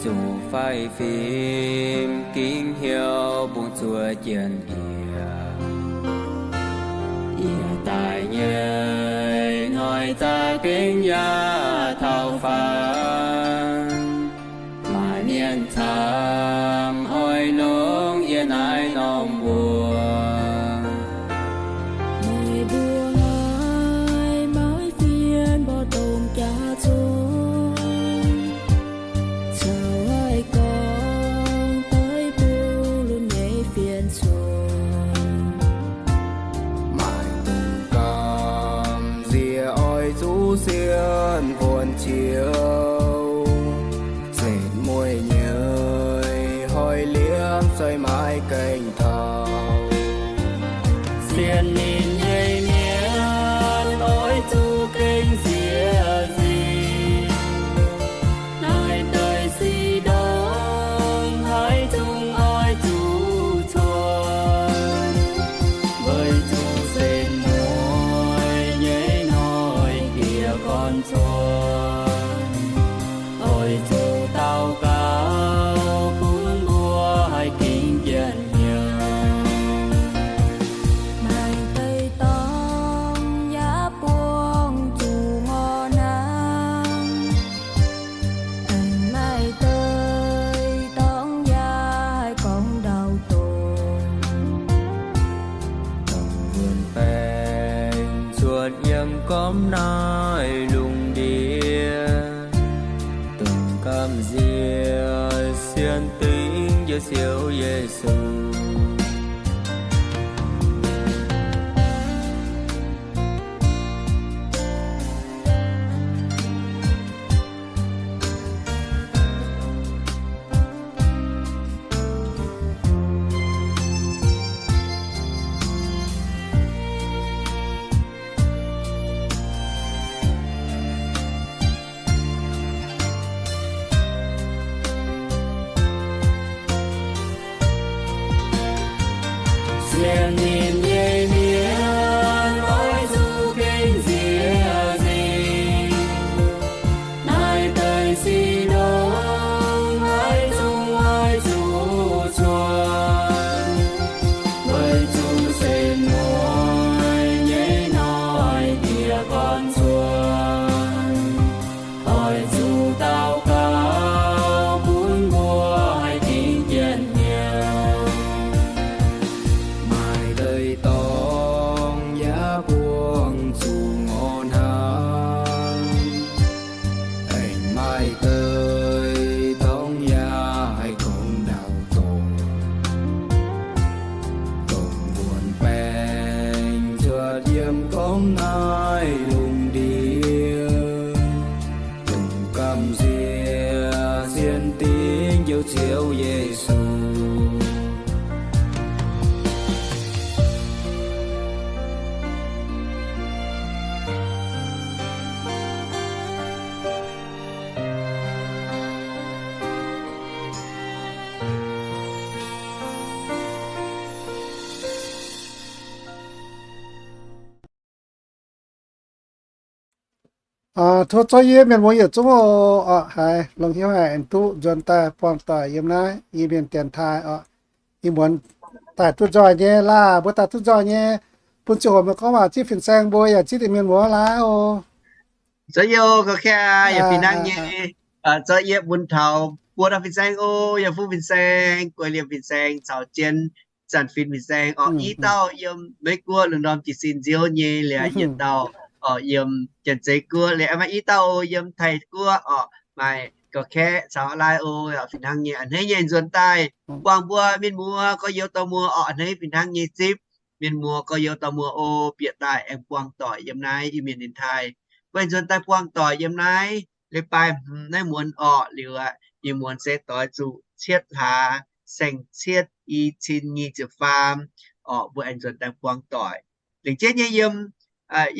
Zuqc faix fim gingx heuc bungx zuoqc jienh yie. Yie daaih nyei hnoi za'gengh yaac taux faanv. Maaih mienh camv oix longc yie naaiv norm mbuo. Meih mbuo haiz maaih fienx mborqv dongh jaax zong, caux haih gorngv daiv bung lunx nyei fienx cuotv. Maaih dongh gamh nziex oix zuqc sienx buonc ciouv, setv mueiz nyei hoic liemh se maiv gaengh taux. Sienx ninh nyei mienh oix zuqc gengh nziex nzingh. Naaiv deix sic ndongc haaix zungv oix zuqc cuotv, weic zuqc setv mueiz nyei hnoi jiez gorn cuotv. Oix zuqc daux gaux bun mbuo haih gingx jienh hnyouv. Maaih deix dorngx yaac buangh zuqc ngorc hnaangx. Aengx maaih deix dorngx yaac haih gorngv ndau-dorngh. Dongh wuonh baengc cuotv yiem gormx naaiv lungh ndiev, dongh gamh nziex sienx dingc Njoux Ziouv Yesu. Sienx ninh nyei mienh oix zuqc gengh nziex nzingh. Naaiv deix sic ndongc haaix zungv oix zuqc cuotv, weic zuqc setv mueiz nyei hnoi jiez gorn cuotv. Oix zuqc daux gaux bun mbuo haih gingx jienh hnyouv. Maaih deix dorngx yaac buangh zuqc ngorc hnaangx. Aengx maaih deix dorngx yaac haih gorngv ndau-dorngh. Dongh wuonh baengc cuotv yiem gormx naaiv lungh ndiev, dongh gamh nziex sienx dingc Njoux Ziouv Yesu. Tov zorqv yie mienh muoz yietc zungv oc. Haiz longx hnyouv haic aengx duqv nzuonx daaih buangh doic yiem naaiv Iu-Mienh dienx taaih oc. Ih muonz daaih duqv nzoih nyei laah, mbuo daaih duqv nzoih nyei, bun ziangh hoc meih gorngv waac zipv fin-saeng mbuo yaac zipv deix mienh muoz laaiv oc. Zorqv yie oc, ga'kaaih yaac fih hnangv nyei. Zorqv yie bun taux buo dauh fin-saeng oc, yaac fuqv fin-saeng, guei liemh fin-saeng caux jienv zanc fin fin-saeng oc. I dauh yiem Meiv Guoqv lungh ndorm jiez sin nziouv nyei, liuz yietc dauh oc yiem Janx-Zei Guoqv, liuz maaih i dauh oc yiem Taiv Guoqv oc. Maaih ga'kaaih caux laaiv oc, fih hnangv nyei a'hneiv nyei nzuonx daaih buangh mbuo mienh muoz gorx-youz dauh muoz oc, a'hneiv fih hnangv nyei zipv mienh muoz gorx-youz dauh muoz oc, bieqc daaih aengx buangh doic yiem naaiv Iu-Mienh dienx taaih. Mbuo aengx nzuonx daaih buangh doic yiem naaiv leiz-baaix hmz naaiv muonz orqc. Liuz aqv, ih muonz se doix zuqc cietv hlaax saeng-cietv i cin nyic ziepc faam orqc. Mbuo aengx nzuonx daaih buangh doic. Lengc jeiv nyei yiem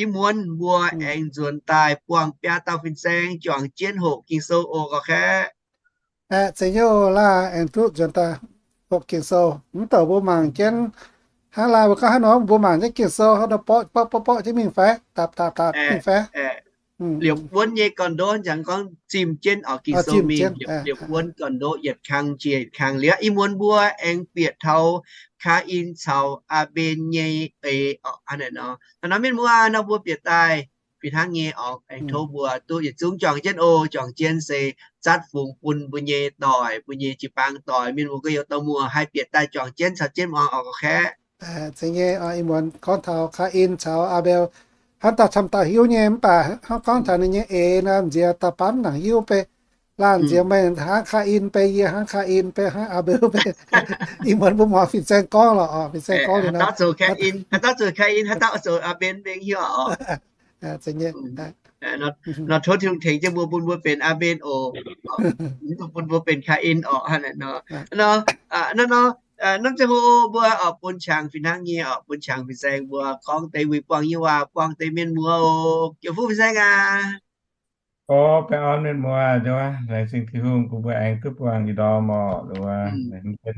ih muonz mbuo aengx nzuonx daaih buangh biaa dauh fin-saeng juangc jienv hoqc Ging-Sou oc, ga'kaaih. Aeqv, Zeix Youh laah, aengx duqv nzuonx daaih hoqc Ging-Sou. Mv douc mbuo mangc jienv hnangv laah, mbuo gorngv haaix nor mbuo mangc jienv Ging-Sou haaix nor borqv borqv borqv jienv mingh fai, dapc dapc dapc mingh fai. liepc wuonv nyei gorn-ndoqv, jangx gorngv zimh jienv oix Ging-Sou mingh, liepc wuonv gorn-ndoqv yietc kang jiex yietc kang. Liuz ih muonz mbuo aengx bieqc taux Kaa^in caux Aa^mben nyei eix oc. Hnangv naaiv nor, hnangv nor mienh muoz nor mbuo bieqc daaih fih hnangv nyei oc. Aengx tov mbuo duqv yietc zungv juangc jienv oc. Juangc jienv se zatv fungx bun mbuo nyei doic, mbuo nyei jiu-baang doic, mienh muoz gorx-youz dorh muoc haih bieqc daaih juangc jienv caux jienv muangx oc, gorx-kaeqv. Zeiz nyei, ih muonz gorngv taux Kaa^in caux Aa^mben, hnangv dauh camv dauh hiuv nyei, mv baac hnangv gorngv taux ninh nyei eix nor, nziex dauh baamv nangc hiuv bei, laanh nziex meih hnangv Kaa^in bei, yie hnangv Kaa^in bei, hnangv Aa^mben bei. Ih muonz mbuo muangx fin-saeng gorngv lorqc oc, fin-saeng gorngv liuz nor, haaix dauh zoux Kaa^in, haaix dauh zoux Aa^mben mbenc hiuv oc. Nor tov Tin-Hungh tengx jienv mbuo, bun mbuo benx Aa^mben oc, bun mbuo benx Kaa^in oc. Hnangv naaiv nor, nor, nor, norm ziangh hoc mbuo oc bun qangx fih hnangv nyei oc, bun qangx fin-saeng mbuo gorngv deix wuic buangh nyei waac buangh deix mienh muoz oc. Yietc fuqv fin-saeng aac. Orv, baengh orn mienh muoz, laengz zingh Tin-Hungh bun mbuo aengx duqv buangh ih ndorm oc. Wuov,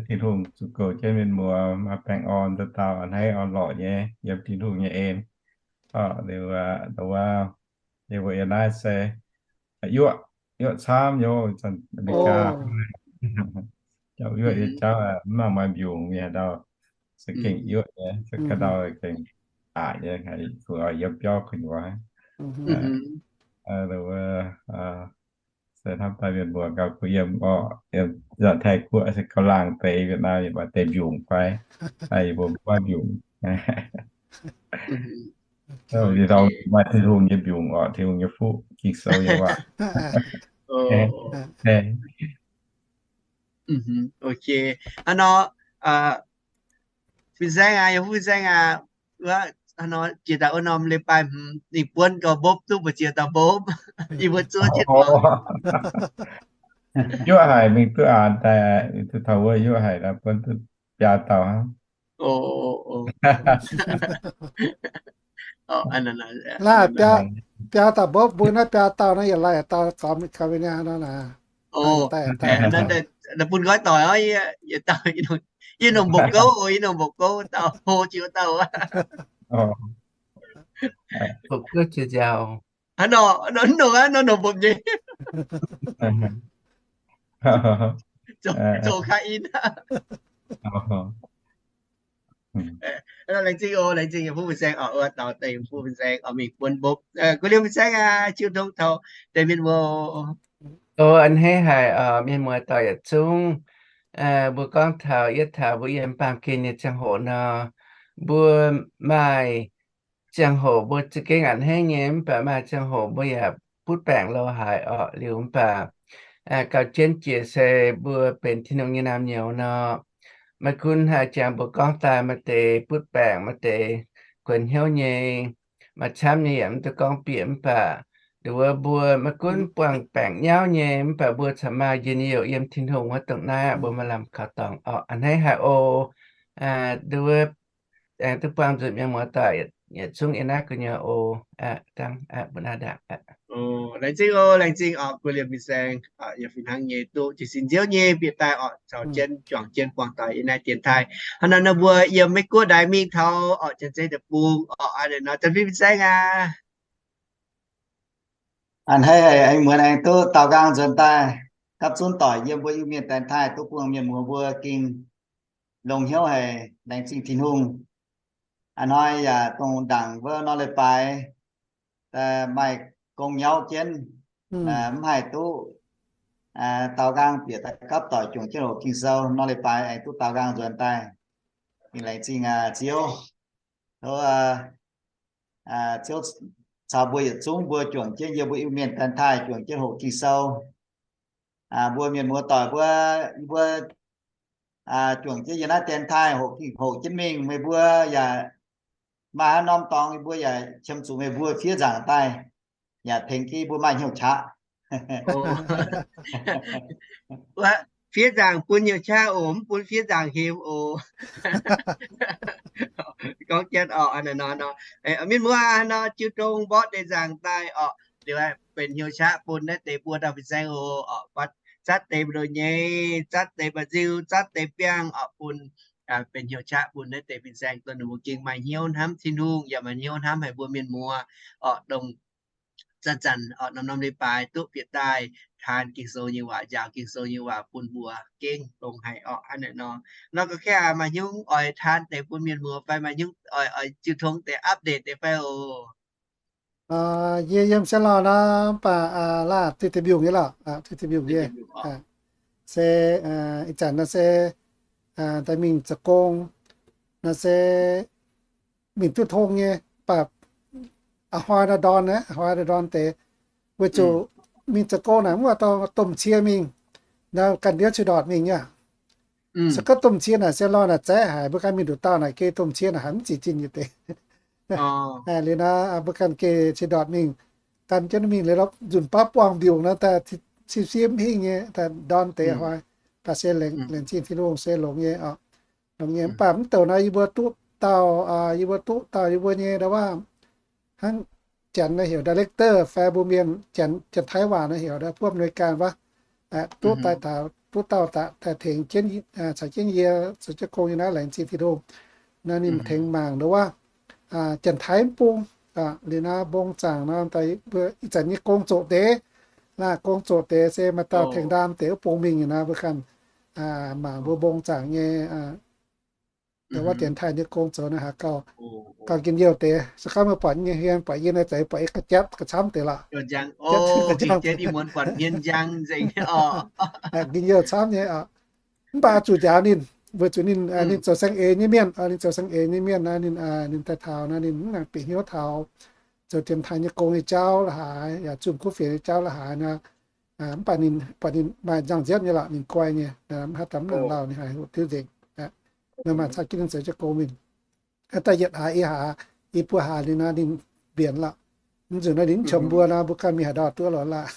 Tin-Hungh zuqc goux jienv mienh muoz maaih baengh orn dauh dauh a'hneiv orn-lorqc nyei yiem Tin-Hungh nyei en. Wuov, yie mbuo yiem naaiv se yuoqv, yuoqv camv youz, Aa^me^li^gaa, jauv yuoqv nyei jauv, mv maaih mbiungc mienh haaix dauh se gengh yuoqv nyei, se ga'ndauh gengh aqc nyei, fungx oix yiem biauv gu'nyuoz. Se hnamv daaih mienh muoz gauh kuh yiem orqc, yiem Taiv-Guoqv se gauh laangh deix, Vietnam yaac maaih deix mbiungc fai? Yie mbuo mv maaih mbiungc. Maaih Tin-Hungh nyei mbiungc orqc, Tin-Hungh nyei fuqv, Ging-Sou nyei waac. Ok, hnangv nor, fin-saeng aac, yie fuqv fin-saeng aac, wuov, hnangv nor jiex daaih wuov norm leiz-baaix hmz ninh buonv gauh mbopv duqv mbu'ziex dauh mbopv, yie mbuo zuov jienv. Yuoqv haic mingh duqv aanx daaih, duqv taux wuov yuoqv haic, buonv duqv biaa dauh hnangv. Naaiv biaa dauh mbopv mbuo naaiv biaa dauh naaiv yietc laih dauh gormx ga'mingh nor naaic. Bun nqoi doic oc, yie nongc mbopv gouv, yie nongc mbopv gouv dauh hlo jiex wuov dauh. Hnangv nor, nongc aqv, nor nongc mbopv nyei. Zoux Kaa^in. Laengz zingh oc, laengz zingh yiem fuqv fin-saeng oc, wuov dauh deix yiem fuqv fin-saeng oc, mingh buonv mbopv. Gu'liemh fin-saeng aac, jiu tong taux deix mienh muoz. A'hneiv haic oc, mienh muoz doic yietc zungv. Mbuo gorngv taux yietv taux mbuo yiem baamh gen nyei ziangh hoc nor, mbuo maaih ziangh hoc mbuo za'gengh a'hneiv nyei, mv baac maaih ziangh hoc mbuo yaac butv baengc lo haic orqc. Liuz mv baac gauh jienv jiex se mbuo benx Tin-Hungh nyei naamh nyouz nor, maiv gunv haaix jangx mbuo gorngv daaih maaih deix butv baengc, maaih deix kuonx hnyouv nyei, maaih camv nyei yaac mv duqv gorngv bieqc. Mv baac nduov mbuo maiv gunv buangh baengc nyauv nyei, mv baac mbuo corc maaih njien-youh yiem Tin-Hungh wuov dongh naaiv, mbuo maaih lamh kaux dorngx orqc. A'hneiv haic oc. Nduov aengx duqv buangh nzunc mienh muoz doic yietc zungv yiem naaiv gu'nyuoz oc. Dangh mbuo naaiv ndaangc. Laengz zingh oc, laengz zingh oc, gu'liemh fin-saeng, yaac fih hnangv nyei duqv jiez sin nziouv nyei bieqc daaih orqc, caux jienv juangc jienv buangh doic yiem naaiv dienx taaih. Hnangv naaiv nor mbuo yiem Meiv Guoqv ndaix mingh taux orqc, Janx-Zei deic-bung orqc, a'hneiv nor Janx-Fingx fin-saeng aac. A'hneiv haic, aengx muonz aengx duqv daaux nqaang nzuonx daaih gapv zunv doic yiem mbuo Iu-Mienh daengx taaih duqv bun mienh muoz mbuo ging longx hnyouv haic, laengz zingh Tin-Hungh. A'hnoi yaac dongh ndaangc wuov nor leiz-baaix maaih gong nyauv jienv, mv haih duqv daaux nqaang bieqc daaih gapv doic juangc jienv hoqc Ging-Sou. Nor leiz-baaix aengx duqv daaux nqaang nzuonx daaih, laengz zingh Ziouv. Tov Ziouv caux mbuo yietc zungv mbuo juangc jienv yiem mbuo Iu-Mienh daengx taaih juangc jienv hoqc Ging-Sou. Mbuo mienh muoz doic mbuo, yie mbuo juangc jienv yiem naaiv daengx taaih hoqc, hoqc jienv mingh, meih mbuo yaac maaih haaix norm dorngx yie mbuo yaac qiemx zuqc meih mbuo fiev nzaangc daaih, yaac tengx jienv yie mbuo maaih hnyouv qaqv. Fiev nzaangc bun hnyouv qaqv oc, mv bun fiev nzaangc hemx oc. Gorngv jienv oc, mienh muoz nor, jiu tong mborqv deix nzaangc daaih oc, liuz benx hnyouv qaqv bun naaiv deix buo dauh fin-saeng oc. Zatv deix mbu'ndongx nyei, zatv deix mba'nziu, zatv deix biangh oc, bun benx hnyouv qaqv bun naaiv deix fin-saeng dongh ninh mbuo gengh maaih hnyouv hnamv Tin-Hungh yaac maaih hnyouv hnamv haic mbuo mienh muoz oc, dongh zanc-zanc oc, norm-norm leiz-baaix duqv bieqc daaih taan Ging-Sou nyei waac, njaaux Ging-Sou nyei waac bun mbuo gengh longx haic orqc. Hnangv naaiv nor, nor ga'kv maaih hnyungv oix taan deix bun mienh muoz fai maaih hnyungv oix, oix jiu tong deix update deix fai oc? Yie yiem Sien Lauh nor, mv baac laah, duqv deix mbiungc nyei lorqc, duqv deix mbiungc nyei. Se ih zanc nor se daaih mingh zoux gong nor se mingh duqv tong nyei, mv baac a'hnoi nor ndorn, a'hnoi nor ndorn deix, weic zuqc mingh zoux gong naaic mv baac domh cie mingh, naaiv ganh ndiev ceix ndortc mingh nyei. Se gorngv domh cie naaic Sien Lauh naaic zaeqv haic, mbuo ganh mingh nduqc dauh naaic geh domh cie naaic haiz mv zic zinh nyei deix. Liuz nor mbuo ganh geh ceix ndortc mingh, gan jienv mingh liuz nor nzunc baav buangh mbiungc nor daaih cin-cin mv hingh nyei, daaih ndorn deix a'hnoi. Mv baac se laengz zingh Tin-Hungh se longx nyei oc. Longx nyei. Mv baac mv douc nor yie mbuo duqv dauh, yie mbuo duqv dauh yie mbuo nyei ndau wuov, hnangv Janx nor heuc director fai mbuo mienh, Janx-Taiv waac nor heuc ผู้อำนวยการ wuov, duqv daaih taux, duqv dauh daaih tengx jienv, caux jienv yie zoux jienv gong nyei naaiv, laengz zingh Tin-Hungh. Naaiv ninh tengx mangc ndau wuov Janx-Taiv mv bung. Liuz nor mbong zaangc nor, ih zanc nyei gong zoqc deix, laah, gong zoqc deix se maaih dauh tengx ndaam deix wuov bung mingh nor, mbuo ganh mangc mbuo mbong zaangc nyei ndau wuov Janx-Taiv nyei gong zoux naaiv haaix gauh, gauh njien-youh deix. Se gorngv meih buatc nyei hmien, buatc yie naaiv zeiz, buatc yie ga'japv ga'camv deix lorqc. Njien-youh camv nyei oc. Mv baac zuqc njaaux ninh, weic zuqc ninh, ninh zoux saeng-eix nyei mienh, ninh zoux saeng-eix nyei mienh naaiv, ninh, ninh daaih taux naaiv ninh mv nangc bieqc hnyouv taux zoux Janx-Taiv nyei gong nyei jauv la'haaix, yaac zunh kuv fienx nyei jauv la'haaix nor. Mv baac ninh, buatc ninh maaih nzangc-nziepv nyei lorqc, ninh guai nyei, mv haaix dauh mv nangc lauh, ninh haih hoqc diuv nzengc. Meih maaih caux jienv ninh zoux jienv gong mingh. Daaih yietc hlaax i hlaax, i buo hlaax liuz nor ninh mbienx lorqc. Mv nzunc nor ninh mv qomx mbuo nor, mbuo ganh mingh haaix ndau duqv lorqc laah.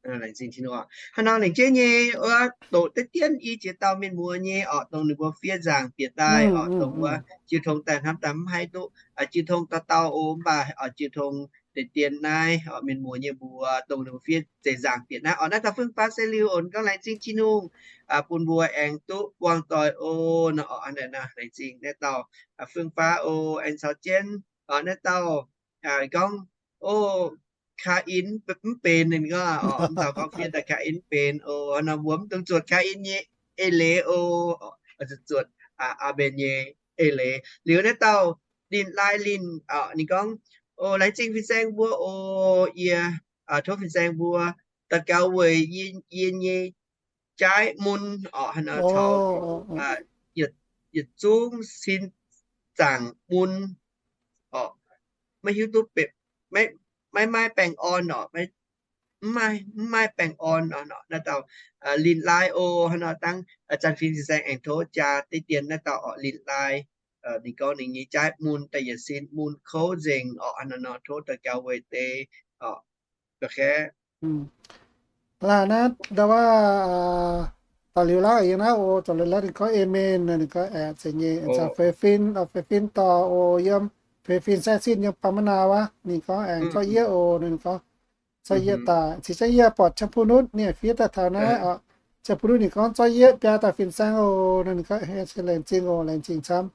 Hnangv nor lengc jeiv nyei wuov doqc deix dien i ziex dauh mienh muoz nyei orqc, dongh ninh mbuo fiev nzaangc bieqc daaih orqc, dongh wuov jiu tong daaih hnamv daaih mv haih duqv jiu tong dauh dauh oc, mv baac jiu tong deix dien naaiv orqc, mienh muoz nyei mbuox dongh ninh mbuo fiev zeiz nzaangc bieqc naaiv orqc. Naaiv dauh fun-faqv se liuz oc, ninh gorngv laengz zingh Tin-Hungh bun mbuo aengx duqv buangh doic oc. Nor orqc, hnangv naaiv nor laengz zingh naaiv dauh fun-faqv oc, aengx caux jienv naaiv dauh gorngv, o, Kaa^in mv benx, ninh gorngv, mv dauh gorngv fiev daaih Kaa^in mv benx oc. Nor mbuo mv dungx zuotc Kaa^in nyei eix leiz oc, zuotc Aa^mben nyei eix leiz. Liuz naaiv dauh Linh Lai Linh, ninh gorngv, o, laengz zingh fin-saeng mbuo oc. Yie tov fin-saeng mbuo daux gaux weic yie nyei jaaiv mun orqc, hnangv nor caux yietc zungv sin zaangc mun orqc. Maiv hiuv duqv, maiv maaih baengh orn orqc, mv maaih baengh orn orqc. Naaiv dauh Linh Lai oc, hnangv nor dangv zanc fingx fin-saeng aengx tov jaa deix dien naaiv dauh orqc, Linh Lai. Ninh gorngv ninh nyei jaaiv mun daaih yietc sin mun kouv nzengc orqc, hnangv nor tov daux gaux weic deix orqc. Laah, naaiv ndau wuov daux liuz lauh yiem naaiv oc, daux liuz lauh ninh gorngv amen, ninh gorngv aeqv, zeiz nyei. Caux feix fin, feix fin dorh oc, yiem feix fin saeng sin yiem Bambanaa wuov, ninh gorngv aengx zorqv yie oc, ninh gorngv zorqv yie daaih. Cingx zengv yie buatc Ziangh Bun Nutv ninh fiev daaih taux naaiv oc. Ziangh Bun Nutv ninh gorngv zorqv yie biaa dauh fin-saeng oc, ninh gorngv se laengz zingh oc, laengz zingh camv.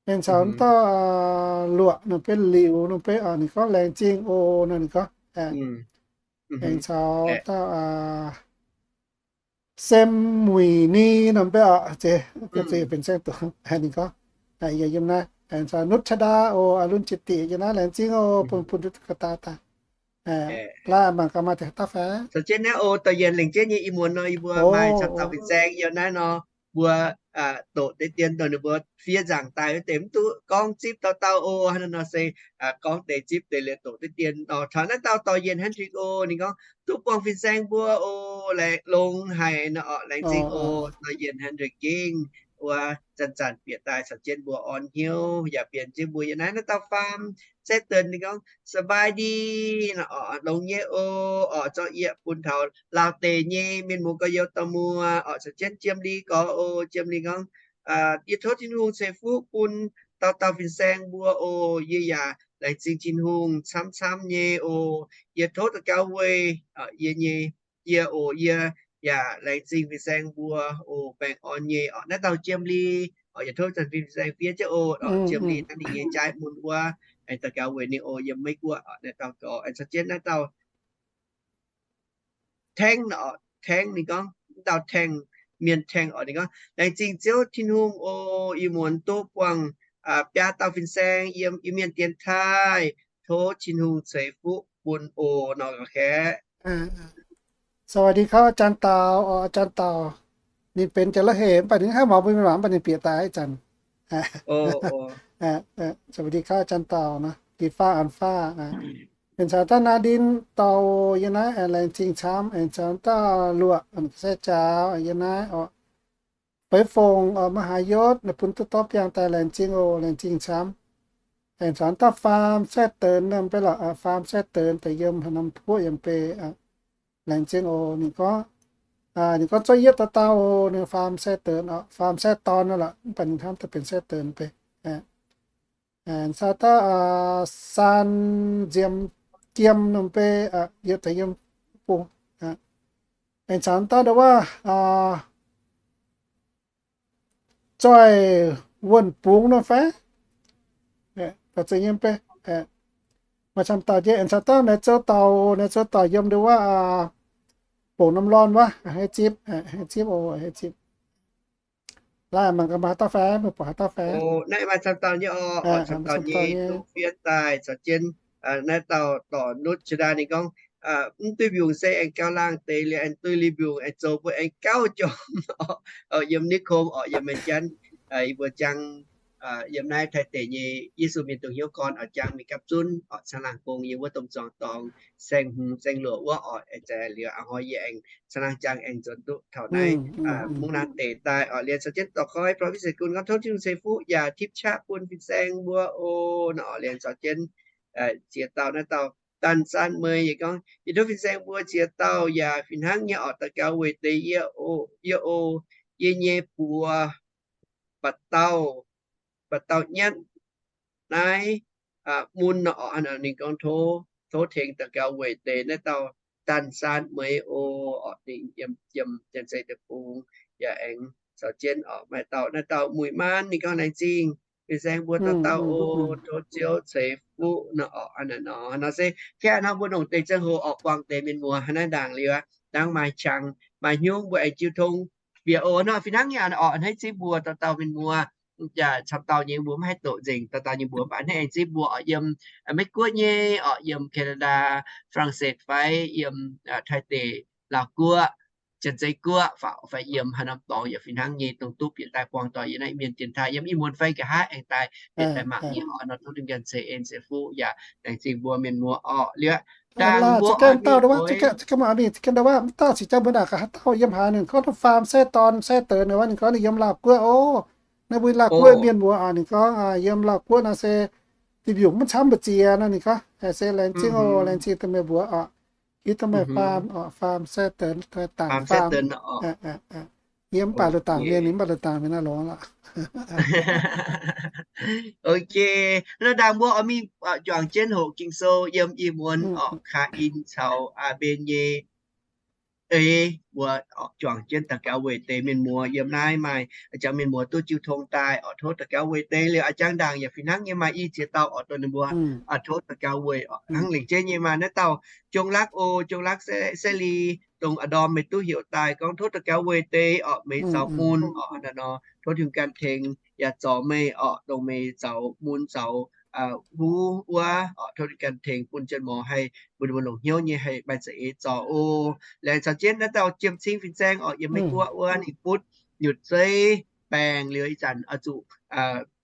Aengx caux dauh Luoqc, ninh benx Liuz, ninh benx, ninh gorngv laengz zingh oc, ninh gorngv aengx caux dauh Sem Muic Ni nor mv benx orqc, zeiz, zeiz benx saeng dongz ninh gorngv, yie yiem naaiv. Aengx caux Nutv Caa Ndaa oc, Lunx Jiex Diqc yiem naaiv, laengz zingh oc, bun bun duqv ga'daaih daaih. Laaih mangc gaax maaih deix daav fai. Caux jienv naaiv oc, dorh yienc lengc jienv nyei ih muonz nor, yie mbuo maaih camv dauh fin-saeng yiem naaiv nor, mbuo doqc deix dien dongh ninh mbuo fiev nzaangc daaih wuov deix mv duqv gorngv zipv dauh dauh oc. Hnangv naaiv nor se gorngv deix zipv deix liuz doqc deix dien nor. Caux naaiv dauh dorh yienc Hendrik oc, ninh gorngv duqv buangh fin-saeng mbuo oc, laengz longx haic nor orqc, laengz zingh oc. Dorh yienc Hendrik gengh wuov zanc-zanc bieqc daaih caux jienv mbuo orn hnyouv yaac bieqc jienv mbuo yiem naaiv. Naaiv dauh faam Satan ninh gorngv ສະບາຍດີ nor orqc, longx nyei oc, orqc, zorqv yie bun taux Laauv deic nyei mienh muoz gorx-youz dorh muoz orqc, caux jienv Jiem Li gorx oc. Jiem Li gorngv, yie tov Tin-Hungh ceix fuqv bun dauh dauh fin-saeng mbuo oc. Yie yaac laengz zingh Tin-Hungh camv-camv nyei oc. Yie tov daux gaux weic yie nyei, yie oc, yie yaac laengz zingh fin-saeng mbuo oc, baengh orn nyei orqc. Naaiv dauh Jiem Li orqc, yie tov zanc fin-saeng fiev jienv oc. Jiem Li naaiv ninh nyei jaaiv mun wuov aengx daux gaux weic ninh oc yiem Meiv Guoqv oc. Naaiv dauh gorx aengx caux jienv naaiv dauh Tengx oc, Tengx ninh gorngv, dauh Tengx, mienh Tengx oc, ninh gorngv, laengz zingh Ziouv Tin-Hungh oc, ih muonz duqv buangh biaa dauh fin-saeng yiem Iu-Mienh dienx taaih, tov Tin-Hungh ceix fuqv bun oc nor ga'kaeqv. Sawaax di kouv อาจารย์ Dauh oc, อาจารย์ Dauh. Ninh benx jaax la'heic mv baac ninh haih mangc mbuo mienh waac mv baac ninh bieqc daaih ih zanc. Sawaax di kouv อาจารย์ Dauh nor, di faah an faah. Aengx caux dauh Naa Ndin Dauh yiem naaiv, laengz zingh camv. Aengx caux dauh Luoqc, sai jaaux yiem naaiv oc. Feix Fongc oc, มหายศ bun duqv dorv biangh daaih, laengz zingh oc, laengz zingh camv. Aengx caux dauh Faam Sai Deix norm bei lorqc, Faam Sai Deix daaih yiem haaix norm guoqv yiem bei. Laengz zingh oc. Ninh gorngv, ninh gorngv zuov yietv dauh dauh oc, ninh Faam Sai Deix oc, Faam Sai Dorn nor lorqc, mv baac ninh hnamv daaih benx Sai Deix bei. Caux dauh Saan Nziem Jiem norm bei, yietv deix yiem bung. Aengx caux dauh ndau wuov Zoih Wuonh Bungx nor fai? Maaih camv dauh nyei. Aengx caux dauh Naaiv Zouv Dauh, Naaiv Zouv Dauh yiem ndau wuov Bongc Norm Lorn wuov, hei zipv, hei zipv oc, hei zipv. Laaix mangc gaax maaih haaix dauh fai, meih buatc haaix dauh fai? Naaiv maaih camv dauh nyei oc, camv dauh nyei, duqv fiev daaih caux jienv naaiv dauh dorc nutv qiex ndau ninh gorngv, mv duih mbiungc se aengx gauh laangh deix liuz aengx duih liuz mbiungc aengx zoux mbuo aengx gauh jorm oc, yiem นิคม oc, yiem Meiv Janv, yie mbuo jangv yiem naaiv Taiv deic nyei Yesu Mienh Dongh Hnyouv Gorn oix jangx mingh gapv zunv oc, caangh laangh gong yiem wuov domh zuangx dorngx saeng hmz saeng luoqc wuov oc, aengx za'gengh liuz a'hnoi yie aengx caangh laangh jangx aengx nzuonx duqv taux naaiv mungv naaiv deix daaih oc. Liuz caux jienv dorh koi Prophet Seix Gun gorngv tov Tin-Hungh ceix fuqv yaac tipv qaqv bun fin-saeng mbuo oc. Nor oc, liuz caux jienv ziex dauh naaiv dauh Danh Saan Meih yaac gorngv, yie tov fin-saeng mbuo ziex dauh yaac fih hnangv nyei oc daux gaux weic deix yie oc, yie oc, yie nyei buoz ba'dauh, ba'dauh nyatv naaiv mun nor oc. Ninh gorngv tov, tov tengx daux gaux weic deix naaiv dauh Danh Saan Meih oc. Ninh yiem, yiem Janx-Zei deic-bung yaac aengx caux jienv oc. Maaih dauh naaiv dauh Muic Maanv ninh gorngv, laengz zingh fin-saeng mbuo dauh dauh oc, tov Ziouv ceix fuqv nor oc. Hnangv naaiv nor, hnangv nor se, kaav hnangv mbuo longc deix ziangh hoc oc buangh deix mienh muoz hnangv naaiv ndaangc liuz, dangh maaih qangx maaih hnyungv mbuo aengx jiu tong bieqc oc. Nor fih hnangv nyei oc, hneiv zipv mbuo dauh dauh mienh muoz. Yaac camv dauh nyei mbuo maiv haih doqc nzengc, dauh dauh nyei mbuo mv baac hneiv aengx zipv mbuo oc, yiem Meiv Guoqv nyei oc, yiem Canada, France fai yiem Taiv deic, Laauh Guoqv, Janx-Zei Guoqv, fai yiem haaix norm dorngx yaac fih hnangv nyei, dongh duqv bieqc daaih buangh doic yiem naaiv Iu-Mienh dienx taaih, yiem ih muonz fai nqa'haav aengx daaih bieqc daaih mangc nyei oc. Nor tov Tin-Hungh ganh ceix en ceix fuqv yaac laengz zingh mbuo mienh muoz oc. Liuz ndaangc mbuo oix mingh oc, mv dauh sic jaa mbuo naaic gaax haaix dauh yiem haaix, ninh gorngv faam sai dorn sai deix ninh wuov, ninh gorngv ninh yiem Laauh Guoqv oc. Naaiv mbuo Laauh Guoqv mienh mbuox oc, ninh gorngv yiem Laauh Guoqv nor se diuh mbiungc mv camv mbu'ziex nor, ninh gorngv se laengz zingh oc, laengz zingh dongh meih mbuox oc, hiuv duqv meih faam oc, faam sai deix, dangc faam. Yie mv baac lui dangc mienh, ninh mv baac lui dangc mienh naaiv longx lorqc. Ok, nor ndaangc mbuo oix mingh juangc jienv hoqc Ging-Sou yiem ih muonz oc, Kaa^in caux Aa^mben nyei eix mbuo oc, juangc jienv daux gaux weic deix mienh muoz yiem naaiv maaih a'jangv mienh muoz duqv jiu tong daaih oc, tov daux gaux weic deix liuz a'jangv ndaangc yaac fih hnangv nyei maaih i ziex dauh oc, dongh ninh mbuo oc, tov daux gaux weic oc. Hnangv lengc jeiv nyei maaih naaiv dauh Jong Lakv oc, Jong Lakv, Saeqv Li, dongh a'ndorm meih duqv heuc daaih gorngv tov daux gaux weic deix oc, meih zaux mun oc, hnangv naaiv nor tov Tin-Hungh ganh tengx yaac zorc meih oc, dongh meih zaux mun zaux huv wuov oc, tov Tin-Hungh ganh tengx bun janx-mouz haih, bun ninh mbuo longc hnyouv nyei haih maaih za'eix zorc oc. Laengz caux jienv naaiv dauh Jiem Cing fin-saeng oc, yiem Meiv Guoqv wuov ninh butv nyutc zeiv baengc liuz ih zanc oix zuqc,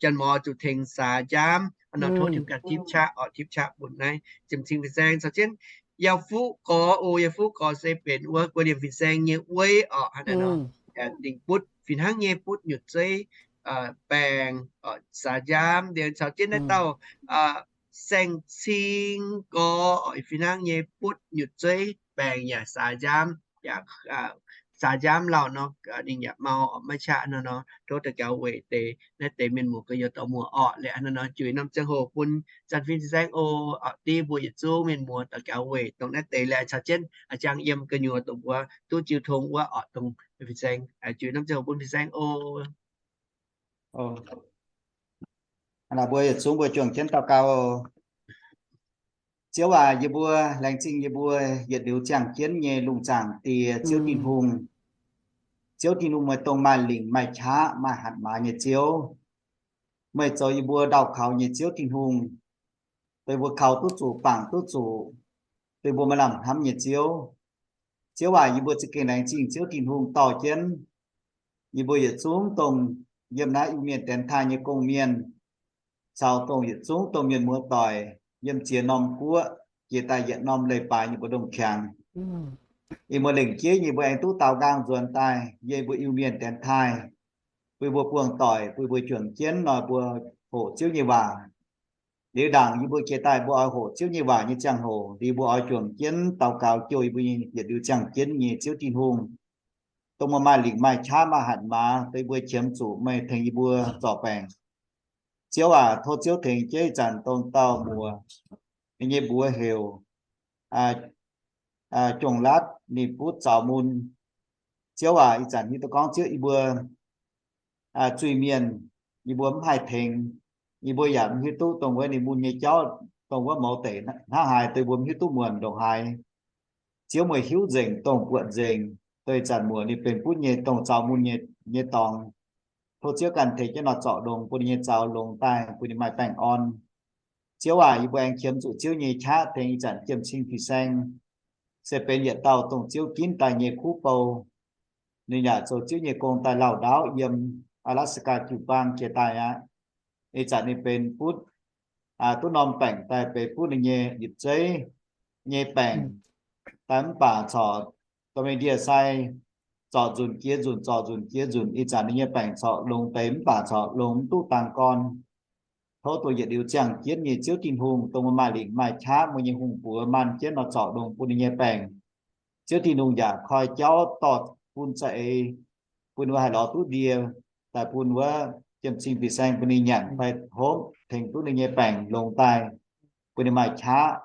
janx-mouz oix zuqc tengx saax njaamv, hnangv nor tov Tin-Hungh ganh tipv qaqv oc, tipv qaqv bun naaiv Jiem Cing fin-saeng. Caux jienv Yauh Fuqv Gorx oc, Yauh Fuqv Gorx se benx wuov Guoqv Liemh fin-saeng nyei weiv oc, hnangv naaiv nor ninh butv fih hnangv nyei butv nyutc zeiv baengc saax njaamv. Liuz caux jienv naaiv dauh Saeng Cing Gorx oc, fih hnangv nyei butv nyutc zeiv baengc yaac saax njaamv, yaac saax njaamv lauh nor ninh yaac mau oc, maiv qaqv nor nor tov daux gaux weic deix naaiv deix mienh muoz gu'nyuoz dorh muoz orqc. Liuz hnangv nor juix norm ziangh hoc bun zanc fin-saeng oc, div mbuo yietc zungv mienh muoz daux gaux weic dongh naaiv deix. Liuz caux jienv a'jang yiem gu'nyuoz dongh mbuo duqv jiu tong wuov orqc, dongh fin-saeng juix norm ziangh hoc bun fin-saeng oc. Naaiv mbuo yietc zungv mbuo juangc jienv daux gaux. Ziouv aac, yie mbuo laengz zingh yie mbuo yietc liuz ziangh jienv nyei lungh zaangc Die, Ziouv Tin-Hungh. Ziouv Tin-Hungh, meih dongh maaih lingc maaih qaqv maaih hatc maaz nyei Ziouv. Meih zoux yie mbuo ndau kaux nyei Ziouv Tin-Hungh, dongh mbuo kaux duqv zuqc, bangc duqv zuqc, dongh mbuo maaih lamh hnamv nyei Ziouv. Ziouv aac, yie mbuo za'gengh laengz zingh Ziouv Tin-Hungh dorh jienv yie mbuo yietc zungv dongh yiem naaiv Iu-Mienh dienx taaih nyei gong-mienh, caux dongh yietc zungv dongh mienh muoz-doic yiem ziex norm guoqv, jiex daaih yietc norm leiz-baaix nyei mbu'ndongx qangx. Ih muonz lengc jeiv nyei mbuo aengx duqv daaux nqaang nzuonx daaih yiem mbuo Iu-Mienh dienx taaih, bun mbuo buangh doic, bun mbuo juangc jienv nor mbuo hoqc Ziouv nyei waac. Liuz ndaangc yie mbuo jiex daaih mbuo oix hoqc Ziouv nyei waac nyei ziangh hoc, liuz mbuo oix juangc jienv daux gaux jouh yie mbuo nyei yietc liuz ziangh jienv nyei Ziouv Tin-Hungh, dongh meih maaih lingc maaih qaqv maaih hatc maaz, dongh yie mbuo qiemx zuqc meih tengx yie mbuo zorc baengc. Ziouv aac, tov Ziouv tengx jienv ih zanc dongh dauh muoc, ninh nyei mbuox heuc Jong Latv, ninh butv zaux mun. Ziouv aac, ih zanc hiuv duqv gorngv Ziouv yie mbuo zuiz-mienh, yie mbuo mv haih tengx, yie mbuo yaac mv hiuv duqv dongh wuov ninh mun nyei jauv, dongh wuov mouz deic hnangv haaix, dongh mbuo mv hiuv duqv muonc ndongc haaix. Ziouv, meih hiuv nzengc dongh buatc nzengc, dongh ih zanc muoc ninh benx butv nyei dongh zaux mun nyei, nyei dorngx. Tov Ziouv ganh tengx jienv nor zorc longx bun ninh nyei zaux longx daaih, bun ninh maaih baengh orn. Ziouv aac, yie mbuo aengx qiemx zuqc Ziouv nyei qaqv tengx ih zanc Jiem Cing Fin-Saeng, se benx yietc dauh dongh Ziouv ginv daaih nyei kuv bou. Ninh yaac zoux Ziouv nyei gong daaih lauh ndaauv yiem Alaska jiu-baang jiex daaih aqv. Ih zanc ninh benx butv duqv norm baengc daaih benx butv ninh nyei yietc zeiv nyei baengc daaih mv baac corc domh mingh ndie-sai zorc nzunc jiex nzunc, zorc nzunc jiex nzunc. Ih zanc ninh nyei baengc corc longx deix mv baac corc longx mv duqv dangh gorn. Tov dongh yietc liuz ziangh jienv nyei Ziouv Tin-Hungh, dongh meih maaih lingc maaih qaqv, meih nyei hungh buoz maanh jienv nor zorc longx bun ninh nyei baengc. Ziouv Tin-Hungh yaac koi jauv dorh bun za'eix, bun ninh mbuo haih lorz duqv ndie daaih bun wuov Jiem Cing Fin-Saeng bun ninh nyanc fai hopv tengx duqv ninh nyei baengc longx daaih, bun ninh maaih qaqv.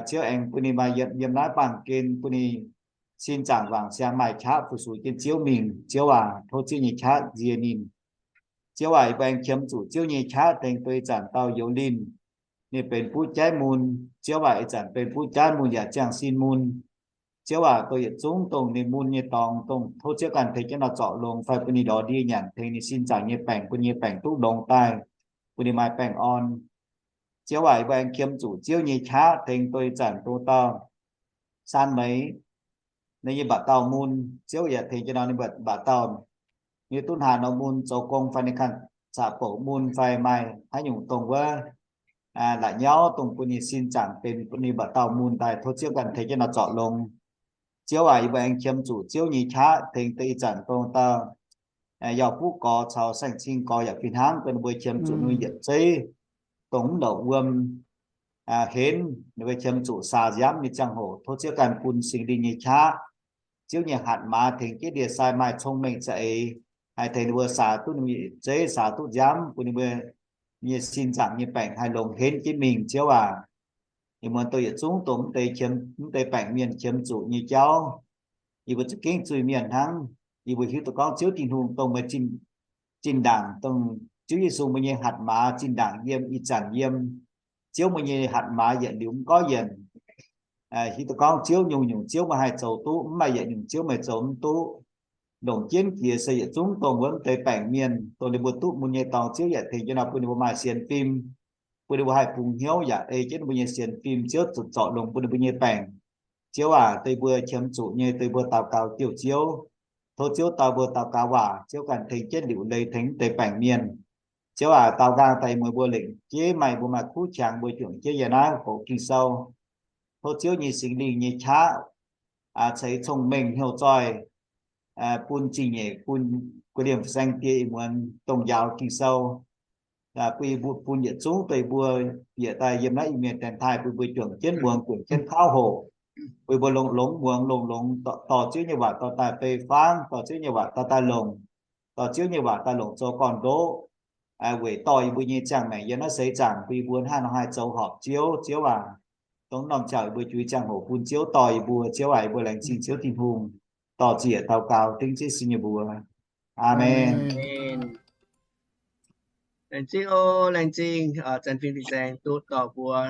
Ziouv aengx bun ninh maaih yiem, yiem naaiv baamh gen bun ninh sin zaangc wangc siangx maaih qaqv fu-sux jienv Ziouv mingh. Ziouv aac, tov Ziouv nyei qaqv nzie ninh. Ziouv aac, yie mbuo aengx qiemx zuqc Ziouv nyei qaqv tengx duqv ih zanc dauh Youz Linh, ninh benx butv jaiv mun. Ziouv aac, ih zanc benx butv jaiv mun yaac ziangh sin mun. Ziouv aac, dongh yietc zungv dongh ninh mun nyei dorngx dongh tov Ziouv ganh tengx jienv nor zorc longx fai bun ninh lorz ndie nyanc tengx ninh sin zaangc nyei baengc, bun ninh nyei baengc duqv longx daaih, bun ninh maaih baengh orn. Ziouv aac, yie mbuo aengx qiemx zuqc Ziouv nyei qaqv tengx duqv ih zanc dongh dauh San Meix, ninh nyei mba'dauh mun. Ziouv yaac tengx jienv nor ninh mba'dauh, ninh duqv hnangv nor mun zoux gong fai ninh ganh caqv-bouc mun fai maaih haaix nyungc dongh wuov la'nyauv dongh bun ninh sin zaangc benx bun ninh mba'dauh mun daaih, tov Ziouv ganh tengx jienv nor zorc longx. Ziouv aac, yie mbuo aengx qiemx zuqc Ziouv nyei qaqv tengx duqv ih zanc dongh dauh Yauh Fuqv Gorx caux Saeng Cing Gorx yaac fih hnangv, dongh ninh mbuo qiemx zuqc ninh mbuo yietc zeiv dongh mv ndouc wuom henv, ninh mbuo qiemx zuqc saax nziaamv nyei ziangh hoc, tov Ziouv ganh bun Singx Lingh nyei qaqv, Ziouv nyei hatc maaz tengx jienv ndie-sai maaih cong-mengh za'eix, haih tengx ninh mbuo saax duqv ninh mbuo yietc zeiv, saax duqv nziaamv bun ninh mbuo nyei sin zaangc nyei baengc haih longx henv jienv mingh. Ziouv aac, ih muonz dongh yietc zungv dongh mv deix qiemx, mv deix baengc mienh qiemx zuqc nyei jauv, yie mbuo za'gengh zuiz-mienh hnangv. Yie mbuo hiuv duqv gorngv Ziouv Tin-Hungh dongh meih zinh, zinh ndaangc dongh Ziouv Yesu meih nyei hatc maaz zinh ndaangc yiem, ih zanc yiem. Ziouv meih nyei hatc maaz yietc liuz mv gorngv yienc. Hiuv duqv gorngv Ziouv nyungc-nyungc Ziouv meih haih zoux duqv, mv maaih yietc nyungc Ziouv meih zoux mv duqv. Longc jienv jiex se yietc zungv dongh wuov mv deix baengc mienh dongh ninh mbuo duqv mun nyei dorngx, Ziouv yaac tengx jienv nor bun ninh mbuo maaih sienx fim, bun ninh mbuo haih bungx hnyouv yaac ei jienv ninh mbuo nyei sienx fim Ziouv zuqc zorc longx bun ninh mbuo nyei baengc. Ziouv aac, deix mbuo qiemx zuqc nyei, deix mbuo daux gaux jouh Ziouv, tov Ziouv dorh mbuo daux gaux waac, Ziouv ganh tengx jienv liuc leiz tengx mv deix baengc mienh. Ziouv aac, daaux nqaang daaih mueiz mbuo lengc jeiv maaih mbuo maaih kuv qangx mbuo juangc jienv yiem naaiv hoqc Ging-Sou. Tov Ziouv nyei Singx Lingh nyei qaqv ceix cong-mengh hnyouv zoih bun zingh nyeic bun guei liemh saeng-die ih muonz dongh njaaux Ging-Sou. Bun yie mbuo, bun yietc zungv deix mbuo bieqc daaih yiem naaiv Iu-Mienh dienx taaih, bun mbuo juangc jienv muangx, juangc jienv tauv hoqc, bun mbuo longx-longx muangx, longx-longx dorh Ziouv nyei waac dorh daaih fei fangv, dorh Ziouv nyei waac dorh daaih longc, dorh Ziouv nyei waac daaih longc zoux gorn-ndoqv, weic dorh yie mbuo nyei ziangh maengc yiem naaiv seix zaangc bun yie mbuo hnangv nor haih zoux horpc Ziouv. Ziouv aac, dongh norm ziangh hoc yie mbuo juix ziangh hoc bun Ziouv dorh yie mbuo. Ziouv aac, yie mbuo laengz zingh Ziouv Tin-Hungh, dorh ziec daux gaux dengv Ziouv Yesu nyei mbuox. Aamen. Laengz zingh oc, laengz zingh, zanc fin fin-saeng duqv dorh mbuo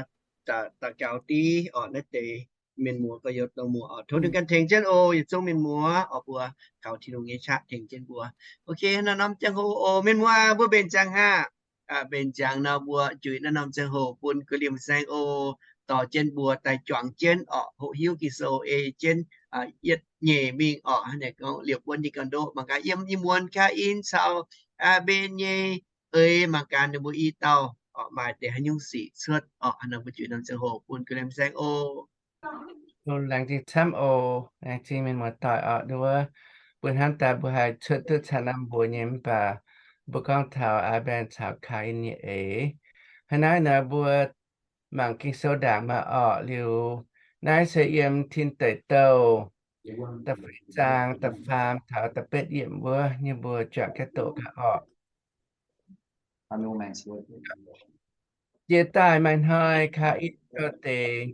daux gaux div orqc, naaiv deix mienh muoz gorx-youz douz muoz oc. Tov ninh ganh tengx jienv oc, yietc zungv mienh muoz oc, mbuo kaux Tin-Hungh nyei qaqv tengx jienv mbuo. Ok, naaiv norm ziangh hoc oc, mienh muoz mbuo mbenc ziangx haah? Mbenc ziangx nor mbuo juix naaiv norm ziangh hoc bun ga'lim saeng oc, dorh jienv mbuo daaih juangc jienv orqc, hoqc hiuv Ging-Sou ei jienv yietc nyeic mingh orqc. Hnangv naaic gorngv liepc wuonv nyei ga'ndoqv mangc gaax, yiem ih muonz Kaa^in caux Aa^mben nyei eix mangc gaax ninh mbuo i dauh orqc maaih deix haaix nyungc sic cuotv orqc. Hnangv naaic mbuo juix norm ziangh hoc bun ga'lim saeng oc. Laengz zingh camv oc, laengz zingh mienh muoz-doic orqc. Nduov, mbuo hnamv daaih mbuo haih cuotv duqv caux norm mbuox nyei mv baac mbuo gorngv taux Aa^mben caux Kaa^in nyei eix. Hnangv naaiv nor mbuo mangc Ging-Sou ndaangc maaih orqc liuz, naaiv se yiem Tin Deic Douh da'feix zaang da'faam taux da'betv yiemc wuov nyei, mbuo juangc jienv doqc gaax orqc. Jiex daaih maaih hnoi Kaa^in dorh deix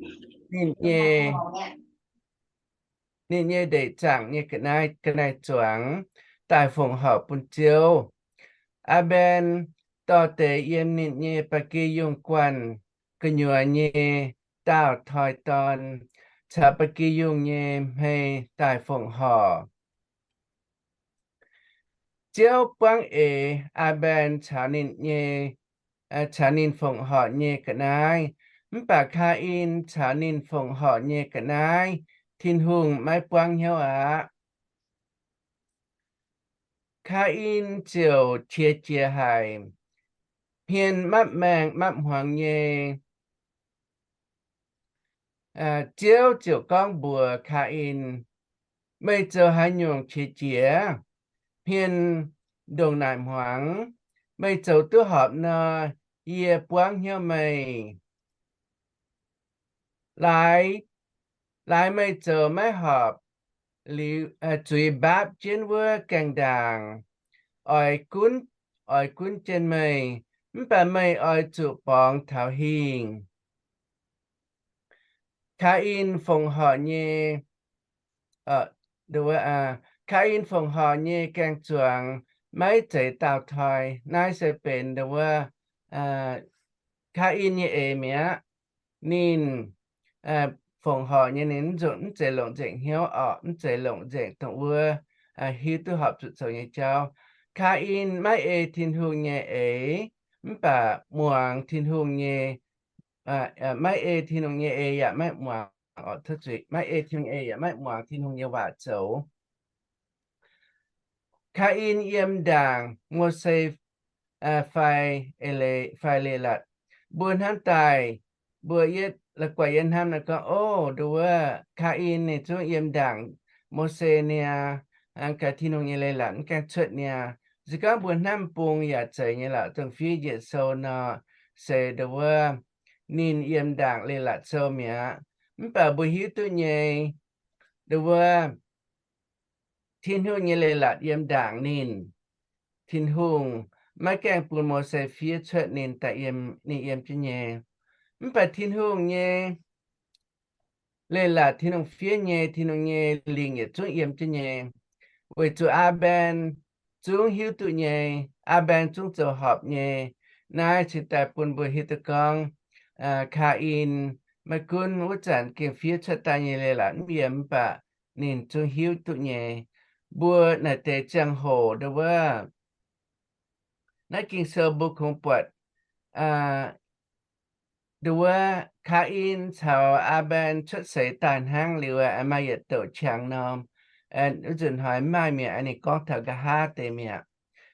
ninh nyei, ninh nyei ndeic zaangc nyei ga'naaiv, ga'naaiv zuangx daaih fongc horc bun Ziouv. Aa^mben dorh deix yiem ninh nyei ba'gi yungh guanh gu'nyuoz nyei daauh toi-dorn caux ba'gi yungh nyei hmei daaih fongc horc. Ziouv buangv eix Aa^mben caux ninh nyei, caux ninh fongc horc nyei ga'naaiv. Mv baac Kaa^in caux ninh fongc horc nyei ga'naaiv, Tin-Hungh maiv buangv hnyouv aqv. Kaa^in ziouc qiex jiez haic, hmien mapv maengh mapv hmuangx nyei. Ziouv ziouc gorngv mbuox Kaa^in, Meih zoux haaix nyungc qiex jiez, hmien ndongc naaic hmuangx? Meih zoux duqv horpc nor, yie buangv hnyouv meih. Laaix, laaix meih zoux maiv horpc, liuz zuiz mbaapv jienv wuov gaengh ndaangc, oix gunv, oix gunv jienv meih, mv baac meih oix zuqc borngz taux hingh. Kaa^in fongc horc nyei, Kaa^in fongc horc nyei gaeng-zuangx maiv zeiz daauh toi. Naaiv se benx nduov Kaa^in nyei eix mi'aqv. Ninh fongc horc nyei, ninh mv zeiz longc nzengc hnyouv orqc, mv zeiz longc nzengc dongh wuov hiuv duqv horpc zuqc zoux nyei jauv. Kaa^in maiv ei Tin-Hungh nyei eix, mv baac muangx Tin-Hungh nyei, maiv ei Tin-Hungh nyei eix yaac maiv muangx, maiv ei Tin-Hungh eix yaac maiv muangx Tin-Hungh nyei waac zoux. Kaa^in yiem ndaangc Mose fai, fai Leilatc. Mbuo hnamv daaih, mbuo yietv la'guaih yietv hnamv naaiv gorngv, O, nduov, Kaa^in ninh zungv yiem ndaangc Mose niaa, gaax Tin-Hungh nyei Leilatc mv gaengh cuotv niaa. Se gorngv mbuo hnamv bung yaac zeiz nyei lorqc. Dongh fiev Njiec Sou nor, se nduov, ninh yiem ndaangc Leilatc Sou mi'aqv. Mv baac mbuo hiuv duqv nyei, nduov, Tin-Hungh nyei Leilatc yiem ndaangc ninh. Tin-Hungh maiv gaengh bun Mose fiev cuotv ninh daaih yiem, ninh yiem jienv nyei. Mv baac Tin-Hungh nyei Leilatc, Tin-Hungh fiev nyei, Tin-Hungh nyei lingc yietc zungv yiem jienv nyei, weic zuqc Aa^mben zungv hiuv duqv nyei, Aa^mben zungv zoux horpc nyei. Naaiv cingx daaih bun mbuo hiuv duqv gorngv, Kaa^in maiv gunv wuov zanc gengh fiev cuotv daaih nyei leiz-latc mv yiem, mv baac ninh zungv hiuv duqv nyei. Mbuo naaic deix ziangh hoc nduov, naaiv Ging-Sou mbuo kungx buatc nduov, Kaa^in caux Aa^mben cuotv seix daaih hnangv liuz, maaih yietc douc qangx norm, wuov nzunc hnoi maaih mi'aqv. Ninh gorngv taux nqa'haav deix mi'aqv.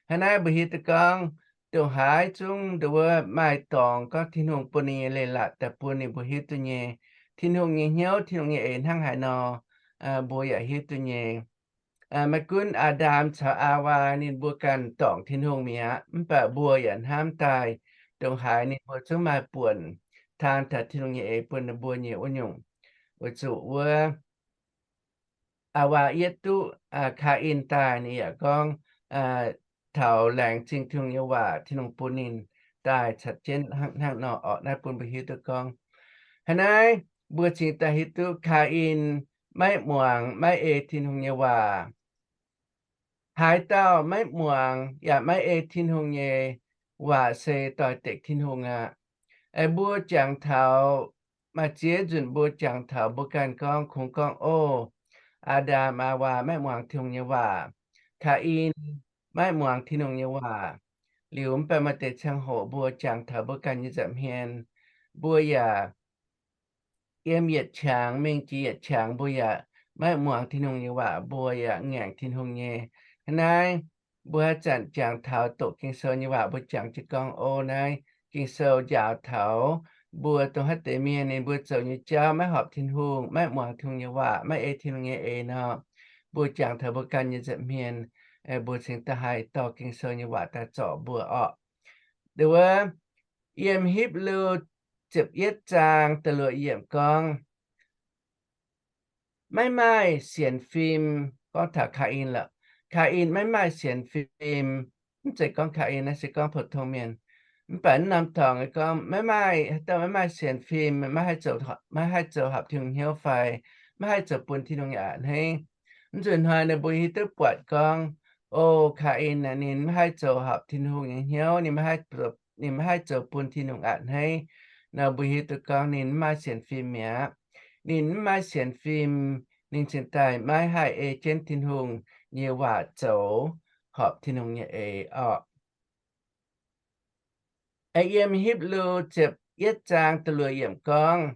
Hnangv naaiv mbuo hiuv duqv gorngv, ndongc haaix zungv nduov maaih dorngx gorngv Tin-Hungh bun ninh nyei leiz-latc daaih bun ninh mbuo hiuv duqv nyei. Tin-Hungh nyei hnyouv, Tin-Hungh nyei eix hnangv haaix nor, mbuo yaac hiuv duqv nyei. Maiv gunv Aa^ndam caux Aawaa ninh mbuo ganh dorngc Tin-Hungh mi'aqv, mv baac mbuo yaac hnamv daaih ndongc haaix ninh mbuo zungv maaih buonc taan taux Tin-Hungh nyei eix bun ninh mbuo nyei wuov nyungc. Weic zuqc wuov Aawaa yietv duqv Kaa^in daaih, ninh yaac gorngv taux laengz zingh Tin-Hungh nyei waac Tin-Hungh bun ninh daaih caux jienv hnangv nor orqc. Naaiv bun mbuo hiuv duqv gorngv, hnangv naaiv mbuo cingx daaih hiuv duqv Kaa^in maiv muangx, maiv ei Tin-Hungh nyei waac. Haaix dauh maiv muangx yaac maiv ei Tin-Hungh nyei waac se doix-dekc Tin-Hungh aqv. Aengx mbuo jangx taux, maaih ziex nzunc mbuo jangx taux mbuo ganh gorngv, kungx gorngv, Ov, Aa^ndam, Aa^waa maiv muangx Tin-Hungh nyei waac. Kaa^in maiv muangx Tin-Hungh nyei waac. Liuz mv baac maaih deix ziangh hoc mbuo jangx taux mbuo ganh nyei nza'hmien, mbuo yaac yiem yietc qangx mingh jiex yietc qangx, mbuo yaac maiv muangx Tin-Hungh nyei waac, mbuo yaac ngaengc Tin-Hungh nyei. Hnangv naaiv, mbuo haaix zanc jangx taux doqc Ging-Sou nyei waac, mbuo jangx jienv gorngv, Ov, naaiv Ging-Sou njaaux taux mbuo dongh haaix deix mienh ninh mbuo zoux nyei jauv maiv horpc Tin-Hungh, maiv muangx Tin-Hungh nyei waac, maiv ei Tin-Hungh nyei eix nor, mbuo jangx taux mbuo ganh nyei nza'hmien, mbuo cingx daaih haih dorh Ging-Sou nyei waac daaih zorc mbuo orqc. Wuov, yiem Hipv^lu ziepc yietv zaang da'luoqc yiemc gorngv, maiv maaih sienx fim, gorngv taux Kaa^in lorqc. Kaa^in maiv maaih sienx fim. Mv zeiz gorngv Kaa^in, naaiv se gorngv pou-tong mienh. Mv baac naaiv norm dorngx gorngv maiv maaih, haaix dauh maiv maaih sienx fim, maiv haih zoux, maiv haih zoux horpc Tin-Hungh hnyouv fai maiv haih zoux bun Tin-Hungh nyei a'hneiv. Mv nzunc hnoi naaic mbuo hiuv duqv buatc gorngv, o, Kaa^in aeqv, ninh maiv haih zoux horpc Tin-Hungh nyei hnyouv, ninh maiv haih zoux bun Tin-Hungh a'hneiv nor, mbuo hiuv duqv gorngv ninh maiv maaih sienx fim mi'aqv. Ninh maiv maaih sienx fim, ninh cingx daaih maiv haih ei jienv Tin-Hungh nyei waac zoux horpc Tin-Hungh nyei eix orqc. Yiem Hipv^lu ziepc yietv zaang da'luoqc yiemc gorngv,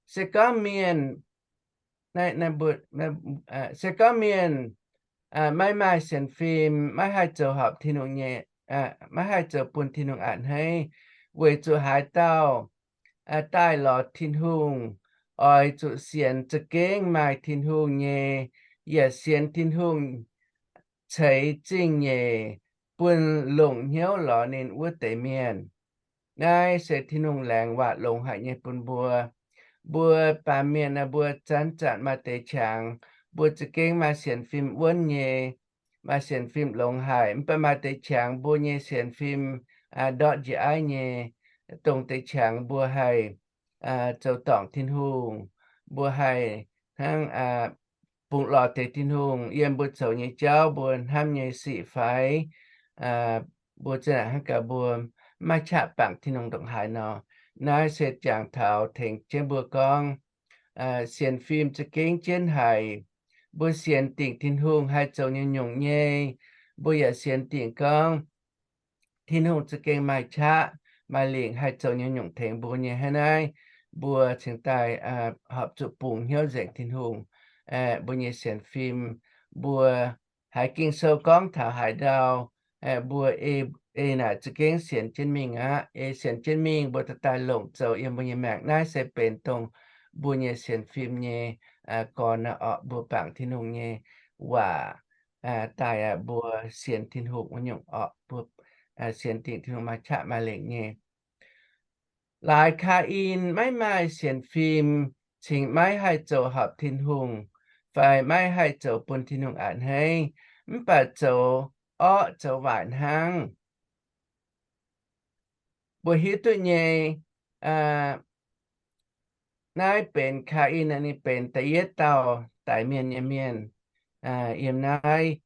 se gorngv mienh, se gorngv mienh maiv maaih sienx fim, maiv haih zoux horpc Tin-Hungh nyei, maiv haih zoux bun Tin-Hungh a'hneiv, weic zuqc haaix dauh daaih lorz Tin-Hungh oix zuqc sienx za'gengh maaih Tin-Hungh nyei, yaac sienx Tin-Hungh ceix zingh nyeic bun longc hnyouv lorz ninh wuov deix mienh. Naaiv se Tin-Hungh laengz waac longx haic nyei bun mbuo. Mbuo baamh mienh aeqv, mbuo zanc-zanc maaih deix qangx, mbuo za'gengh maaih sienx fim wuonv nyei, maaih sienx fim longx haic. Mv baac maaih deix qangx mbuo nyei sienx fim ndortv njiec aiv nyei, dongh deix qangx mbuo haih zoux dorngc Tin-Hungh, mbuo haih hnangv bungx lorz deix Tin-Hungh yiem mbuo zoux nyei jauv, mbuo hnamv nyei sic fai mbuo za'naaic hnangv gaax mbuo maiv qaqv bangc Tin-Hungh ndongc haaix nor. Naaiv se jangx taux tengx jienv mbuo gorngv, sienx fim za'gengh jienv haic. Mbuo sienx dingc Tin-Hungh haih zoux nyungc-nyungc nyei. Mbuo yaac sienx dingc gorngv Tin-Hungh za'gengh maaih qaqv maaih lingc haih zoux nyungc-nyungc tengx mbuo nyei. Hnangv naaiv mbuo cingx daaih horpc zuqc bungx hnyouv nzengc Tin-Hungh. Mbuo nyei sienx fim, mbuo haiz Ging-Sou gorngv taux haaix ndau, mbuo ei naaic za'gengh sienx jienv mingh aqv. Ei sienx jienv mingh mbuo daaih daaih longc zoux yiem mbuo nyei maengc. Naaiv se benx dongh mbuo nyei sienx fim nyei gorn orqc. Mbuo bangc Tin-Hungh nyei waac daaih, mbuo sienx Tin-Hungh wuov nyungc orqc, mbuo sienx dingc Tin-Hungh maaih qaqv maaih lengc nyei. Laaix Kaa^in maiv maaih sienx fim, cingx maiv haih zoux horpc Tin-Hungh fai maiv haih zoux bun Tin-Hungh a'hneiv, mv baac zoux orqv zoux waaic hnangv. Mbuo hiuv duqv nyei, naaiv benx Kaa^in, ninh benx da'yietv dauh daix mienh nyei mienh. Yiem naaiv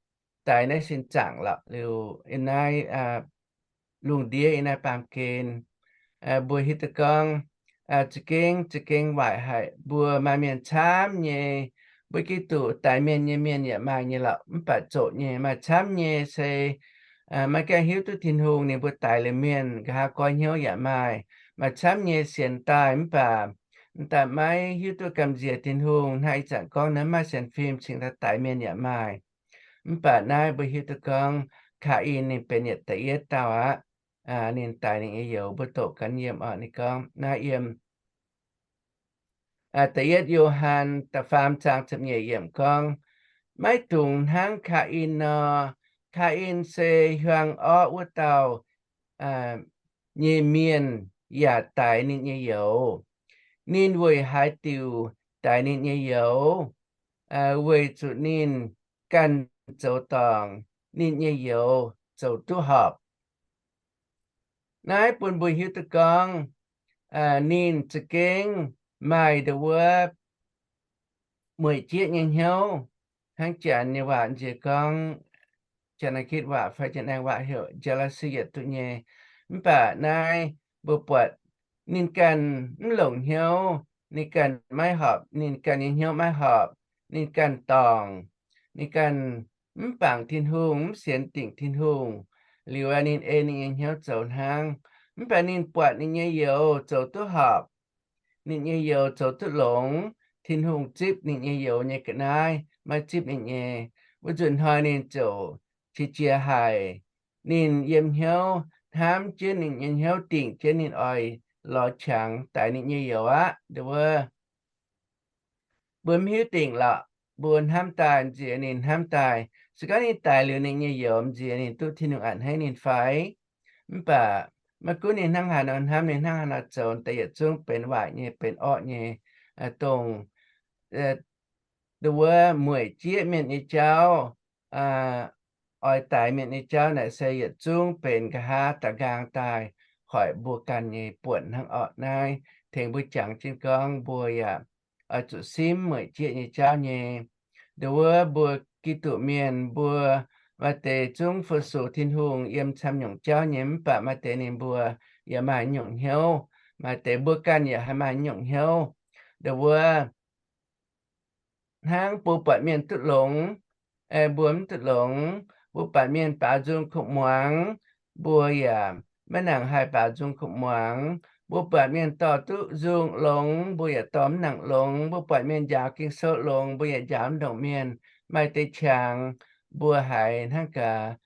daix naaiv sin zaangc lorqc, liuz yiem naaiv lungh ndiev yiem naaiv baamh gen, mbuo hiuv duqv gorngv za'gengh, za'gengh waaic haic. Mbuo maaih mienh camv nyei, mbuo Giduc daix mienh nyei mienh yaac maaih nyei lorqc, mv baac zoqc nyei maaih camv nyei se maiv gaengh hiuv duqv Tin-Hungh, ninh mbuo daix liuz mienh nqa'haav goiv hnyouv yaac maaih. Maaih camv nyei sienx daaih mv baac m'daaih maiv hiuv duqv gamh nziex Tin-Hungh. Hnangv ih zanc gorngv naaiv maaih sienx fim cingx daaih daix mienh yaac maaih. Mv baac naaiv mbuo hiuv duqv gorngv Kaa^in ninh benx yietc da'yietv dauh aqv. Ninh daix ninh nyei youz, mbuo doqc ganh yiem orqc. Ninh gorngv naaiv yiem da'yietv Yo^han da'faam zaang ziepc nyeic yiemc gorngv, maiv dungx hnangv Kaa^in nor. Kaa^in se hiuang orqv wuov dauh nyei mienh yaac daix ninh nyei youz. Ninh weic haaix diuc daix ninh nyei youz? Weic zuqc ninh ganh zoux dorngc, ninh nyei youz zoux duqv horpc. Naaiv bun mbuo hiuv duqv gorngv ninh za'gengh maaih ndau wuov mueic jieqv nyei hnyouv. Hnangv Janx nyei waac nziex gorngv, Janx-Aengx-Gitv waac fai Janx-Aengx waac heuc jealousy yietc duqv nyei. Mv baac naaiv mbuo buatc ninh ganh mv longc hnyouv, ninh ganh maiv horpc, ninh ganh nyei hnyouv maiv horpc, ninh ganh dorngc, ninh ganh mv bangc Tin-Hungh, mv sienx dingc Tin-Hungh. Liuz ninh ei ninh nyei hnyouv zoux hnangv. Mv baac ninh buatc ninh nyei youz zoux duqv horpc, ninh nyei youz zoux duqv longx, Tin-Hungh zipv ninh nyei youz nyei ga'naaiv, maiv zipv ninh nyei. Wuov nzunc hnoi ninh ziouc qiex jiez haic. Ninh yiem hnyouv hnamv jienv ninh nyei hnyouv dingc jienv ninh oix lorz qangx daix ninh nyei youz aqv. Nduov wuov, mbuo mv hiuv dingc lorqc, mbuo hnamv daaih nziex ninh hnamv daaih. Se gorngv ninh daix liuz ninh nyei youz nziex ninh duqv Tin-Hungh a'hneiv ninh fai? Mv baac maiv gunv ninh hnangv haaix nor hnamv, ninh hnangv haaix nor zoux, daaih yietc zungv benx waaic nyei, benx orqv nyei. Dongh, nduov wuov, mueic jieqv mienh nyei jauv, oix daix mienh nyei jauv naaic se yietc zungv benx nqa'haav da'nqaang daaih hoic mbuo ganh nyei buonc hnangv orqc. Naaiv tengx mbuo jangx jienv gorngv mbuo yaac oix zuqc simv mueic jieqv nyei jauv nyei. Nduov wuov, mbuo Giduc mienh mbuo maaih deix zungv fu-sux Tin-Hungh yiem camv nyungc jauv nyei, mv baac maaih deix ninh mbuo yaac maaih nyungc hnyouv. Maaih deix mbuo ganh yaac haih maaih nyungc hnyouv. Nduov wuov, hnangv mbuo buatc mienh duqv longx, mbuo mv duqv longx. Mbuo buatc mienh baaux nzung kuv muangx, mbuo yaac maiv nangc haih baaux nzung kuv muangx. Mbuo buatc mienh dorh duqv nzung longx, mbuo yaac dorh mv nangc longx. Mbuo buatc mienh njaaux Ging-Sou longx, mbuo yaac njaaux mv ndongc mienh. Maaih deix qangx mbuo haiz hnangv gaax,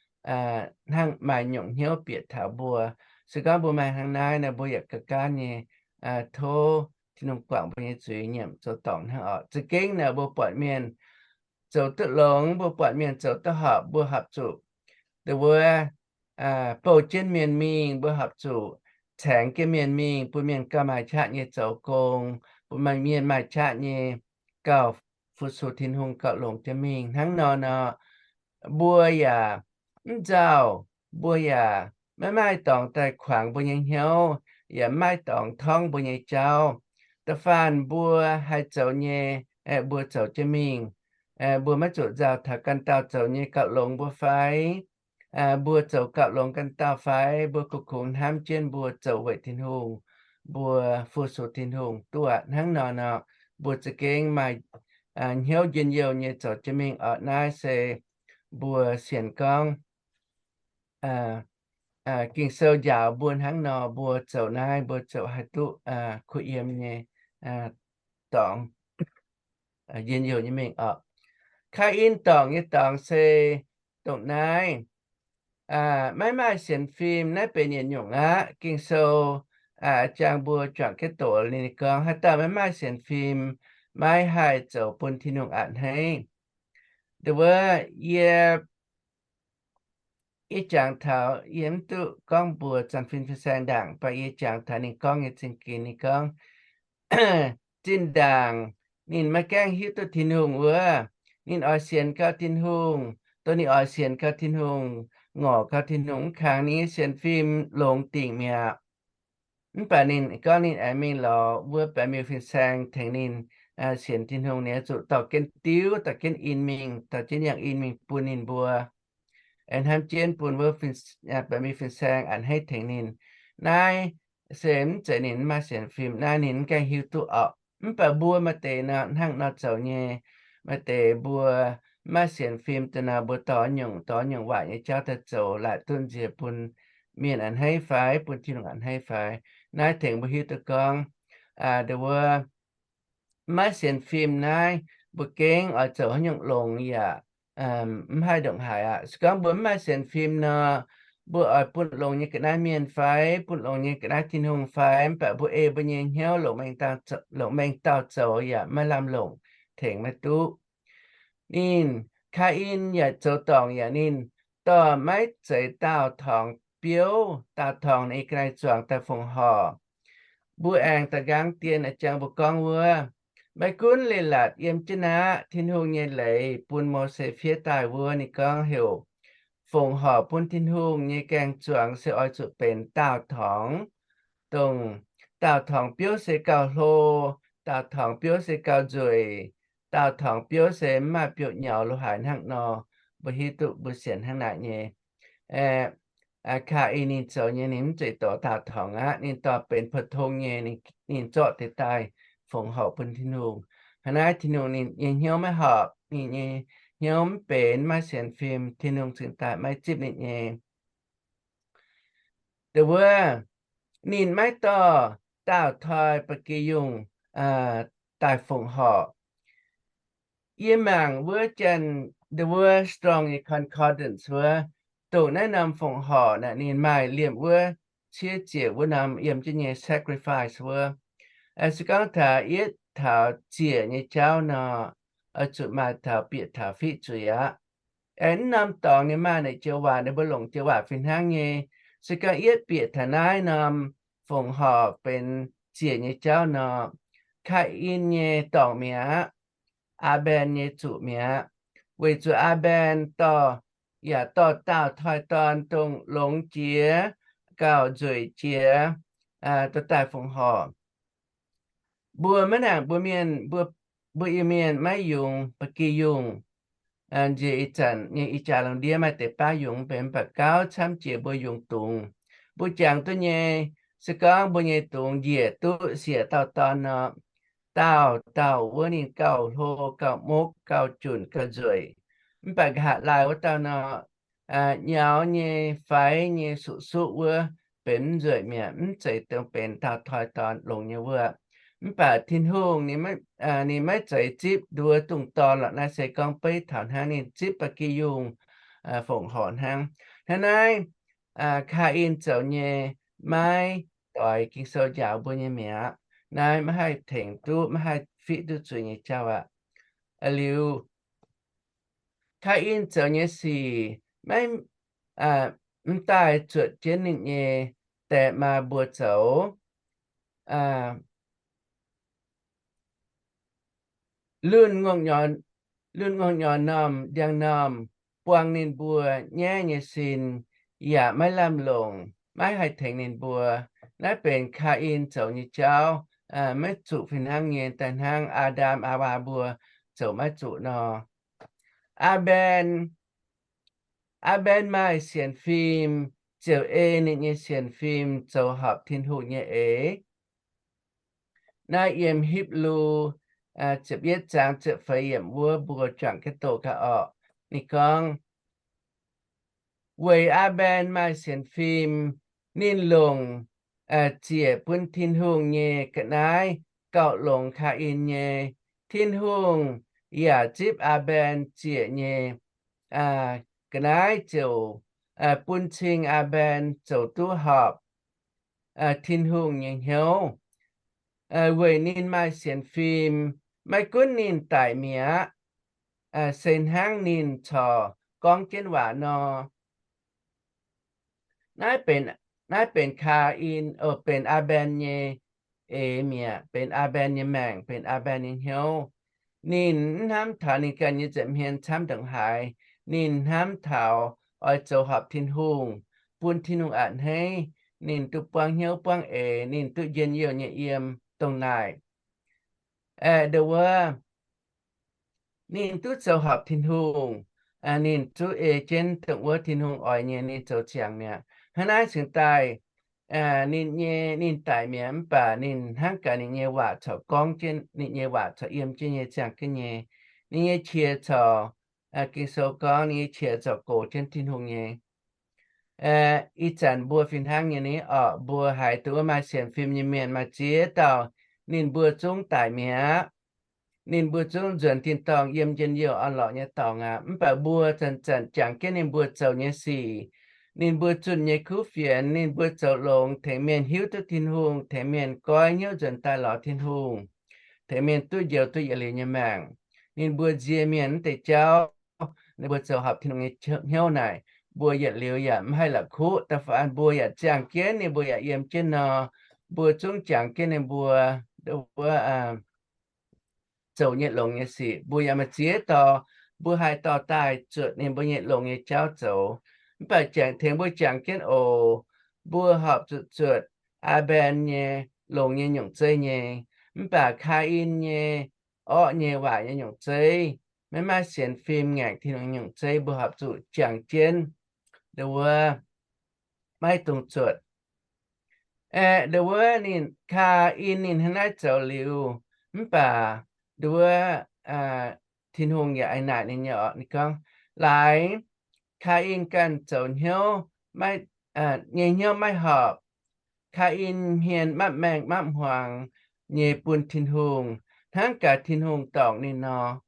hnangv maaih nyungc hnyouv bieqc taux mbuo. Se gorngv mbuo maaih hnangv naaiv nor, mbuo yaac ga'gaanv nyei tov Tin-Hungh guangc mbuo nyei zuiz nyiemc zoux dorngc hnangv orqc. Za'gengh naaic mbuo buatc mienh zoux duqv longx, mbuo buatc mienh zoux duqv horpc, mbuo horpc zuqc, nduov wuov, bouh jienv mienh mingh, mbuo horpc zuqc caengx jienv mienh mingh, bun mienh gauh maaih qaqv nyei zoux gong, bun maaih mienh maaih qaqv nyei gauh fu-sux Tin-Hungh gauh longx jienv mingh. Hnangv nor nor, mbuo yaac mv nzauh, mbuo yaac maiv maaih dorngx daaih kuangx mbuo nyei hnyouv, yaac maiv maaih dorngx torngv mbuo nyei jauv. Da'faanh mbuo haih zoux nyei, mbuo zoux jienv mingh. Mbuo maiv zuqc nzauh taux ganh dauh zoux nyei gauh longx mbuo fai? Mbuo zoux gauh longx ganh dauh fai? Mbuo kungx kungx hnamv jienv mbuo zoux weic Tin-Hungh, mbuo fu-sux Tin-Hungh duqv aqv. Hnangv nor nor, mbuo za'gengh maaih hnyouv njien-youh nyei zoux jienv mingh orqc. Naaiv se mbuo sienx gorngv Ging-Sou njaaux mbuo hnangv nor, mbuo zoux naaiv mbuo ziouc haih duqv kuh yiem nyei, dorngx, njien-youh nyei mingh orqc. Kaain dorngc nyei dorngx se dongh naaiv, maiv maaih sienx fim. Naaiv benx yietc nyungc aqv. Ging-Sou jangx mbuo juangc jienv doqc ninh gorngv, haaix dauh maiv maaih sienx fim maiv haih zoux bun Tin-Hungh a'hneiv. Nduov wuov, yie, yie jangx taux, yie mv duqv gorngv mbuox zanc fin fin-saeng ndaangc, mv baac yie jangx taux ninh gorngv nyei zingh ginx. Ninh gorngv, zinh ndaangc ninh maiv gaengh hiuv duqv Tin-Hungh wuov, ninh oix sienx gau Tin-Hungh, dongh ninh oix sienx gau Tin-Hungh, ngorc gau Tin-Hungh, mv kangx ninh nyei sienx fim longx dingc mi'aqv. Mv baac ninh gorngv ninh aengx mingh lorz wuov baeqc miuc fin-saeng tengx ninh sienx Tin-Hungh. Ninh oix zuqc dorh jienv diuv, dorh jienv in mingh, dorh jienv yangh in mingh bun ninh mbuo, aengx hnamv jienv bun wuov baeqc miuc fin-saeng a'hneiv tengx ninh. Naaiv se mv zeiz ninh mv maaih sienx fim, naaiv ninh mv gaengh hiuv duqv orqc. Mv baac mbuo maaih deix nor hnangv nor zoux nyei. Maaih deix mbuo mv maaih sienx fim daaih nor, mbuo dorh nyungc, dorh nyungc waaic nyei jauv daaih zoux, laaic duqv nziex bun mienh a'hneiv fai, bun Tin-Hungh a'hneiv fai? Naaiv tengx mbuo hiuv duqv gorngv, nduov wuov, maiv sienx fim naaiv, mbuo gengh oix zoux haaix nyungc longx yaac mv haih ndongc haaix aqv. Se gorngv mbuo mv maaih sienx fim nor, mbuo oix bun longx nyei ga'naaiv mienh fai, bun longx nyei ga'naaiv Tin-Hungh fai? Mv baac mbuo ei mbuo nyei hnyouv longc mengh dauh zoux yaac maiv lamh longc, tengx maiv duqv. Ninh, Kaa^in yaac zoux dorngc yaac ninh dorh maiv zeiz daauh torngx biouv. Daauh torngx naaiv ga'naaiv zuangx daaih fongc horc. Mbuo aengx da'nqaang dien a'jang mbuo gorngv wuov, maiv gunv leiz-latc yiem jienv aqv, Tin-Hungh nyei leiz bun Mose fiev daaih wuov, ninh gorngv heuc fongc horc bun Tin-Hungh nyei gaeng-zuangx se oix zuqc benx daauh torngx. Dongh daauh torngx biouv se gauh hlo, daauh torngx biouv se gauh nzueic, daauh torngx biouv se mv maaih biouv nyaux lo haaix hnangv nor. Mbuo hiuv duqv mbuo sienx hnangv naaic nyei. Aa, Kaa^in ninh zoux nyei, ninh mv zeiz dorh daauh torngx aqv. Ninh dorh benx pou-tong nyei, ninh, ninh zorqv deix daaih fongc horc bun Tin-Hungh. Hnangv naaiv Tin-Hungh ninh nyei hnyouv maiv horpc, ninh nyei hnyouv mv benx, maiv sienx fim, Tin-Hungh cingx daaih maiv zipv ninh nyei. Dongh wuov, ninh maiv dorh daauh toi ba'gi yungh daaih fongc horc. Yie mangc wuov janx, dongh wuov Strong Concordance wuov, dongh naaiv norm fongc horc naaic ninh maaih liemh wuov ciev ziec wuov norm yiem jienv nyei sacrifice wuov. Se gorngv taux yietv taux ziec nyei jauv nor, oix zuqc maaih taux bieqc taux fiqv zuiz aqv. Aengx mv norm dorngx ninh maaih naaic joux waac, ninh mbuo longc joux waac fih hnangv nyei. Se gorngv yietv bieqc taux naaiv norm fongc horc benx ziec nyei jauv nor, Kaa^in nyei dorngc mi'aqv, Aa^mben nyei zuqc mi'aqv. Weic zuqc Aa^mben dorh, yaac dorh daauh toi-dorn dongh longx jiex, gauh nzueic jiex, dorh daaih fongc horc. Mbuo maiv nangc mbuo mienh, mbuo, mbuo Iu-Mienh maiv yungz ba'gi yungh. Nziex ih zanc nyei ih jaax lungh ndiev maaih deix baav yungz mv benx, mv baac gauh camv jiex mbuo yungz dungz. Mbuo jangx duqv nyei, se gorngv mbuo nyei dungz njiec duqv siec dauh dorn nor, daauh dauh wuov ninh gauh hlo, gauh mokv, gauh junc, gauh nzueic. Mv baac nqa'haav laai wuov dauh nor, nyaux nyei, faix nyei, suqv-suqv wuov, benx mv nzueic mi'aqv, mv zeiz dongh benx daauh toi-dorn longx nyei wuov. Mv baac Tin-Hungh ninh maiv zeiz zipv nduov dungz dorn lorqc. Naaiv se gorngv beiv taux hnangv, ninh zipv ba'gi yungh fongc horc hnangv. Hnangv naaiv, Kaa^in zoux nyei maiv doix Ging-Sou njaaux mbuo nyei mi'aqv. Naaiv maiv haih tengx duqv, maiv haih fiqv duqv zuiz nyei jauv aqv. Liuz, Kaa^in zoux nyei sic maiv, mv daaih zuotc jienv ninh nyei die maa mbuo zoux. Lunh, lunh ngongh nyorx normh ndiangx-normh buang ninh mbuo nyaiv nyei sin, yaac maiv lamh longc, maiv haih tengx ninh mbuo. Naaiv benx Kaa^in zoux nyei jauv, maiv zuqc fih hnangv nyei, daaih hnangv Aa^ndam Aawaa mbuo zoux maiv zuqc nor. Aa^mben, Aa^mben maaih sienx fim, ziouc ei ninh nyei sienx fim zoux horpc Tin-Hungh nyei eix. Naaiv yiem Hipv^lu ziepc yietv zaang ziepc feix yiemc wuov mbuo juangc jienv doqc gaax orqc. Ninh gorngv, weic Aa^mben maaih sienx fim, ninh longc ziec bun Tin-Hungh nyei ga'naaiv gauh longx Kaa^in nyei. Tin-Hungh yaac zipv Aa^mben ziec nyei ga'naaiv ziouc bun cing Aa^mben zoux duqv horpc Tin-Hungh nyei hnyouv. Weic ninh maaih sienx fim, maiv gunv ninh daic mi'aqv, se hnangv ninh corc gorngv jienv waac nor. Naaiv benx, naaiv benx Kaa^in, o, benx Aa^mben nyei eix mi'aqv, benx Aa^mben nyei maengc, benx Aa^mben nyei hnyouv. Ninh mv hnamv taux ninh ganh nyei nza'hmien camv ndongc haaix. Ninh hnamv taux oix zoux horpc Tin-Hungh, bun Tin-Hungh a'hneiv, ninh duqv buangv hnyouv buangv eix, ninh duqv njien-youh nyei yiem dongh naaic. Aeqv, ndo wuov, ninh duqv zoux horpc Tin-Hungh, ninh duqv ei jienv dongh wuov Tin-Hungh oix nyei, ninh zoux ziangx mi'aqv. Hnangv naaiv cingx daaih, ninh nyei, ninh daic mi'aqv, mv baac ninh hnangv gaax ninh nyei waac corc gorngv jienv, ninh nyei waac corc yiem jienv nyei, ziangh jienv nyei. Ninh nyei qiex corc, Ging-Sou gorngv ninh nyei qiex corc gox jienv Tin-Hungh nyei. Ih zanc mbuo fih hnangv nyei ni orqc, mbuo haiz dongh wuov maaih sienx fim nyei mienh maaih ziex dauh, ninh mbuo zungv daic mi'aqv. Ninh mbuo zungv nzuonx tin-dorngh yiem njien-youh orn-lorqc nyei dorngx aqv. Mv baac mbuo zanc-zanc jangx jienv ninh mbuo zoux nyei sic, ninh mbuo zunh nyei kuv fienx, ninh mbuo zoux longx, tengx mienh hiuv duqv Tin-Hungh, tengx mienh goiv hnyouv nzuonx daaih lorz Tin-Hungh, tengx mienh duqv njoux duqv yietc liuz nyei maengc. Ninh mbuo nzie mienh wuov deix jauv, ninh mbuo zoux horpc Tin-Hungh nyei hnyouv naaic, mbuo yietc liuz yaac mv haih la'kuqv. Da'faanh mbuo yaac ziangh jienv ninh mbuo yaac yiem jienv nor, mbuo zungv jangx jienv ninh mbuo wuov zoux nyei longx nyei sic. Mbuo yaac maaih ziex dauh, mbuo haih dorh daaih zuotc ninh mbuo nyei longx nyei jauv zoux. Mv baac tengx mbuo jangx jienv oc, mbuo horpc zuqc zuotc Aa^mben nyei longx nyei nyungc zeiv nyei. Mv baac Kaa^in nyei orqv nyei waaic nyei nyungc zeiv, maiv maaih sienx fim, ngaengc Tin-Hungh nyungc zeiv, mbuo horpc zuqc jangx jienv ndo wuov maiv dungx zuotc. Aeqv, nduov wuov ninh, Kaa^in ninh hnangv naaiv zoux liuz, mv baac nduov wuov Tin-Hungh yaac aengx naaic ninh nyei orqc. Ninh gorngv, Laaix Kaa^in ganh zoux hnyouv, nyei hnyouv maiv horpc. Kaa^in hmien mapv maengh mapv hmuangx nyei bun Tin-Hungh, hnangv gaax Tin-Hungh dorngc ninh nor.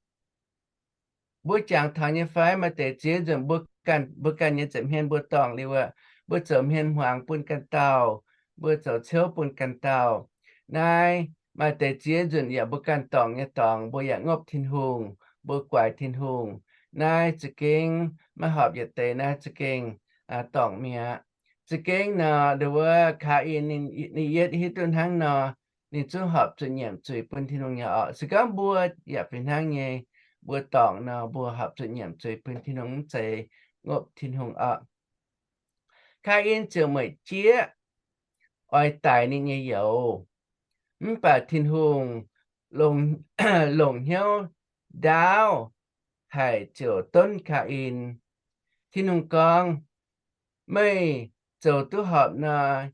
Mbuo jangx taux nyei fai? Maaih deix ziex nzunc mbuo ganh, mbuo ganh nyei nza'hmien mbuo dorngc liuz aqv. Mbuo zoux hmien hmuangx bun ganh dauh, mbuo zoux ciouv bun ganh dauh. Naaiv maaih deix ziex nzunc yaac mbuo ganh dorngc nyei dorngx, mbuo yaac ngopv Tin-Hungh, mbuo guaix Tin-Hungh. Naaiv za'gengh maiv horpc yietc deix, naaiv za'gengh dorngc mi'aqv. Za'gengh nor, nduov wuov Kaa^in ninh, ninh yietv hiuv duqv hnangv nor, ninh zungv horpc zuqc nyiemc zuiz bun Tin-Hungh nyei orqc. Se gorngv mbuo yaac fih hnangv nyei, mbuo dorngc nor, mbuo horpc zuqc nyiemc zuiz bun Tin-Hungh, mv zeiz ngopv Tin-Hungh orqc. Kaa^in ziouc mueic jieqv oix daic ninh nyei youz. Mv baac Tin-Hungh longc, longc hnyouv ndaauv haic ziouc donv Kaa^in. Tin-Hungh gorngv, Meih zoux duqv horpc nor,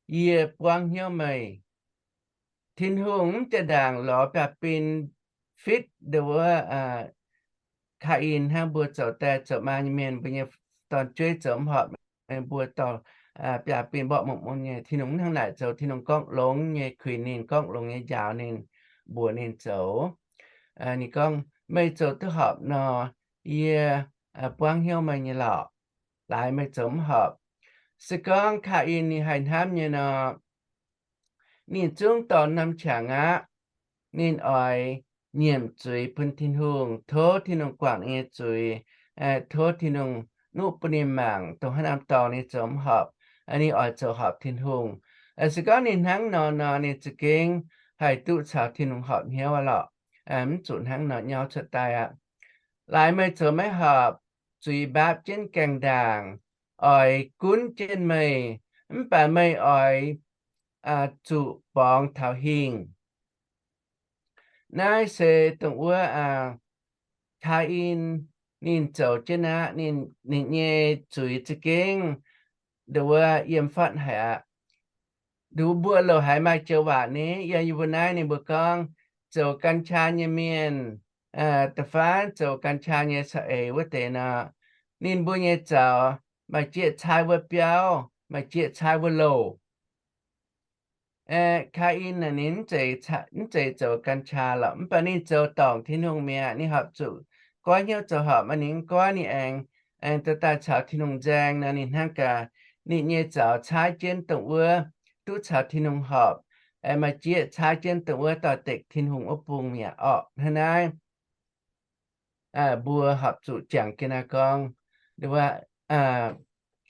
yie buangv hnyouv meih. Tin-Hungh mv jaa-ndaangc lorz biaav-bin fitv nduov wuov Kaa^in hnangv mbuo zoux die zoux maa nyei mienh, mbuo nyei dorn-jueiv zoux mv horpc, mbuo dorh biaav-bin mborqv mungh mun nyei. Tin-Hungh mv hnangv naaic zoux. Tin-Hungh gorngv longx nyei kuinx ninh, gorngv longx nyei njaaux ninh, mbuox ninh zoux. Ninh gorngv, Meih zoux duqv horpc nor, yie buangv hnyouv meih nyei lorqc. Laaix meih zoux mv horpc. Se gorngv Kaa^in ninh haih hnamv nyei nor, ninh zungv dorh norm qangx aqv. Ninh oix nyiemc zuiz bun Tin-Hungh, tov Tin-Hungh guangc ninh nyei zuiz, tov Tin-Hungh nuqv bun ninh mangc dongh haaix norm dorngx ninh zoux mv horpc, ninh oix zoux horpc Tin-Hungh. Se gorngv ninh hnangv nor nor, ninh za'gengh haih duqv caux Tin-Hungh horpc hnyouv aqv lorqc. Mv zuqc hnangv nor nyauv cuotv daaih aqv. Laaix meih zoux maiv horpc, zuiz mbaapv jienv gaengh ndaangc, oix gunv jienv meih, mv baac meih oix zuqc borngz taux hingh. Naaiv se dongh wuov Kaa^in ninh zoux jienv aqv. Ninh, ninh nyei zuiz za'gengh nduov wuov yiem fatv haic aqv. Nduov mbuo loz-haiz maaih joux waac ni, yiem yie mbuo naaiv ninh mbuo gorngv, zoux กัญชา nyei mienh, da'faanh zoux กัญชา nyei caux eix wuov deix nor, ninh mbuo nyei zaux maaih jieqv caaiv wuov biauv, maaih jieqv caaiv wuov louh. Kaa^in naaic ninh mv zeiz zoux กัญชา lorqc, mv baac ninh zoux dorngc Tin-Hungh mi'aqv. Ninh horpc zuqc goiv hnyouv zoux horpc, maaih ninh mv goiv ninh aengx, aengx dorh daaih caux Tin-Hungh nzaeng nor, ninh hnangv gaax ninh nyei zaux caaiv jienv dongh wuov duqv caux Tin-Hungh horpc, aengx maaih jieqv caaiv jienv dongh wuov doix-dekc Tin-Hungh wuov bung mi'aqv orqc. Hnangv naaiv mbuo horpc zuqc jangx jienv naaiv gorngv,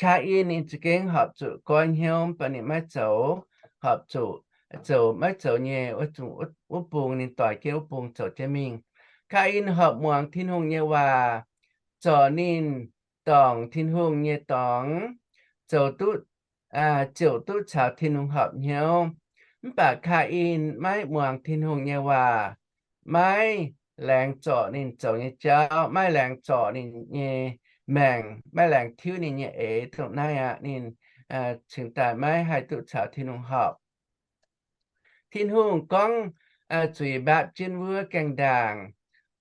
Kaa^in ninh za'gengh horpc zuqc goiv hnyouv, mv baac ninh maiv zoux, horpc zuqc zoux maiv zoux nyei wuov bung, ninh doix jienv wuov bung zoux jienv mingh. Kaa^in horpc muangx Tin-Hungh nyei waac, zorc ninh dorngc Tin-Hungh nyei dorngx, zoux duqv, ziouc duqv caux Tin-Hungh horpc hnyouv. Mv baac Kaa^in maiv muangx Tin-Hungh nyei waac, maiv laengz zorc ninh zoux nyei jauv, maiv laengz zorc ninh nyei maengc, maiv laengz tiuv ninh nyei eix. Dongh naaiv aqv, ninh cingx daaih maiv haih duqv caux Tin-Hungh horpc. Tin-Hungh gorngv, zuiz mbaapv jienv wuov gaengh ndaangc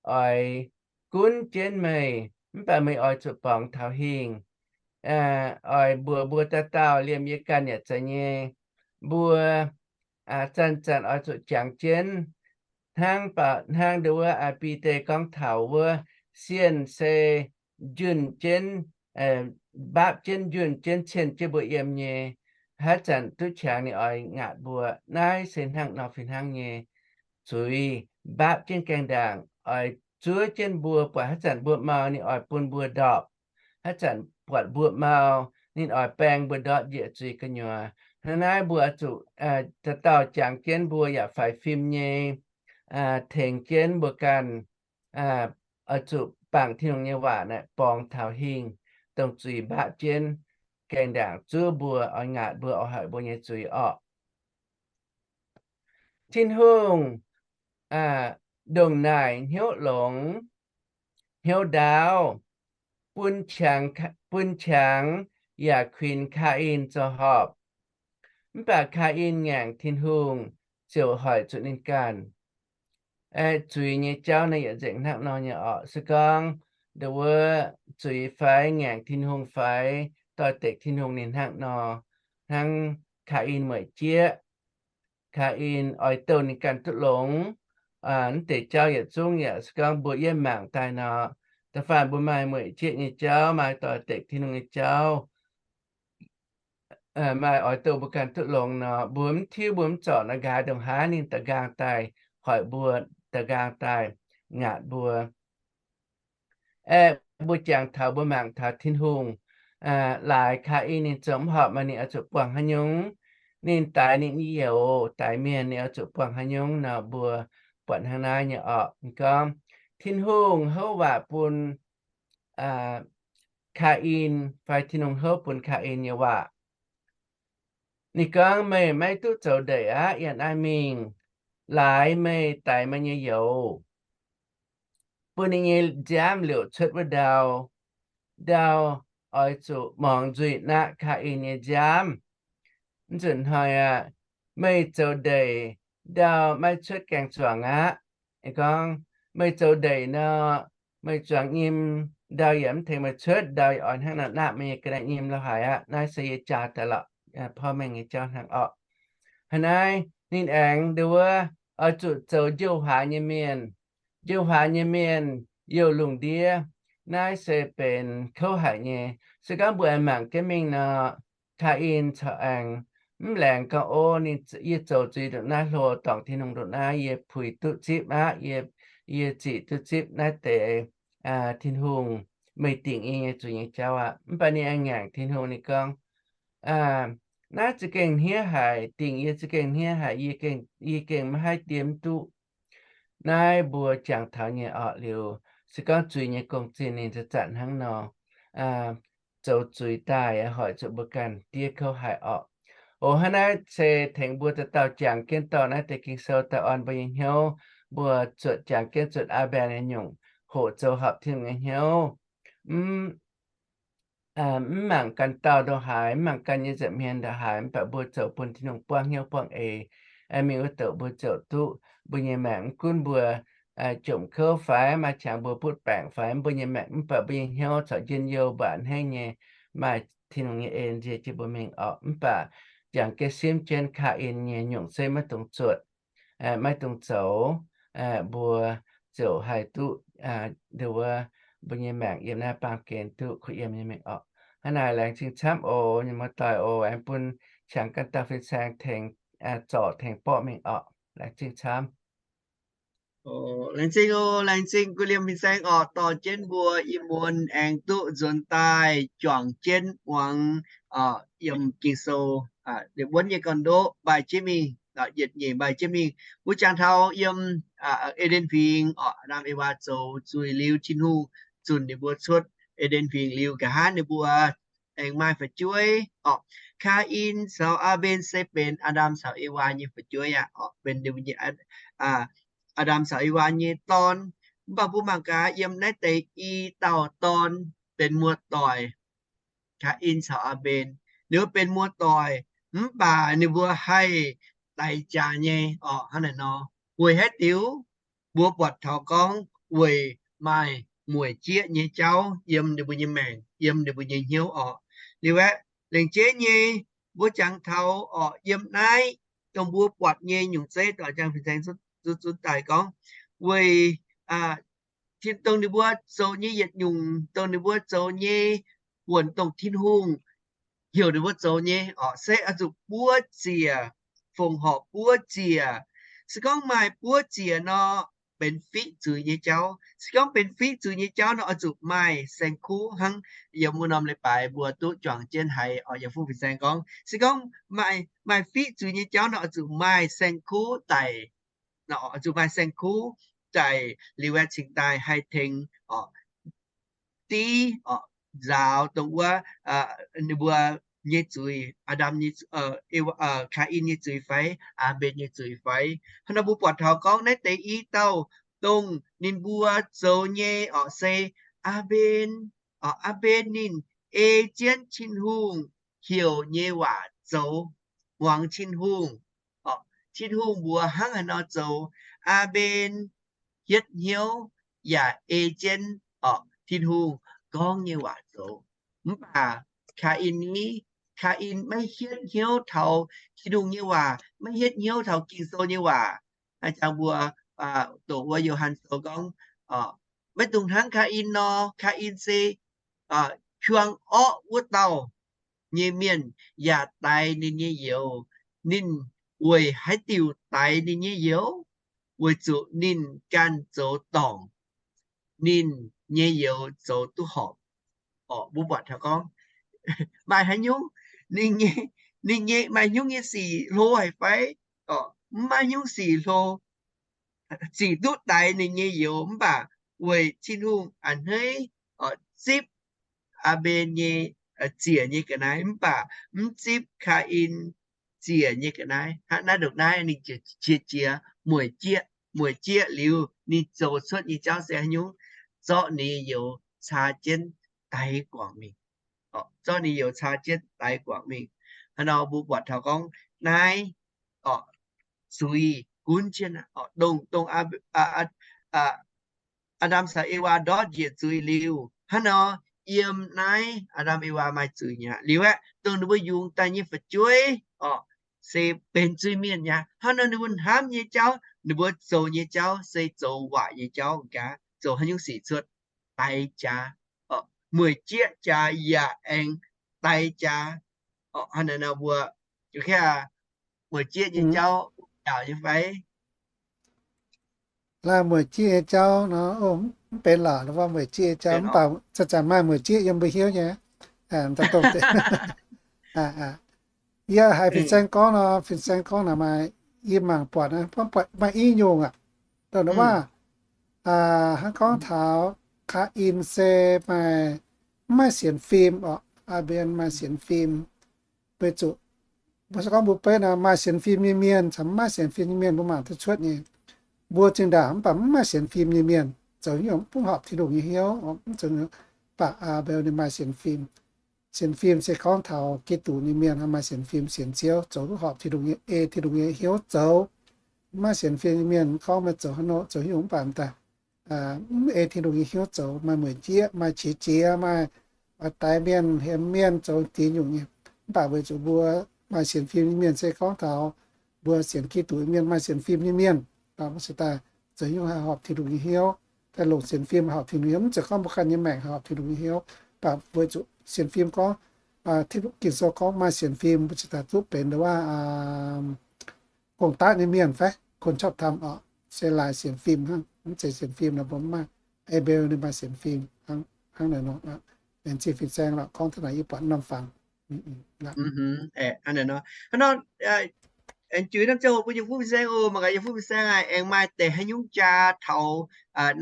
oix gunv jienv meih, mv baac meih oix zuqc borngz taux hingh. Oix mbuox mbuo dauh dauh liemh yie ganh yaac zeiz nyei. Mbuo zanc-zanc oix zuqc jangx jienv, hnangv, hnangv nduov wuov Bide gorngv taux wuov, sienh se njunh jienv, mbaapv jienv, njunh jienv, cienh jienv mbuo yiem nyei. Haaix zanc duqv qangx ninh oix ngaatc mbuo. Naaiv se hnangv nor fih hnangv nyei. Zuiz mbaapv jienv gaengh ndaangc oix zuov jienv mbuo, buatc haaix zanc mbuo mau ninh oix bun mbuo ndorpc. Haaix zanc buatc mbuo mau ninh oix baeng mbuo ndortv njiec zuiz gu'nyuoz. Hnangv naaiv mbuo oix zuqc dauh dauh jangx jienv, mbuo yaac faix fim nyei tengx jienv mbuo ganh, oix zuqc bangc Tin-Hungh nyei waac naaic borngz taux hingh, dongh zuiz mbaapv jienv gaengh ndaangc zuov mbuo, oix ngaatc mbuo, oix hoic mbuo nyei zuiz orqc. Tin-Hungh ndongc naaic hnyouv longx, hnyouv ndaauv, bun qangx, bun qangx yaac kuinx Kaa^in zoux horpc. Mv baac Kaa^in ngaengc Tin-Hungh ziouc hoic zuqc ninh ganh. Aeqv, zuiz nyei jauv naaiv yietc nzengc hnangv nor nyei orqc. Se gorngv nduov zuiz fai ngaengc Tin-Hungh fai doix-dekc Tin-Hungh ninh hnangv nor, hnangv Kaa^in mueic jieqv, Kaa^in oix douh ninh ganh duqv longx. Mv deix jauv yietc zungv yaac se gorngv mbuo yiem mangc daaih nor, da'faanh mbuo maaih mueic jieqv nyei jauv, maaih doix-dekc Tin-Hungh nyei jauv, maaih oix douh mbuo ganh duqv longx nor, mbuo mv tiuv mbuo mv zorc nor, nqa'haav ndongc haaix ninh da'nqaang daaih hoic mbuo, da'nqaang daaih ngaatc mbuo. Aeqv, mbuo jangx taux, mbuo mangc taux Tin-Hungh laaix Kaa^in ninh zoux mv horpc, maaih ninh oix zuqc buangh haaix nyungc? Ninh daix ninh nyei youz, daix mienh, ninh oix zuqc buangh haaix nyungc nor, mbuo buatc hnangv naaiv nyei orqc. Ninh gorngv, Tin-Hungh houv waac bun Kaa^in, fai Tin-Hungh houv bun Kaa^in nyei waac. Ninh gorngv, Meih maiv duqv zoux ndeic aqv. Yie naaiv mingh laaix meih daix meih nyei youz, bun ninh nyei nziaamv liouc cuotv wuov ndau. Ndau oix zuqc muangx nzuih naqv Kaa^in nyei nziaamv. Mv nzunc hnoi aqv, meih zoux ndeic, ndau maiv cuotv gaeng-zuangx aqv. Gorngv, meih zoux ndeic nor, meih zuangx nyim, ndau yaac mv tengx meih cuotv, ndau yaac oix hnangv nor naqv meih nyei ga'naaiv nyim lo haic aqv. Naaiv se yie jaa daaih lorqc, porv mengh nyei jauv hnangv orqc. Hnangv naaiv ninh aengx nduov, oix zuqc zoux njoux huaax nyei mienh. Njoux huaax nyei mienh youh lungh ndiev. Naaiv se benx kouv haic nyei. Se gorngv mbuo aengx mangc jienv mingh nor, Kaa^in corc aengx mv laengz gorngv, O, ninh, yie zoux zuiz ndongc naaiv, hlo dorngc Tin-Hungh ndongc naaiv, yie puix duqv zipv aqv. Yie, yie zic duqv zipv naaiv deix Tin-Hungh meih dingc yie nyei zuiz nyei jauv aqv. Mv baac ninh aengx ngaengc Tin-Hungh, ninh gorngv, Naaiv za'gengh hniev haic, dingc yie za'gengh hniev haic. Yie gengh, yie gengh maiv haih diev mv duqv. Naaiv mbuo jangx taux nyei orqc liuz, se gorngv zuiz nyei gong-zinh ninh zanc-zanc hnangv nor zoux zuiz daaih hoic zuqc mbuo ganh diev kouv haic orqc. O, hnangv naaiv se tengx mbuo dauh dauh jangx jienv dorh naaiv deix Ging-Sou daaih orn mbuo nyei hnyouv. Mbuo zuotc jangx jienv zuotc Aa^mben nyei nyungc, hoqc zoux horpc Tin-Hungh nyei hnyouv. Mv, mv mangc ganh dauh ndongc haaix, mv mangc ganh nyei nza'hmien ndongc haaix, mv baac mbuo zoux bun Tin-Hungh buangv hnyouv buangv eix mingh wuov douc, mbuo ziouc duqv mbuo nyei maengc. Mv gunv mbuo jomc kouv fai maaih qangx mbuo butv baengc fai, mbuo nyei maengc, mv baac mbuo nyei hnyouv corc njien-youh mbuo a'hneiv nyei, maaih Tin-Hungh nyei en nzie jienv mbuo mingh orqc. Mv baac jangx jienv simv jienv Kaa^in nyei nyungc se maiv dungx zuotc, maiv dungx zoux, mbuo ziouc haih duqv nduov mbuo nyei maengc yiem naaiv baamh gen duqv kuh yiem nyei mingh orqc. Hnangv naaic laengz zingh camv oc, muoz-doic oc, aengx bun qangx ganh dauh fin-saeng tengx zorc tengx borqv mingh orqc. Laengz zingh camv. Laengz zingh oc, laengz zingh kuh yiem fin-saeng orqc, dorh jienv mbuo ih muonz aengx duqv nzuonx daaih juangc jienv muangx yiem Ging-Sou, wuonv nyei gorn-ndoqv mbaih jienv mingh, yietc nyeic mbaih jienv mingh. Mbuo jangx taux yiem E^nden Huingx orqc, Aa^ndam Ewaa zoux zuiz liuz, Tin-Hungh zunc ninh mbuo cuotv E^nden Huingx liuz, nqa'haav ninh mbuo aengx maaih fu'jueiv orqc. Kaa^in caux Aa^mben se benx Aa^ndam caux Ewaa nyei fu'jueiv aqv orqc, benx ninh mbuo nyei, Aa^ndam caux Ewaa nyei dorn. Mv baac mbuo mangc gaax yiem naaiv deix i dauh dorn benx muoz-doic, Kaa^in caux Aa^mben, ninh mbuo benx muoz-doic, mv baac ninh mbuo haih daix jaax nyei orqc. Hnangv naaiv nor, weic haaix diuc? Mbuo buatc taux gorngv weic maaih mueic jieqv nyei jauv yiem ninh mbuo nyei maengc, yiem ninh mbuo nyei hnyouv orqc. Liuz aeqv, lengc jeiv nyei, mbuo jangx taux orqc, yiem naaiv dongh mbuo buatc nyei nyungc zeiv, dorh jang fin-saeng zunv daaih gorngv, weic dongh ninh mbuo zoux nyei yietc nyungc, dongh ninh mbuo zoux nyei buonc dongh Tin-Hungh heuc ninh mbuo zoux nyei orqc, se oix zuqc buov ziec, fongc horc buov ziec. Se gorngv maaih buov ziec nor, benx fiqv zuiz nyei jauv. Se gorngv benx fiqv zuiz nyei jauv nor, oix zuqc maaih saeng-kuv hnangv. Yiem wuov norm leiz-baaix mbuo duqv juangc jienv haiz orqc, yiem fuqv fin-saeng gorngv, se gorngv maaih, maaih fiqv zuiz nyei jauv nor, oix zuqc maaih saeng-kuv daic. Oix zuqc maaih saeng-kuv daic liuz aeqv, cingx daaih haih tengx orqc, div orqc, nzaaux dongh wuov ninh mbuo nyei zuiz, Aa^ndam nyei, Kaa^in nyei zuiz fai Aa^mben nyei zuiz fai. Hnangv nor mbuo buatc taux gorngv naaiv deix i dauh dongh ninh mbuo zoux nyei orqc, se Aa^mben, Aa^mben ninh ei jienv Tin-Hungh heuc nyei waac zoux, muangx Tin-Hungh. Tin-Hungh mbuox hnangv haaix nor zoux. Aa^mben hietv hnyouv yaac ei jienv Tin-Hungh gorngv nyei waac zoux. Mv baac Kaa^in ni, Kaa^in maiv hietv hnyouv taux Tin-Hungh nyei waac, maiv hietv hnyouv taux Ging-Sou nyei waac. Aa, jangx mbuo doqc wuov Yo^han Sou gorngv, maiv dungx hnangv Kaa^in nor. Kaa^in se hiuang orqv wuov dauh nyei mienh yaac daix ninh nyei youz. Ninh weic haaix diuc daix ninh nyei youz? Weic zuqc ninh ganh zoux dorngc, ninh nyei youz zoux duqv horpc. Orqc, mbuo buatc taux gorngv maaih haaix nyungc, ninh nyei, ninh nyei maaih nyungc nyei sic hlo haic fai? Orqc, mv maaih nyungc sic hlo, zic duqv daix ninh nyei youz. Mv baac weic Tin-Hungh a'hneiv zipv Aa^mben nyei ziec nyei ga'naaiv, mv baac mv zipv Kaa^in ziec nyei ga'naaiv. Hnangv naaiv ndongc naaiv ninh jiex, jiex, jiex mueic jieqv, mueic jieqv liuz ninh zoux cuotv nyei jauv se haaix nyungc? Zorqv ninh youz caa jienv daix guangc mingh. Zorqv ninh youz caa jienv daix guangc mingh. Hnangv nor mbuo buatc taux gorngv naaiv zuiz gunv jienv dongh, dongh Aa^ndam caux Ewaa ndortv njiec zuiz liuz, hnangv nor yiem naaiv Aa^ndam Ewaa maaih zuiz nyei aqv. Liuz aeqv, dongh ninh mbuo yungz daaih nyei fu'jueiv orqc, se benx zuiz-mienh nyei aqv. Hnangv nor ninh mbuo hnamv nyei jauv, ninh mbuo zoux nyei jauv se zoux waaic nyei jauv gaax, zoux haaix nyungc sic cuotv? Daix jaax. Mueic jieqv jaax yaac aengx daix jaax. Hnangv naaiv nor mbuo, mueic jieqv nyei jauv yaauc nyei fai? Laaih mueic jieqv nyei jauv nor, mv benx lorqc, mueic jieqv nyei jauv, mv baac zanc-zanc maaih mueic jieqv yiem mbuo hnyouv nyei. Yie haiz fin-saeng gorngv nor, fin-saeng gorngv naaic maaih, yie mangc buatc, maaih i nyungc aqv. Dongh waac, hnangv gorngv taux Kaa^in se maaih, mv maaih sienx fim orqc, Aa^mben maaih sienx fim. Weic zuqc mbuo se gorngv mbuo beiv nor maaih sienx fim nyei mienh caux mv maaih sienx fim nyei mienh mbuo mangc duqv cuotv nyei. Mbuo zinh ndaangc mv baac mv maaih sienx fim nyei mienh zoux haaix nyungc mv horpc Tin-Hungh nyei hnyouv, mv zoux, mv baac Aa^mben ninh maaih sienx fim. Sienx fim se gorngv taux Giduc nyei mienh maaih sienx fim, sienx Ziouv, zoux duqv horpc Tin-Hungh nyei, ei Tin-Hungh nyei hnyouv zoux. Mv maaih sienx fim nyei mienh gorngv meih zoux haaix nor, zoux haaix nyungc mv baac daaih mv ei Tin-Hungh nyei hnyouv zoux, maaih mueic jieqv, maaih qiex jiez, maaih daix mienh, hemx mienh, zoux ziex nyungc nyei. Mv baac weic zuqc mbuo maaih sienx fim nyei mienh se gorngv taux mbuo sienx Giduc nyei mienh, maaih sienx fim nyei mienh, mbuo se daaih zoux haaix nyungc haih horpc Tin-Hungh nyei hnyouv, daaih longc sienx fim horpc Tin-Hungh hnyouv. Mv zeiz gorngv mbuo ganh nyei maengc horpc Tin-Hungh nyei hnyouv, mv baac weic zuqc sienx fim gorngv, Ging-Sou gorngv maaih sienx fim mbuo se daaih duqv benx ndongc wuov gong-daqv nyei mienh fai คนชอบธรรม orqc, se laaix sienx fim hnangv. Mv zeiz sienx fim nor mbuo mv maaih. Aa^mben ninh maaih sienx fim hnangv naaic nor. Laengz zingh fin-saeng lorqc, gorngv taux naaic yie buatc norm fangx. Hnangv naaic nor, aengx juix norm ziangh hoc bun yie fuqv fin-saeng oc. Mangc gaax yie fuqv fin-saeng aengx maaih deix haaix nyungc jaa taux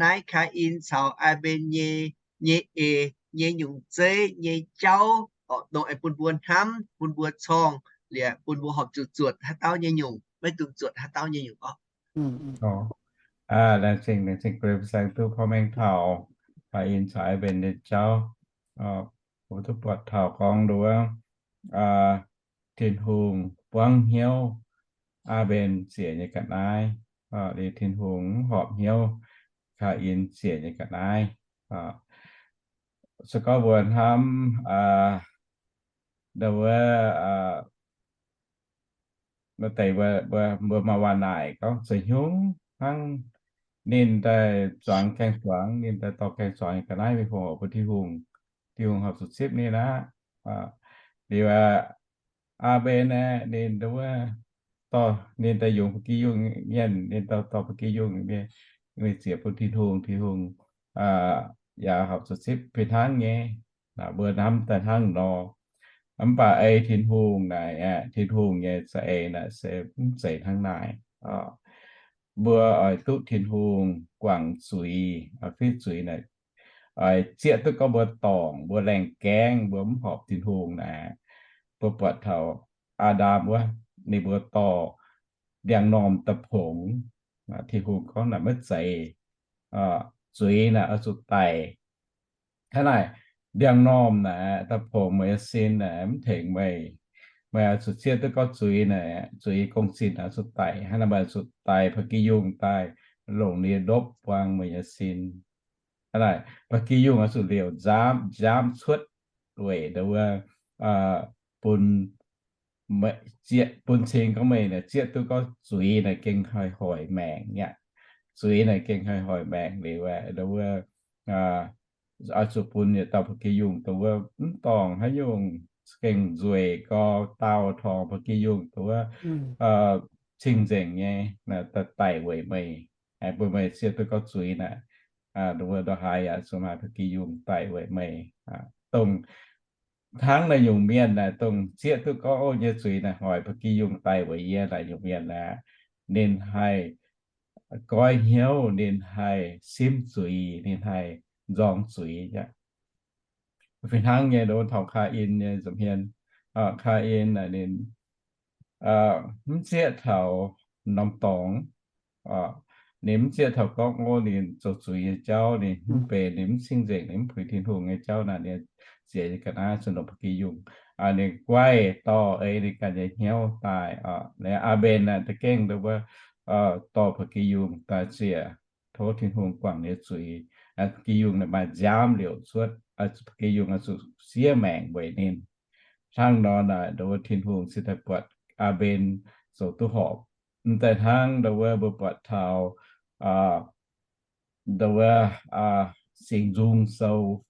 naaiv Kaa^in caux Aa^mben nyei, nyei eix, nyei nyungc zeiv, nyei jauv, dongh aengx bun mbuo hnamv, bun mbuo corng, liuz bun mbuo horpc zuqc zuotc haaix dauh nyei nyungc, maiv dungx zuotc haaix dauh nyei nyungc orqc. Laengz zingh, laengz zingh guei fin-saeng duqv porv mengh taux Kaa^in caux Aa^mben nyei jauv. Mbuo duqv buatc taux gorngv nduov, Tin-Hungh buangv hnyouv Aa^mben ziec nyei ga'naaiv, liuz Tin-Hungh mv horpc hnyouv Kaa^in ziec nyei ga'naaiv. Se gorngv mbuo hnamv, wuov, maaih deix mbuo, mbuo maaih waac naaic gorngv, se hnyungv hnangv ninh daaih zuangx gaeng-zuangx, ninh daaih dorh gaeng-zuangx nyei ga'naaiv mingh fongc horc bun Tin-Hungh, Tin-Hungh horpc zuqc zipv ninh aqv. Liuz aqv, Aa^mben aeqv, ninh wuov, dorh ninh daaih yungz ba'gi yungh mienh, ninh dorh, dorh ba'gi yungh mienh, mingh ziec bun Tin-Hungh, Tin-Hungh yaac horpc zuqc zipv fih hnangv nyei. Mbuo hnamv daaih hnangv nor. Mv baac ei Tin-Hungh naaic aeqv, Tin-Hungh nyei za'eix naaic se mv zeiz hnangv naaic. Mbuo oix duqv Tin-Hungh guangc zuiz, fitv zuiz naaic, oix zieqv duqv gorngv mbuo dorngc, mbuo laengh gaengv, mbuo mv horpc Tin-Hungh naaic. Mbuo buatc taux Aa^ndam wuov, ninh mbuo dorh ndiangx-normh da'pongx, Tin-Hungh gorngv naaic maiv zeiz, zuiz naaic oix zuqc daic. Hnangv naaic, Ndiangx-normh naaic, daaih pongx meih nyei sin naaic, mv tengx meih. Meih oix zuqc zieqv duqv gorngv zuiz naaic, zuiz gong-zinh oix zuqc daic. Hnangv naaic meih oix zuqc daic ba'gi yungh daaih longc ninh ndopv buang meih nyei sin. Hnangv naaic ba'gi yungh oix zuqc liouc nziaamv, nziaamv cuotv weic ndo wuov, bun zieqv, bun cing gorngv meih naaic zieqv duqv gorngv zuiz naaic gengh haih hoic maengc aqv. Zuiz naaic gengh haih hoic maengc liuz aeqv, ndo wuov, oix zuqc bun yietc dauh ba'gi yungh ndo wuov mv dorngc haaix nyungc, gengh nzueic gau, daauh torngx ba'gi yungh ndo wuov cing-nzengc nyei daaih daic weic meih, bun meih zieqv duqv gorngv zuiz naaic, ndo wuov ndo haaix yaac zuqc maaih ba'gi yungh daic weic meih. Dongh hnangv naaiv nyungc mienh naaic, dongh zieqv duqv gorngv ov nyei zuiz naaic hoic ba'gi yungh daic weic yie naaic nyungc mienh aeqv, ninh haih goiv hnyouv, ninh haih simv zuiz, ninh haih nzorng zuiz aqv. Fih hnangv nyei ndo wuov taux Kaa^in nyei nza'hmien. Kaa^in naaic ninh mv zieqv taux norm dorngx. Ninh mv zieqv taux gorngv ov ninh zoux zuiz nyei jauv, ninh mv benx, ninh mv cing-nzengc, ninh mv puix Tin-Hungh nyei jauv naaic, ninh zieqc nyei ga'naaiv zuqc longc ba'gi yungh. Ninh guaih dorh ei ninh ganh nyei hnyouv daaih. Aa^mbenc naaic da'gengh ndo wuov dorh ba'gi yungh daaih ziec, tov Tin-Hungh guangc ninh nyei zuiz. Ba'gi yungh naaic maaih nziaamv liouc cuotv, ba'gi yungh oix zuqc siev maengc weic ninh. Hnangv nor naaic ndo wuov Tin-Hungh cingx daaih buatc Aa^mben zoux duqv horpc. Mv daaih hnangv ndo wuov mbuo buatc taux ndo wuov Singx Nzung Sou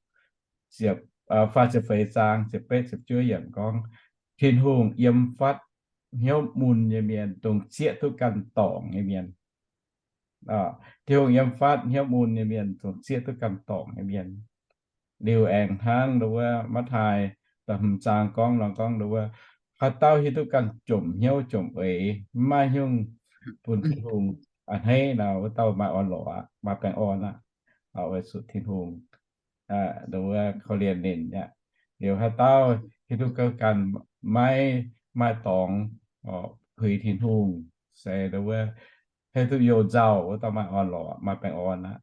ziepc, faah ziepc feix zaang ziepc betv ziepc juov yiemc gorngv, Tin-Hungh yiem fatv hnyouv mun nyei mienh, dongh zieqv duqv ganh dorngc nyei mienh. Tin-Hungh yiem fatv hnyouv mun nyei mienh, dongh zieqv duqv ganh dorngc nyei mienh. Liuz aengx hnangv ndo wuov Matv^taai da'hmz zaang gorngv nor gorngv ndo wuov, haaix dauh hiuv duqv ganh jomc hnyouv jomc eix, mv maaih hnyouv bun Tin-Hungh a'hneiv nor, wuov dauh maaih orn-lorqc aqv, maaih baengh orn aqv, weic zuqc Tin-Hungh ndo wuov korv-lienh ninh aqv. Liuz haaix dauh hiuv duqv ganh maiv maaih dorngx puix Tin-Hungh, se ndo wuov hiuv duqv you nzauh, wuov dauh maaih orn-lorqc, maaih baengh orn aqv,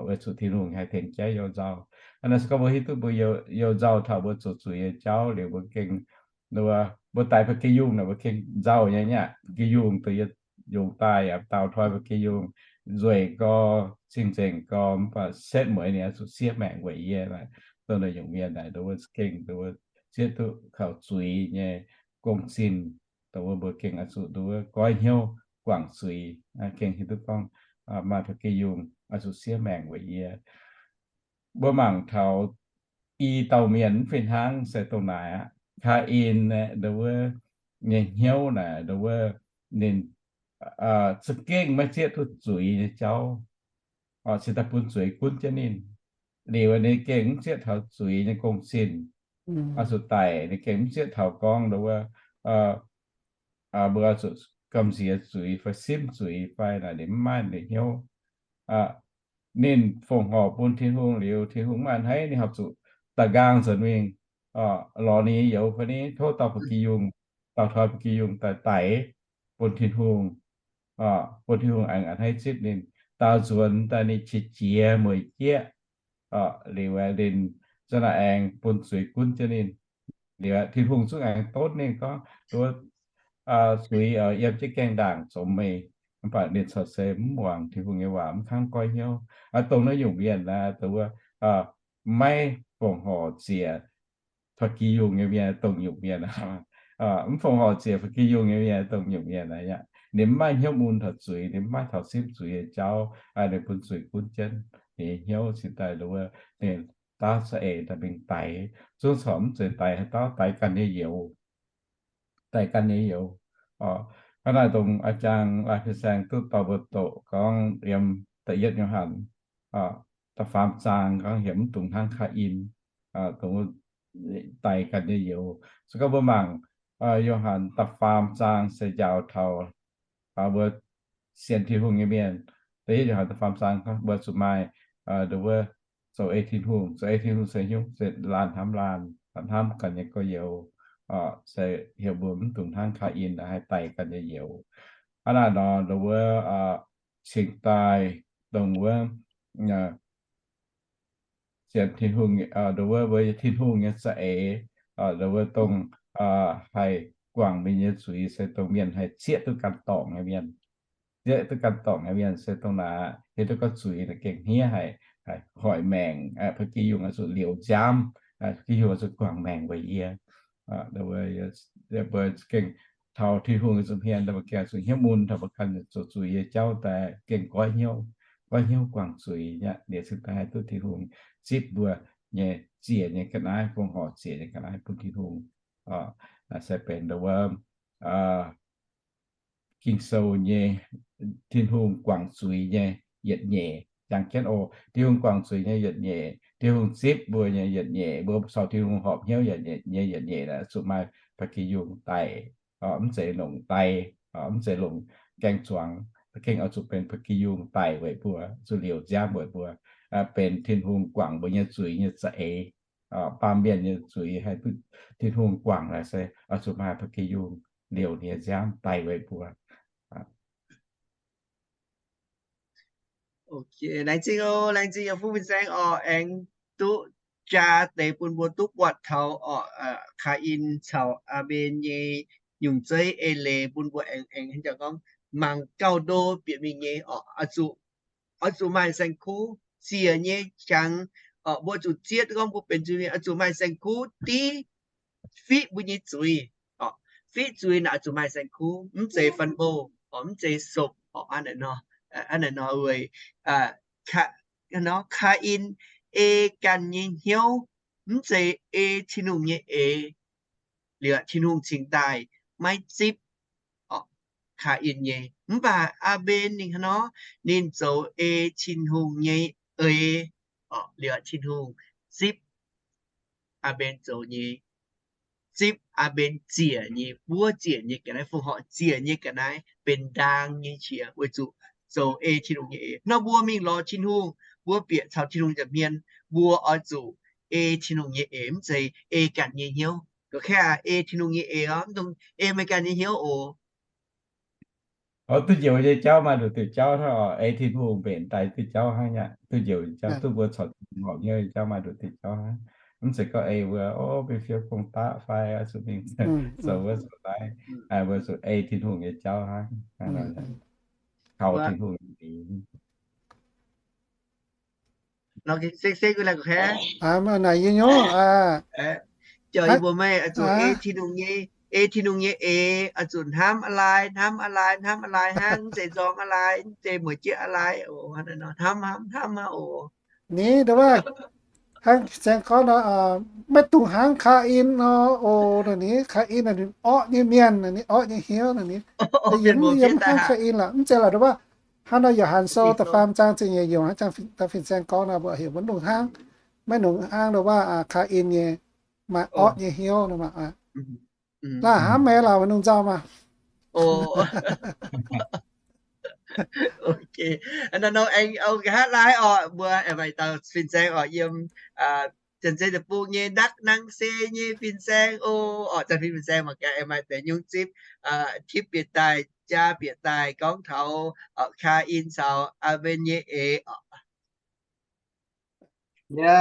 weic zuqc Tin-Hungh haih tengx jaiv you nzauh. Aa, naaiv se gorngv mbuo hiuv duqv mbuo you nzauh taux mbuo zoux zuiz nyei jauv liuz mbuo gengh, mbuo daix ba'gi yungh naaic mbuo gengh nzauh nyei aqv. Ba'gi yungh dongh yungh daaih yaac daauh toi ba'gi yungh, nzueic gau, cing-nzengc gau, mv baac setv mueiz ninh oix zuqc siev maengc weic yie naaic. Dongh naaiv nyungc mienh naaic ndo wuov gengh ndo wuov zieqv duqv kaux zuiz nyei gong-zinh, dongh wuov mbuo gengh oix zuqc ndo wuov goiv hnyouv guangc zuiz, gengh hiuv duqv gorngv maaih ba'gi yungh oix zuqc siev maengc weic yie. Mbuo mangc taux i dauh mienh mv fih hnangv se dongh naaic aqv. Kaa^in aeqv, ndo wuov nyei hnyouv naaic ndo wuov ninh za'gengh maiv zieqv duqv zuiz nyei jauv, cingx daaih bun zuiz gunv jienv ninh. Liuz ninh gengh mv zieqv taux zuiz nyei gong-zinh, oix zuqc daic. Ninh gengh mv zieqv taux gorngv ndo wuov mbuo zuqc gamh nziex zuiz fai simv zuiz fai naaic, ninh mv maaih ninh hnyouv. Ninh fongc horc bun Tin-Hungh liuz, Tin-Hungh mv a'hneiv, ninh horpc zuqc da'nqaang nzuonx mingh lorz ninh nyei youz fai ni, tov dauh ba'gi yungh, dauh toi ba'gi yungh daaih daic bun Tin-Hungh, bun Tin-Hungh aengx a'hneiv zipv ninh. Daaux nzuonx daaih ninh qiex jiez mueic jieqv, liuz ninh za'naaic aengx bun zuiz gunv jienv ninh. Liuz Tin-Hungh zungv aengx donv ninh gorngv, zuiz yiem jienv gaengh ndaangc zomx meih. Mv baac ninh corc se mv muangx Tin-Hungh nyei waac, mv kangv goiv hnyouv. Dongh naaiv nyungc mienh aeqv, dongh wuov maiv fongc horc ziec ba'gi yungh nyei mienh dongh nyungc mienh. Mv fongc horc ziec ba'gi yungh nyei mienh dongh nyungc mienh aqv. Ninh mv maaih hnyouv mun taux zuiz, ninh mv maaih taux simv zuiz nyei jauv, ninh bun zuiz gunv jienv ninh nyei hnyouv cingx daaih ndo wuov ninh daav za'eix daaih mingh daix. Zungv corc mv zeiz daix haaix dauh, daix ganh nyei youz. Daix ganh nyei youz. Hnangv naaic dongh a'jang Lai Fin Saeng duqv dorh mbuo doqc gorngv yiem da'yietv Yo^han da'faam zaang gorngv heuc mv dungx hnangv Kaa^in, dongh daix ganh nyei youz. Se gorngv mbuo mangc Yo^han da'faam zaang se njaaux taux mbuo sienx Tin-Hungh nyei mienh. Da'yietv Yo^han da'faam zaang gorngv mbuo zuqc maaih ndo wuov zoux ei Tin-Hungh. Zoux ei Tin-Hungh se nyungc, se laanh hnamv laanh, hnamv ganh nyei gorx-youz. Se heuc mbuo mv dungx hnangv Kaa^in haih daix ganh nyei youz. Hnangv naaic nor ndo wuov cingx daaih dongh wuov sienx Tin-Hungh, nduov wuov, wuov Tin-Hungh nyei za'eix, nduov wuov dongh haih guangc mienh nyei zuiz se dongh mienh haih zieqv duqv ganh dorngc nyei mienh. Zieqv duqv ganh dorngc nyei mienh se dongh naaic, hiuv duqv gorngv zuiz naaic gengh hniev haic, hoic maengc, ba'gi yungh oix zuqc liouc nziaamv, ba'gi yungh oix zuqc guangc maengc weic yie. Mbuo gengh taux Tin-Hungh nyei nza'hmien, mbuo gengh zuqc hnyouv mun taux mbuo ganh zoux zuiz nyei jauv daaih gengh goiv hnyouv, goiv hnyouv guangc zuiz nyei. Liuz cingx daaih haih duqv Tin-Hungh zipv mbuo nyei ziec nyei ga'naaiv, fongc horc ziec nyei ga'naaiv bun Tin-Hungh. Se benx nduov wuov Ging-Sou nyei, Tin-Hungh guangc zuiz nyei yietc nyeic. Jangx jienv oc, Tin-Hungh guangc zuiz nyei yietc nyeic, Tin-Hungh zipv mbuo nyei yietc nyeic, mbuo caux Tin-Hungh horpc hnyouv yietc nyeic nyei yietc nyeic naaic zuqc maaih ba'gi yungh daic, mv zeiz longc die, mv zeiz longc gaeng-zuangx, gengh oix zuqc benx ba'gi yungh daic weic mbuo, zuqc liouc nziaamv weic mbuo, benx Tin-Hungh guangc mbuo nyei zuiz nyei za'eix. Baamh mienh nyei zuiz haih duqv Tin-Hungh guangc naaic se oix zuqc maaih ba'gi yungh liouc nie nziaamv daic weic mbuo. Laengz zingh oc, laengz zingh yiem fuqv fin-saeng oc, aengx duqv jaa deix bun mbuo duqv buatc taux oc, Kaa^in caux Aa^mben nyei nyungc zeiv eix leiz bun mbuo aengx, aengx gorngv mangc gauh ndo bieqc mingh nyei oc, oix zuqc, oix zuqc maaih saeng-kuv ziec nyei qangx, mbuo zuqc zieqv gorngv mbuo benx zuiz-mienh oix zuqc maaih saeng-kuv div fiqv mbuo nyei zuiz. Fiqv zuiz naaic oix zuqc maaih saeng-kuv, mv zeiz fun bou, mv zeiz sopc, hnangv naaic nor weic Kaa^in ei ganh nyei hnyouv, mv zeiz ei Tin-Hungh nyei eix. Liuz Tin-Hungh cingx daaih maiv zipv Kaa^in nyei. Mv baac Aa^mben ninh hnangv nor, ninh zoux ei Tin-Hungh nyei eix. Liuz Tin-Hungh zipv Aa^mben zoux nyei, zipv Aa^mben ziec nyei, buov ziec nyei ga'naaiv, fongc horc ziec nyei ga'naaiv benx ndaang nyei qiex weic zuqc zoux ei Tin-Hungh nyei eix. Nor mbuo mingh lorz Tin-Hungh, mbuo bieqc caux Tin-Hungh nza'hmien, mbuo oix zuqc ei Tin-Hungh nyei eix, mv zeiz ei ganh nyei hnyouv. Gorqv-kaeqv aac, ei Tin-Hungh nyei eix oc, mv dungx ei meih ganh nyei hnyouv oc. Oc, duqv njoux nyei jauv maaih nduqc diuh jauv hnangv oc. Ei Tin-Hungh mbenc daaih diuh jauv hnangv aqv. Duqv njoux nyei jauv, duqv mbuo corc horpc hnyouv nyei jauv maaih nduqc diuh jauv hnangv. Mv zeiz gorngv ei mbuo, o, mbenc fiou gong daqv fai oix zuqc mingh zoux wuov zoux naaiv. Mbuo zuqc ei Tin-Hungh nyei jauv hnangv. Kaux Tin-Hungh nyei eix. Naaic yie nyei, mbuo meih oix zuqc ei Tin-Hungh nyei, ei Tin-Hungh nyei eix, oix zuqc hnamv a'laaix, hnamv a'laaix, hnamv a'laaix hnangv, mv zeiz nzorng a'laaix, mv zeiz mueic jieqv a'laaix oc. Hnamv, hnamv, hnamv hnangv oc. Ni, nduov wuov, hnangv fin-saeng gorngv nor, maiv dungx hnangv Kaa^in nor oc. Naaic ni, Kaa^in naaic ninh orqv nyei mienh, naaic ni orqv nyei hnyouv naaic ni. Yie mv hnangv Kaa^in lorqc, mv zeiz lorqc, nduov wuov. Hnangv nor Yo^han Sou da'faam zaang ziepc nyeic yiemc, hnangv fin-saeng gorngv nor, mbuo heuc maiv dungx hnangv, maiv dungx hnangv nduov wuov Kaa^in nyei, maaih orqv nyei hnyouv nor maah. Laaih hnamv meih lorqc, maiv dungx nzauh maah. Nor aengx nqa'haav laai oc, mbuo aengx maaih dauh fin-saeng oc, yiem Janx-Zei Deic-Bung nyei Nakv Nang Se nyei fin-saeng oc. Zanc fin-saeng mangc gaax aengx maaih deix nyungc zipv, tipv bieqc daaih, jaa bieqc daaih gorngv taux Kaa^in caux Aa^mben nyei eix oc. Yie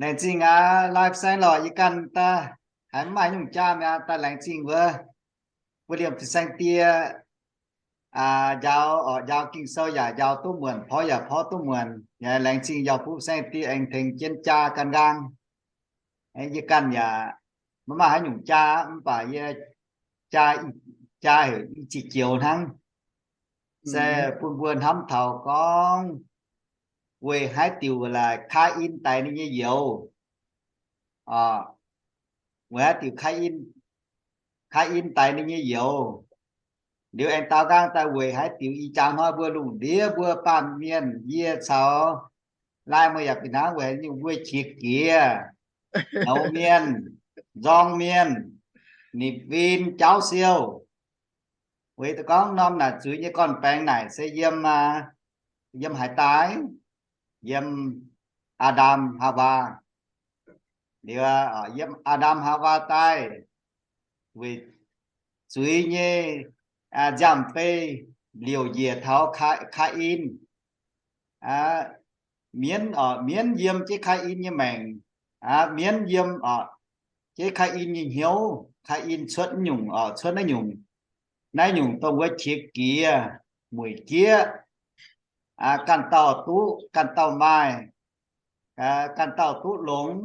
laengz zingh aac, laai fin-saeng lorqc, yie ganh daaih haiz mv maaih nyungc jaa mi'aqv, daaih laengz zingh wuov, wuov liemh fin-saeng die njaaux, oc, njaaux Ging-Sou yaac njaaux duqv muonc, porv yaac porv duqv muonc. Yaac laengz zingh yaac bun fin-saeng die aengx tengx jienv jaa gan nqaang. Yie ganh yaac maiv maaih haaix nyungc jaa, mv baac yie jaa, jaa heuc i zieqc joux hnangv, se bun mbuo hnamv taux gorngv weic haaix diuc laaix Kaa^in daix ninh nyei youz. Weic haaix diuc Kaa^in, Kaa^in daix ninh nyei youz. Liuz aengx daaux nqaang daaih weic haaix diuc ih jaax hnoi mbuo lungh ndiev mbuo baamh mienh, yie caux laai mbuo yaac fih hnangv weic haaix nyungc mbuo qiex jiez, nouz mienh, nzorng mienh, ninh fin jaauv siou. Weic gorngv norm naaic zuiz nyei gorn-baengx naaic se yiem, yiem haaix daaih? Yiem Aa^ndam Haawaa. Liuz yiem Aa^ndam Haawaa daaih, weic zuiz nyei nziaamv-beiv liouc njiec taux Kaa^in. mienv, mienv yiem jienv Kaa^in nyei maengc. Mienv yiem jienv Kaa^in nyei hnyouv. Kaa^in cuotv nyungc, cuotv naaiv nyungc, naaiv nyungc dongh wuov qiex jiez, mueic jieqv, ganh dauh duqv, ganh dauh maaih, ganh dauh duqv longx.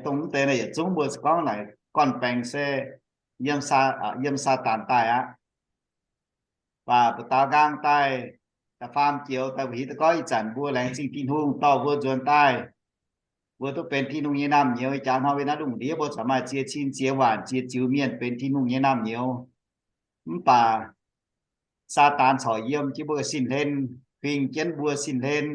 Dongh mv deix naaiv yietc zungv mbuo se gorngv naaic gorn-baengx se yiem Saadaan daaih aqv. Mv baac mbuo daaux nqaang daaih, da'faam joux daaih mbuo hiuv duqv gorngv ih zanc mbuo laengz zingh Tin-Hungh dorh mbuo nzuonx daaih, mbuo duqv benx Tin-Hungh nyei naamh nyouz. Ih jaax hnoi naaiv lungh ndiev mbuo corc maaih ziex cin ziex waanc ziex ziux mienh benx Tin-Hungh nyei naamh nyouz. Mv baac Saadaan corc yiem jienv mbuo ga'sin hlen, huing jienv mbuo sin hlen,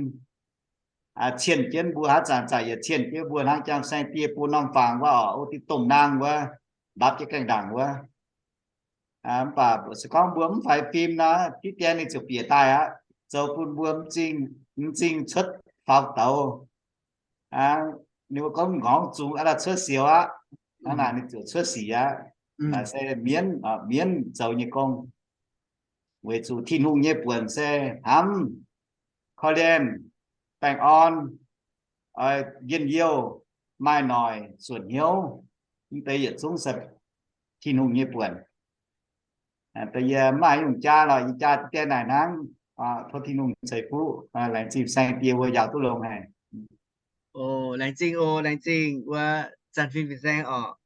cienh jienv mbuo, haaix zanc zanc yaac cienh jienv mbuo hnangv jang saeng-dieh bun norm fangx wuov, o, diqv domh nangh wuov, ndapv jienv gaengh ndaangc wuov. Mv baac se gorngv mbuo mv faix fim nor, diqv dien ninh ziouc bieqc daaih aqv, zoux bun mbuo m'zing cuotv faaux douz. Ninh mbuo gorngv m'nqorngv zungx aqv, cuotv siou aqv. Hnangv naaic ninh ziouc cuotv sic aqv. Naaic se mienv, mienv zoux nyei gong. Weic zuqc Tin-Hungh nyei buonc se hnamv, korv-lienh, baengh orn, njien-youh, maaih noic, suonc hnyouv. Mv deix yietc zungv se Tin-Hungh nyei buonc. Da'yietv, maaih nyungc jaa lorqc, yie jaa dien naaic hnangv. Tov Tin-Hungh ceix fuqv. Laengz zingh saeng-dieh mbuo njaaux duqv longx haic. O, laengz zingh, o, laengz zingh wuov Zanc Fim Fin-Saeng orqc.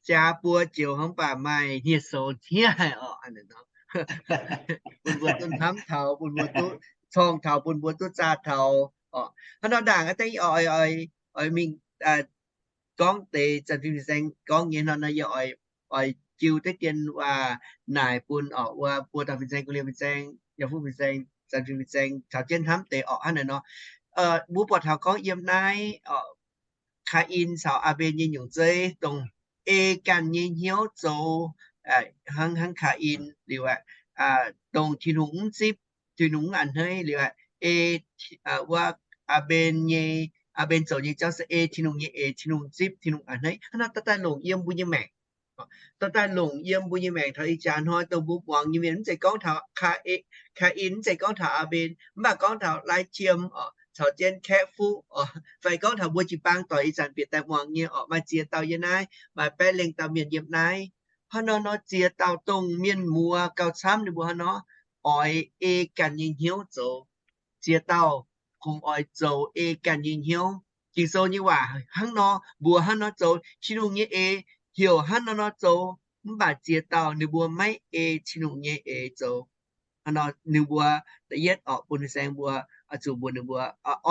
Jaa buo joux hnangv baac maaih hniev-soux hniev haic orqc. Bun mbuo duqv hnamv taux, bun mbuo duqv corng taux, bun mbuo duqv zaah taux orqc. Hnangv nor ndaangc aqv, da'yietv oix, oix mingh gorngv deix Zanc Fim Fin-Saeng gorngv nyei hnangv nor, yie oix, oix jiu deix dien waac naaic bun orqc, wuov buo dauh fin-saeng, Gu'lienh Fin-Saeng, Yauh Fuqv Fin-Saeng, Zanc Fim Fin-Saeng caux jienv hnamv deix orqc. Hnangv naaic nor, mbuo buatc taux gorngv yiem naaiv orqc, Kaa^in caux Aa^mben nyei nyungc zeiv dongh ei ganh nyei hnyouv zoux, hnangv, hnangv Kaa^in liuz aqv, dongh Tin-Hungh mv zipv, Tin-Hungh mv a'hneiv liuz aqv, ei, wuov, Aa^mben nyei, Aa^mben zoux nyei jauv se ei Tin-Hungh nyei eix, Tin-Hungh zipv, Tin-Hungh a'hneiv. Hnangv nor dorh daaih longc yiem mbuo nyei maengc. Dorh daaih longc yiem mbuo nyei maengc taux ih jaax hnoi dongh mbuo muangx nyei mienh, mv zeiz gorngv taux Kaa, Kaa^in, mv zeiz gorngv taux Aa^mben, mv baac gorngv taux Lai Jiem orqc, caux jienv Kaeqv Fuqv orqc, fai gorngv taux mbuo jiu-baang doic ih zanc bieqc daaih muangx nyei orqc, maaih ziex dauh yiem naaiv, maaih baeqv lengh dauh mienh yiem naaiv. Hnangv nor nor ziex dauh dongh mienh muoz gauh camv ninh mbuo hnangv nor oix ei ganh nyei hnyouv zoux. Ziex dauh kungx oix zoux ei ganh nyei hnyouv. Ging-Sou nyei waac hnangv nor mbuox hnangv nor zoux. Tin-Hungh nyei eix heuc hnangv nor nor zoux, mv baac ziex dauh ninh mbuo maiv ei Tin-Hungh nyei eix zoux. Hnangv nor ninh mbuo da'yietv orqc bun fin-saeng mbuo, oix zuqc mbuox ninh mbuo,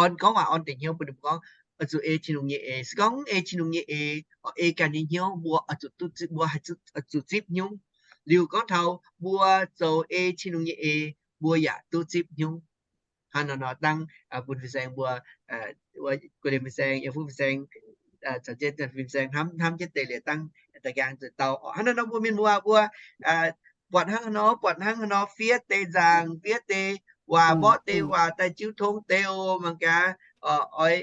orn gorngv waac orn deix hnyouv bun ninh mbuo gorngv, oix zuqc ei Tin-Hungh nyei eix. Se gorngv mv ei Tin-Hungh nyei eix, ei ganh nyei hnyouv, mbuo oix zuqc duqv zipv, mbuo haih zuqc, oix zuqc zipv nyungc. Liuz gorngv taux mbuo zoux ei Tin-Hungh nyei eix, mbuo yaac duqv zipv nyungc. Hnangv nor nor dangh bun fin-saeng mbuo, Gu'lienh fin-saeng, Yauh Fuqv fin-saeng, caux jienv Zanc Fim fin-saeng hnamv, hnamv jienv deix liuz dangh da'nqaang zuqc dau orqc. Hnangv nor nor mbuo mienh muoz mbuo buatc hnangv nor, buatc hnangv nor fiev deix nzaangc, fiev deix waac, mborqv deix waac daaih jiu tong deix oc. Mangc gaax, oix,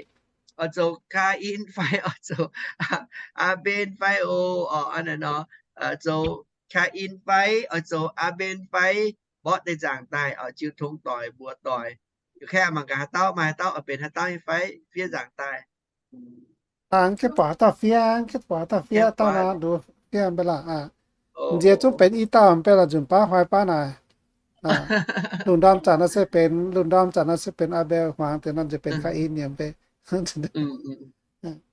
oix zoux Kaa^in fai oix zoux Aa^mben fai oc. Orqc, hnangv naaic nor, zoux Kaa^in fai oix zoux Aa^mben fai, mborqv deix nzaangc daaih oc, jiu tong doic mbuox doic. Mangc gaax haaix dauh, maaih haaix dauh oix benx haaix dauh nyei fai fiev nzaangc daaih. Mv gaengh buatc haaix dauh fiev, mv gaengh buatc haaix dauh fiev, dauh nor, fiev mv bei laac. Nziex zungv benx i dauh mv bei laac, nzunc baav hnoi baav naaic. Lungh ndorm zanc nor se benx, lungh ndorm zanc nor se benx Aa^mben, hmuangx deix nor nziex benx Kaa^in nyei mv bei.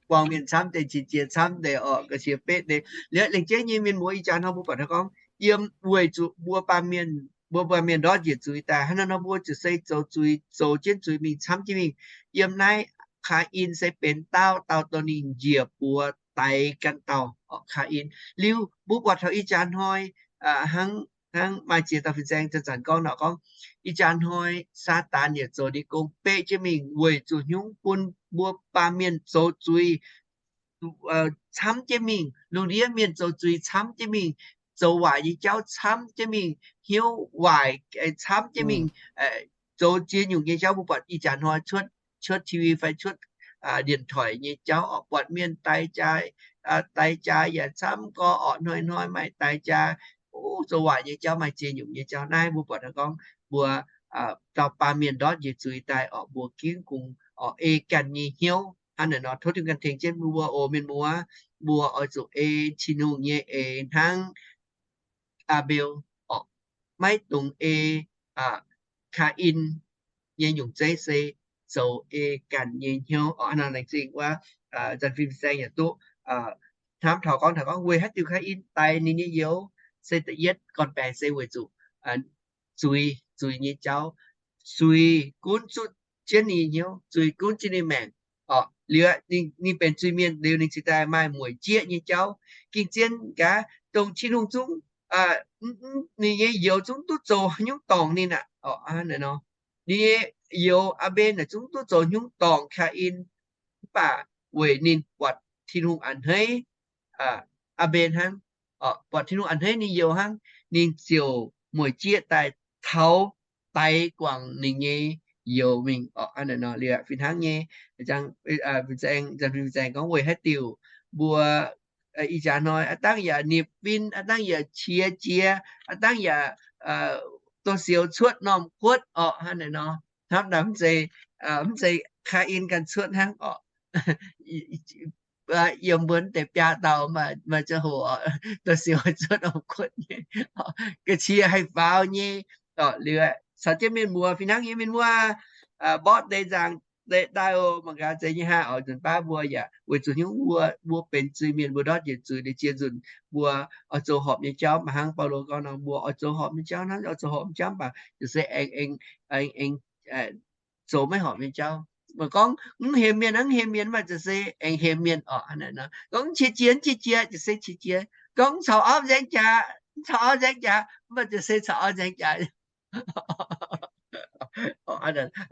Buangh mienh camv deix, qiex jiez camv deix orqc, ga'sie betv deix. Liuz lengc jeiv nyei mienh muoz, ih jaax hnoi mbuo buatc hnangv gorngv yiem weic zuqc mbuo baamh mienh, mbuo baamh mienh ndortv njiec zuiz daaih. Hnangv naaiv nor mbuo ziouc se zoux zuiz, zoux jienv zuiz mingh, camv jienv mingh. Yiem naaiv Kaa^in se benx dauh dauh dongh ninh njiec buoz daix ganh dauh orqc, Kaa^in. Liuz mbuo buatc taux ih jaax hnoi, hnangv, hnangv maaih ziex dauh fin-saeng zanc-zanc gorngv nor gorngv, ih jaax hnoi Saadaan yaac zoux ninh gong beqv jienv mingh weic zuqc hnyungv bun mbuo baamh mienh zoux zuiz camv jienv mingh, lungh ndiev mienh zoux zuiz camv jienv mingh, zoux waaic nyei jauv camv jienv mingh, hnyouv waaic camv jienv mingh, zoux ziex nyungc nyei jauv. Mbuo buatc ih jaax hnoi cuotv, cuotv T V fai cuotv điện thoại nyei jauv orqc, buatc mienh daix jaa, daix jaa yaac camv gorx orqc, hnoi-hnoi maaih daix jaa. Zoux waaic nyei jauv, maaih ziex nyungc nyei jauv. Naaiv mbuo buatc hnangv gorngv mbuo dauh baamh mienh ndortv njiec zuiz daaih orqc, mbuo gengh kungx oc, ei ganh nyei hnyouv. Hnangv naaic nor, tov Tin-Hungh ganh tengx jienv mbuo oc, mienh muoz. Mbuo oix zuqc ei Tin-Hungh nyei eix hnangv Aa^mbeu oc. Maiv dungx ei Kaa^in nyei nyungc zeiv, se zoux ei ganh nyei hnyouv oc. Hnangv naaic laengz zingh wuov, Nzanh Fin Saeng yaac duqv hnamv taux gorngv, taux gorngv weic haaix diuc Kaa^in daix ninh nyei youz, se da'yietv gorn-baengx se weic zuqc zuiz, zuiz nyei jauv, zuiz gunv zuqc jienv ninh nyei hnyouv, zuiz gunv jienv ninh maengc oc. Liuz ninh benx zuiz-mienh liuz, ninh cingx daaih maaih mueic jieqv nyei jauv. Gengh zien gaax, dongh Tin-Hungh zungv, ninh nyei youz zungv duqv zoux nyungc dorngc ninh aqv oc. Ninh nyei youz Aa^mben naaic zungv duqv zoux nyungc dorngc Kaa^in, mv baac weic ninh buatc Tin-Hungh a'hneiv Aa^mben hnangv, buatc Tin-Hungh a'hneiv ninh youz hnangv, ninh ziouc mueic jieqv daaih taux daix guangc ninh nyei youz mingh oc. Hnangv naaic nor, liuz fih hnangv nyei, Nzanh Fin Saeng gorngv weic haaix diuc mbuo ih jaax hnoi aav dangh yaac nipc fin, aav dangh yaac qiex jiez, aav dangh yaac douz-sioux cuotv norm guotv oc. Hnangv naaic nor, hnamv naaic mv zeiz, mv zeiz Kaa^in ganh cuotv hnangv oc. Yiem mbuo deix biaa dauh maaih ziangh hoc douz-sioux cuotv norm guotv nyei, ga'qiex haih faaux nyei oc. Liuz caux jienv mienh muoz fih hnangv nyei, mienh muoz, mborqv deix nzaangc deix daaih oc. Mangc gaax zeiz nyei hnangv oc. Nzunc baav mbuo yaac weic zuqc hnyouv mbuo, mbuo benx zuiz-mienh, mbuo ndortv njiec zuiz liuz, ziex nzunc mbuo oix zoux horpc nyei jauv. Mv baac hnangv Baulo gorngv nor, mbuo oix zoux horpc nyei jauv hnangv, oix zoux horpc nyei jauv, mv baac ziouc se aengx, aengx, aengx zoux maiv horpc nyei jauv. Mv baac gorngv mv hemx mienh hnangv, hemx mienh, mv baac ziouc se aengx hemx mienh oc. Hnangv naaic nor, gorngv qiex jiez, qiex jiez, ziouc se qiex jiez. Gorngv mv caux auv nzaeng jaax, mv caux auv nzaeng jaax, mv baac ziouc se caux auv nzaeng jaax.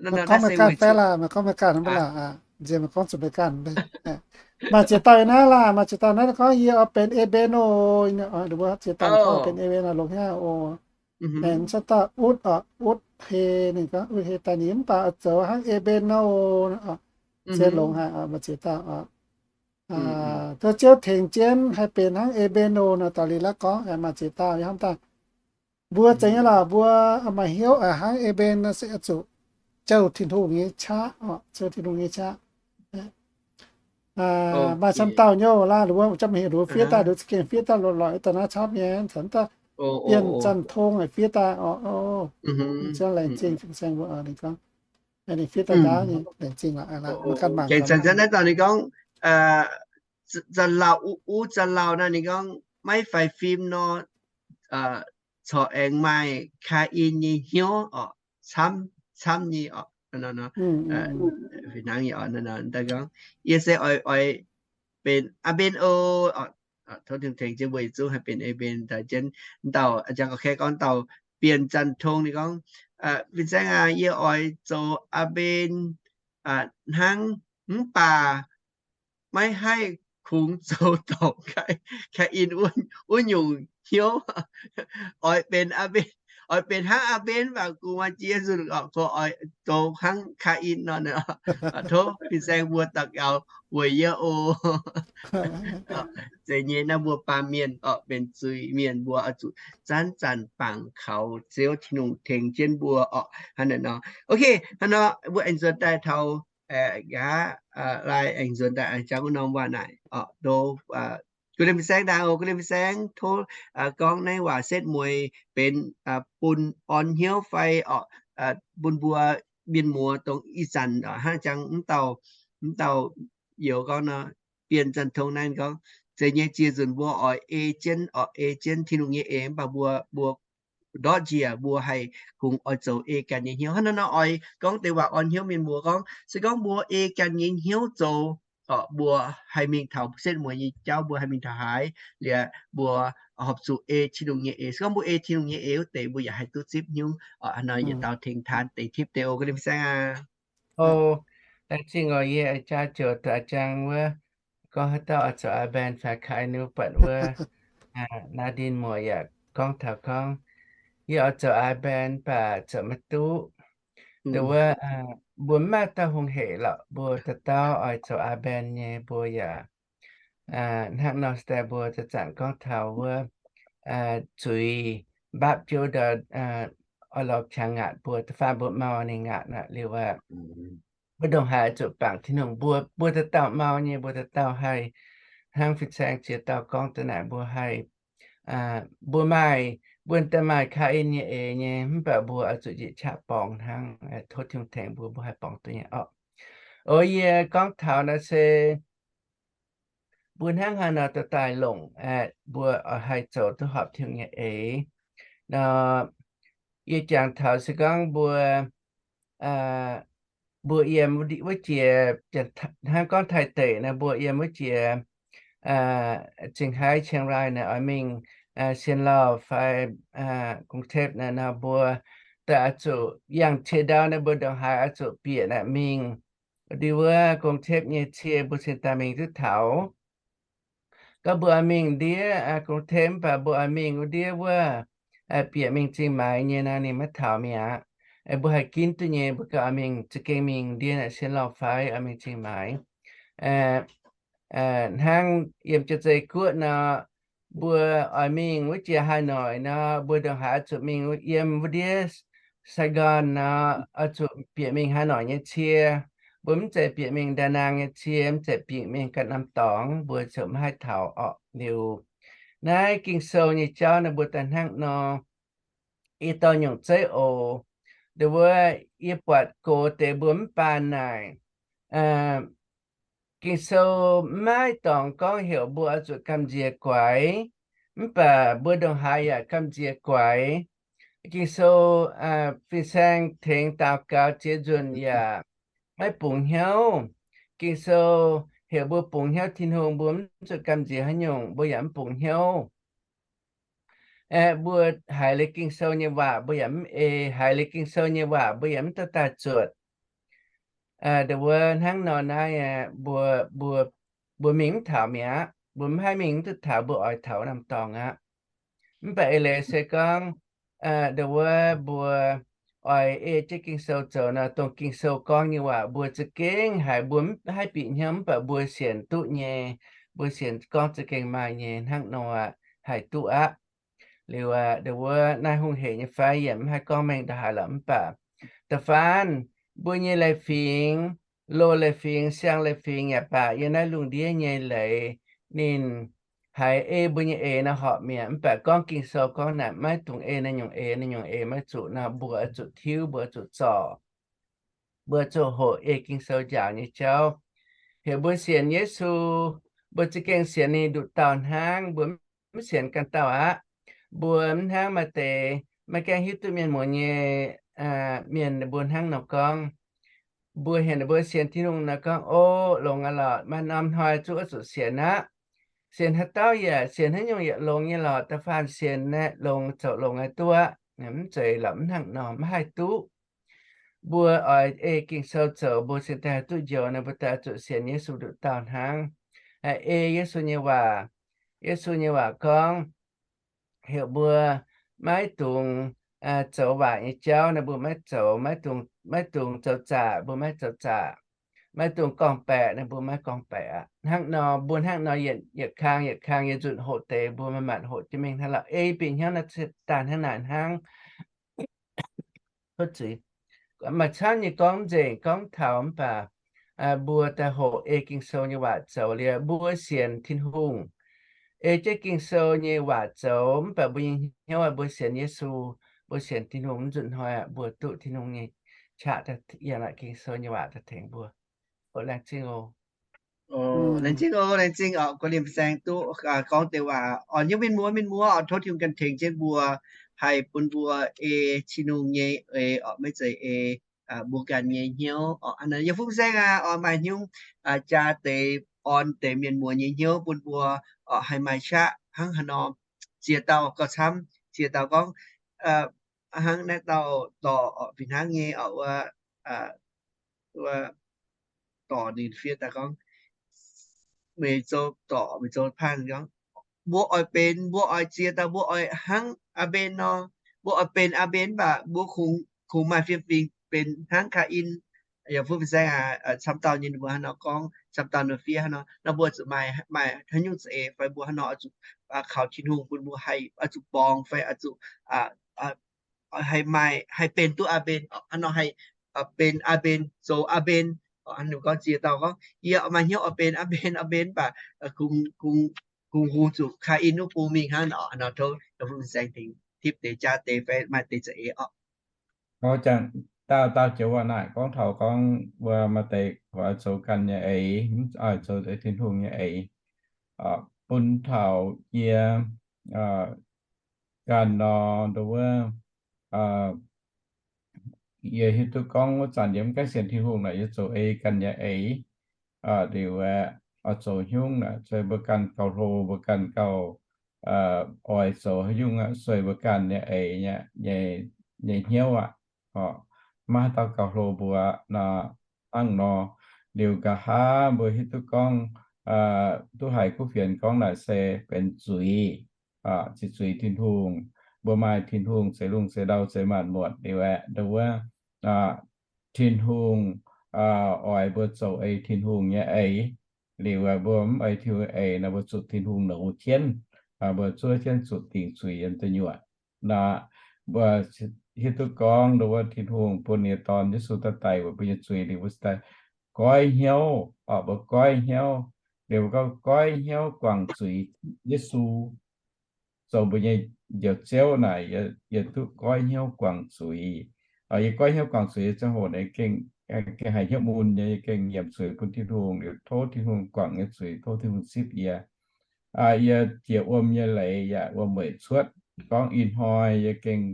Meih gorngv meih ganh fai laac, meih gorngv meih ganh mv baac laac, nziex meih gorngv zuqc meih ganh. Maaih ziex dauh naaiv laac, maaih ziex dauh naaiv gorngv, yie oix benx E^mben oc. Ziex dauh gorngv benx E^mben oc, longx hnyouv oc. Aengx cuotv dauh Utv oc, Utv Hei, ninh gorngv Utv Hei daaih ninh mv baac oix zoux hnangv E^mben oc. Se longx haic, maaih ziex dauh oc. Tov Ziouv tengx jienv haih benx hnangv E^mben oc. Naaiv dauh Lilakv gorngv maaih ziex dauh hnamv daaih. Mbuo zeiz nyei lorqc, mbuo maaih hnyouv hnangv E^mben nor se zuqc jouh Tin-Hungh nyei qaqv oc, jouh Tin-Hungh nyei qaqv. Maaih camv dauh nyei laac, mbuo jangx mingh heuc nduov fiev daaih, nduov za'gengh fiev daaih lorqc, lorqc daaih naaiv camv nyei, caux daaih Bienh Zanh Tong fiev daaih oc. Ziouv laengz zingh fin-saeng mbuo, ninh gorngv ninh fiev daaih ndaauv nyei, laengz zingh lorqc. Gengh zanc-zanc naaiv dauh ninh gorngv, zanc-lauh, uv zanc-lauh naaiv ninh gorngv maiv faix fim nor, corc aengx maaih Kaa^in nyei hnyouv oc, camv, camv nyei oc. Fih hnangv nyei oc, gorngv, yie se oix, oix benx A^mben oc. Tov Tin-Hungh tengx jienv mbuo yietc zungv haih benx A^mben daaih jienv. Dauh, jang ga'kaeqv gorngv dauh Bienh Zanh Tong ninh gorngv, fin-saeng aac, yie oix zoux A^mben hnangv, mv baac maiv haih kungx zoux dorngc Kaa^in wuov nyungc hnyouv. Oix benx, oix benx hnangv A^mben, mv baac kungx maaih ziex nzunc oix zoux hnangv Kaa^in nor. Tov fin-saeng mbuo daux gaux weic yie oc. Zeiz nyei, naaiv mbuo baamh mienh oc, benx zuiz-mienh, mbuo oix zuqc zanc-zanc bangc kaux Ziouv Tin-Hungh tengx jienv mbuo oc. Hnangv naaic nor, ok, hnangv nor mbuo aengx nzuonx daaih taux, nqa'haav, lai aengx nzuonx daaih aengx jangx wuov norm waac naaic oc. Ndo, guv lienh fin-saeng ndaangc oc, guv lienh fin-saeng tov gorngv naaiv waac setv mueiz benx bun orn hnyouv fai oc, bun mbuo mienh muoz dongh ih zanc hnangv jangx mv dauh, mv dauh youz gorngv nor, Bienh Zanh Tong naaiv gorngv, zeiz nyei, ziex nzunc mbuo oix ei jienv oc, ei jienv Tin-Hungh nyei eix, mv baac mbuo, mbuo ndortv njiec mbuo haih kungx oix zoux ei ganh nyei hnyouv. Hnangv naaiv nor oix gorngv deix waac orn hnyouv mienh muoz gorngv, se gorngv mbuo ei ganh nyei hnyouv zoux oc, mbuo haih mingh taux setv mueiz nyei jauv, mbuo haih mingh taux haaix liuz, mbuo horpc zuqc ei Tin-Hungh nyei eix. Se gorngv mbuo ei Tin-Hungh nyei eix wuov deix, mbuo yaac haih duqv zipv hnyouv oc. Hnangv nor yietc dauh tengx taan deix tipv deix oc, guv lienh fin-saeng aac. O, laengz zingh oc. Yie jaa ziouc daaih jangx wuov gorngv haaix dauh oix zoux A^mben fai Kaa^in wuov buatc wuov, Naa^ndin muoz yaac gorngv taux gorngv, yie oix zoux A^mben baac zoux maiv duqv. Nduov wuov, mbuo mv maaih dauh hungh hec lorqc, mbuo dauh dauh oix zoux A^mben nyei, mbuo yaac hnangv nor se daaih mbuo zanc-zanc gorngv taux wuov zuiz mbapv jiouv ndau, oix lorz qangx ngaatc mbuo, da'faanh mbuo mau ninh ngaatc aqv liuz aqv. Mbuo ndongc haaix zuqc bangc Tin-Hungh, mbuo, mbuo dauh dauh mau nyei, mbuo dauh dauh haih hnangv fin-saeng ziex dauh gorngv daaih naaic, mbuo haih, mbuo maaih, mbuo daaih maaih Kaa^in nyei eix nyei, mv baac mbuo oix zuqc njiec qaqv borngz hnangv. Tov Tin-Hungh tengx mbuo, mbuo haih borngz duqv nyei orqc. O, yie gorngv taux naaiv se mbuo hnangv haaix nor dorh daaih longc, mbuo oix haih zoux duqv horpc Tin-Hungh nyei eix nor. Yie jangx taux se gorngv mbuo, mbuo yiem wuov jiex, hnangv gorngv Taiv deic nor, mbuo yiem wuov jiex Zingh Haaix, Chiang Rai naaic oix mingh Sien Lauh fai Gong Tep naaic nor, mbuo daaih oix zuqc yangh cie ndau naaic, mbuo ndongc haaix oix zuqc bieqc naaic mingh. Ndie wuov Gong Tep nyei cie mbuo cingx daaih mingh duqv taux. Gorngv mbuo oix mingh ndiev Gong Tep mv baac mbuo oix mingh wuov ndiev wuov, bieqc mingh Zingh Maix nyei nor, ninh maiv taux mi'aqv. Mbuo haih ginv duqv nyei, mbuo ganh oix mingh za'gengh mingh ndiev naaic Sien Lauh fai oix mingh Zingh Maix. Hnangv yiem Janx-Zei Guoqv nor, mbuo oix mingh wuov jiex Hà Nội nor, mbuo ndongc haaix oix zuqc mingh yiem wuov ndiev Sài Gòn nor, oix zuqc bieqc mingh Hà Nội nyei cie. Mbuo mv zeiz bieqc mingh Đà Nẵng nyei cie, mv zeiz bieqc mingh ganh norm dorngx, mbuo ziouc maiv haih taux orqc. Liuz naaiv Ging-Sou nyei jauv naaiv mbuo daaih hnangv nor, yie dorh nyungc zeiv oc. Ndau wuov yie buatc gox deix mbuo mv baan naaic, Ging-Sou maiv dorngx gorngv heuc mbuo oix zuqc gamh nziex guaix, mv baac mbuo ndongc haaix yaac gamh nziex guaix. Ging-Sou fin-saeng tengx daux gaux ziex nzunc yaac maiv bungx hnyouv. Ging-Sou heuc mbuo bungx hnyouv Tin-Hungh, mbuo mv zuqc gamh nziex haaix nyungc, mbuo yaac mv bungx hnyouv. Mbuo haiz liuz Ging-Sou nyei waac mbuo yaac mv ei, haiz liuz Ging-Sou nyei waac mbuo yaac mv dorh daaih zuotc. Ndau wuov hnangv nor naaiv, mbuo, mbuo, mbuo mingh mv taux mi'aqv. Mbuo mv haih mingh mv duqv taux mbuo oix taux norm dorngx aqv. Mv baac eix leiz se gorngv, ndau wuov mbuo oix ei jienv Ging-Sou zoux nor, dongh Ging-Sou gorngv nyei waac mbuo za'gengh haiz mbuo mv haih bieqc hnyouv mv baac mbuo sienx duqv nyei, mbuo sienx gorngv za'gengh maaih nyei hnangv nor haih duqv aqv. Liuz ndau wuov naaiv hungh heic nyei fai yaac mv haih gorngv mengh ndongc haaix lorqc mv baac da'faanh mbuo nyei leiz-fingx, loz-leiz-fingx, siang-leiz-fingx yaac baac yiem naaiv lungh ndiev nyei leiz, ninh haiz ei mbuo nyei eix nor horpc mi'aqv. Mv baac gorngv Ging-Sou gorngv naaic maiv dungx ei naaiv nyungc eix, naaiv nyungc eix maiv zuqc nor, mbuo oix zuqc tiuv, mbuo oix zuqc zorc, mbuo zuqc hoqc ei Ging-Sou njaaux nyei jauv. Heuc mbuo sienx Yesu, mbuo za'gengh sienx ninh nduqc dauh hnangv, mbuo mv sienx ganh dauh aqv. Mbuo mv hnangv maaih deix maiv gaengh hiuv duqv mienh muoz nyei mienh, mbuo hnangv nor gorngv, mbuo heuc ninh mbuo sienx Tin-Hungh nor gorngv, o, longx aqv lorqc, maaih norm hnoi zungv oix zuqc sienx aqv. Sienx haaix dauh yaac, sienx haaix nyungc yaac longx nyei lorqc, da'faanh sienx naaiv longx, zoux longx aqv duqv. Mv zeiz lorqc, mv hnangv nor, maiv haih duqv. Mbuo oix ei Ging-Sou zoux, mbuo cingx daaih haih duqv njoux nor, mbuo daaih zuqc sienx Yesu nduqc dauh hnangv. Ei Yesu nyei waac, Yesu nyei waac gorngv, heuc mbuo maiv dungx zoux waaic nyei jauv nor, mbuo maiv zoux, maiv dungx, maiv dungx zoux zaqc, mbuo maiv zoux zaqc. Maiv dungx gorngv-baeqc nor, mbuo maiv gorngv-baeqc aqv. Hnangv nor, mbuo hnangv nor yietc, yietc kang yietc kang yietc nzunc hoqc deix, mbuo manc-manc hoqc jienv mingh hnangv lorqc. Ei bieqc hnyouv naaiv daaih hnangv naaic hnangv. Maaih camv nyei gorngv nzengc gorngv taux mv baac mbuo daaih hoqc ei Ging-Sou nyei waac zoux liuz, mbuo sienx Tin-Hungh. Ei jienv Ging-Sou nyei waac zoux mv baac mbuo nyei hnyouv aqv, mbuo sienx Yesu, mbuo sienx Tin-Hungh, mv nzunc hnoi aqv mbuo duqv Tin-Hungh nyei qaqv yiem naaic Ging-Sou nyei waac daaih tengx mbuo. Laengz zingh oc. Laengz zingh oc, laengz zingh oc, guon liemh saeng duqv gorngv deix waac oc. Yiem mienh muoz, mienh muoz oc, tov Tin-Hungh ganh tengx jienv mbuo, haih bun mbuo ei Tin-Hungh nyei eix oc, maiv zeiz ei mbuo ganh nyei hnyouv oc. Yiem fun saeng aqv oc, maaih hnyouv jaa deix, orn deix mienh muoz nyei hnyouv bun mbuo oc, haih maaih qaqv hnangv haaix nor. Ziex dauh gauh camv, ziex dauh gorngv, hnangv naaiv dauh dorc oc, fih hnangv nyei oc, wuov, wuov dorc ninh fiev daaih gorngv, meih zoux dorc, meih zoux paanh gorngv, mbuo oix benx, mbuo oix ziex dauh, mbuo oix hnangv Aa^mben nor, mbuo oix benx Aa^mben mv baac mbuo kungx, kungx maaih fiem-fingx benx hnangv Kaa^in. Yaac fun fin-saeng aqv, camv dauh nyei ninh mbuo hnangv nor gorngv, camv dauh ninh fiev hnangv nor, nor mbuo zuqc maaih, maaih haaix nyungc za'eix fai mbuo hnangv nor oix zuqc kaux Tin-Hungh bun mbuo haih, oix zuqc borngz fai oix zuqc haih maaih, haih benx duqv Aa^mben, hnangv nor haih benx Aa^mben, zoux Aa^mben, Ninh gorngv ziex dauh gorngv, Yie maaih hnyouv oix benx, oix benx, oix benx, mv baac kungx, kungx hungx zuqc Kaa^in wuov bung mingh hnangv nor. Nor tov Tin-Hungh saeng-tingx tipv deix jaav deix fai maaih deix za'eix orqc. Gorngv jangx daauh, daauh joux waac naaic gorngv taux gorngv mbuo maaih deix oix zoux ganh nyei eix, mv oix zoux Tin-Hungh nyei eix, bun taux yie ganh nor, nduov wuov, yie hiuv duqv gorngv wuov zanc yie mv gaengh sienx Tin-Hungh naaic, yie zoux ei ganh nyei eix. Liuz aeqv, oix zoux nyungc naaic, sueih mbuo ganh gauh hlo, mbuo ganh gauh oix zoux haaix nyungc aqv, sueih mbuo ganh nyei eix nyei hnyouv aqv. Maiv haaix dauh gauh hlo mbuo nor. Hnangv nor, liuz nqa'haav mbuo hiuv duqv gorngv, duqv haiz kuv fienx gorngv naaic se benx zuiz, ziqc zuiz Tin-Hungh. Mbuo maaih Tin-Hungh zeix lungh zeix ndau zeix maanc muotc liuz aeqv, nduov wuov, Tin-Hungh oix mbuo zoux ei Tin-Hungh nyei eix. Liuz mbuo mv ei Tin-Hungh eix nor, mbuo zuqc Tin-Hungh nouz jienv, mbuo zuov jienv zuqc dingc zuiz yiem da'nyuoqc. Nor mbuo hiuv duqv gorngv nduov wuov Tin-Hungh bun ninh nyei Dorn Yesu daaih daic weic mbuo nyei zuiz liuz mbuo cingx daaih goiv hnyouv, mbuo goiv hnyouv, liuz mbuo gorngv goiv hnyouv guangc zuiz Yesu zoux mbuo nyei Njoux Ziouv naaic, yie duqv goiv hnyouv guangc zuiz. Yie goiv hnyouv guangc zuiz ziangh hoc naaic gengh haiz hnyouv mun nyei, yie gengh nyiemc zuiz bun Tin-Hungh liuz tov Tin-Hungh guangc nyei zuiz, tov Tin-Hungh zipv yie. Yie jiex wuom nyei leiz yaac wuom-mueic cuotv. Gorngv ih hnoi yie gengh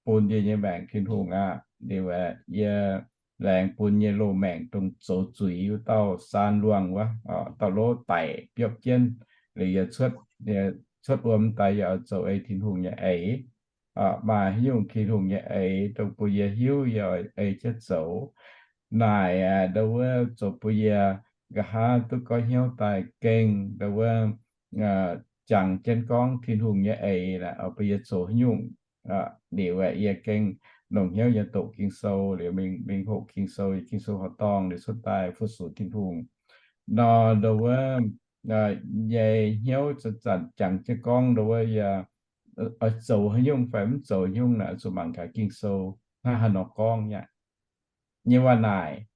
bun yie nyei maengc Tin-Hungh aqv. Liuz aeqv, yie laengz bun yie loz-maengc dongh zoux zuiz wuov dauh saan luangh wuov, dauh lov daic biopv jienv. Liuz yie cuotv wuom daaih yie oix zoux ei Tin-Hungh nyei eix. Maaih haaix nyungc Tin-Hungh nyei eix dongh bun yie hiuv yie oix ei jienv zoux. Naaic aeqv, nduov wuov zoux bun yie nqa'haav duqv goiv hnyouv daaih gengh nduov wuov jangx jienv gorngv Tin-Hungh nyei eix naaic bun yie zoux haaix nyungc. Liuz aeqv, yie gengh longc hnyouv nyei doqc Ging-Sou liuz mingh, mingh hoqc Ging-Sou, Ging-Sou horqc dorngh liuz cuotv daaih fu-sux Tin-Hungh. Nor nduov wuov nyei hnyouv zanc-zanc jangx jienv gorngv nduov wuov yie oix zoux haaix nyungc fai mv zoux haaix nyungc naaic, oix zuqc mangc gaax Ging-Sou hnangv haaix nor gorngv aqv. Nyei waac naaic,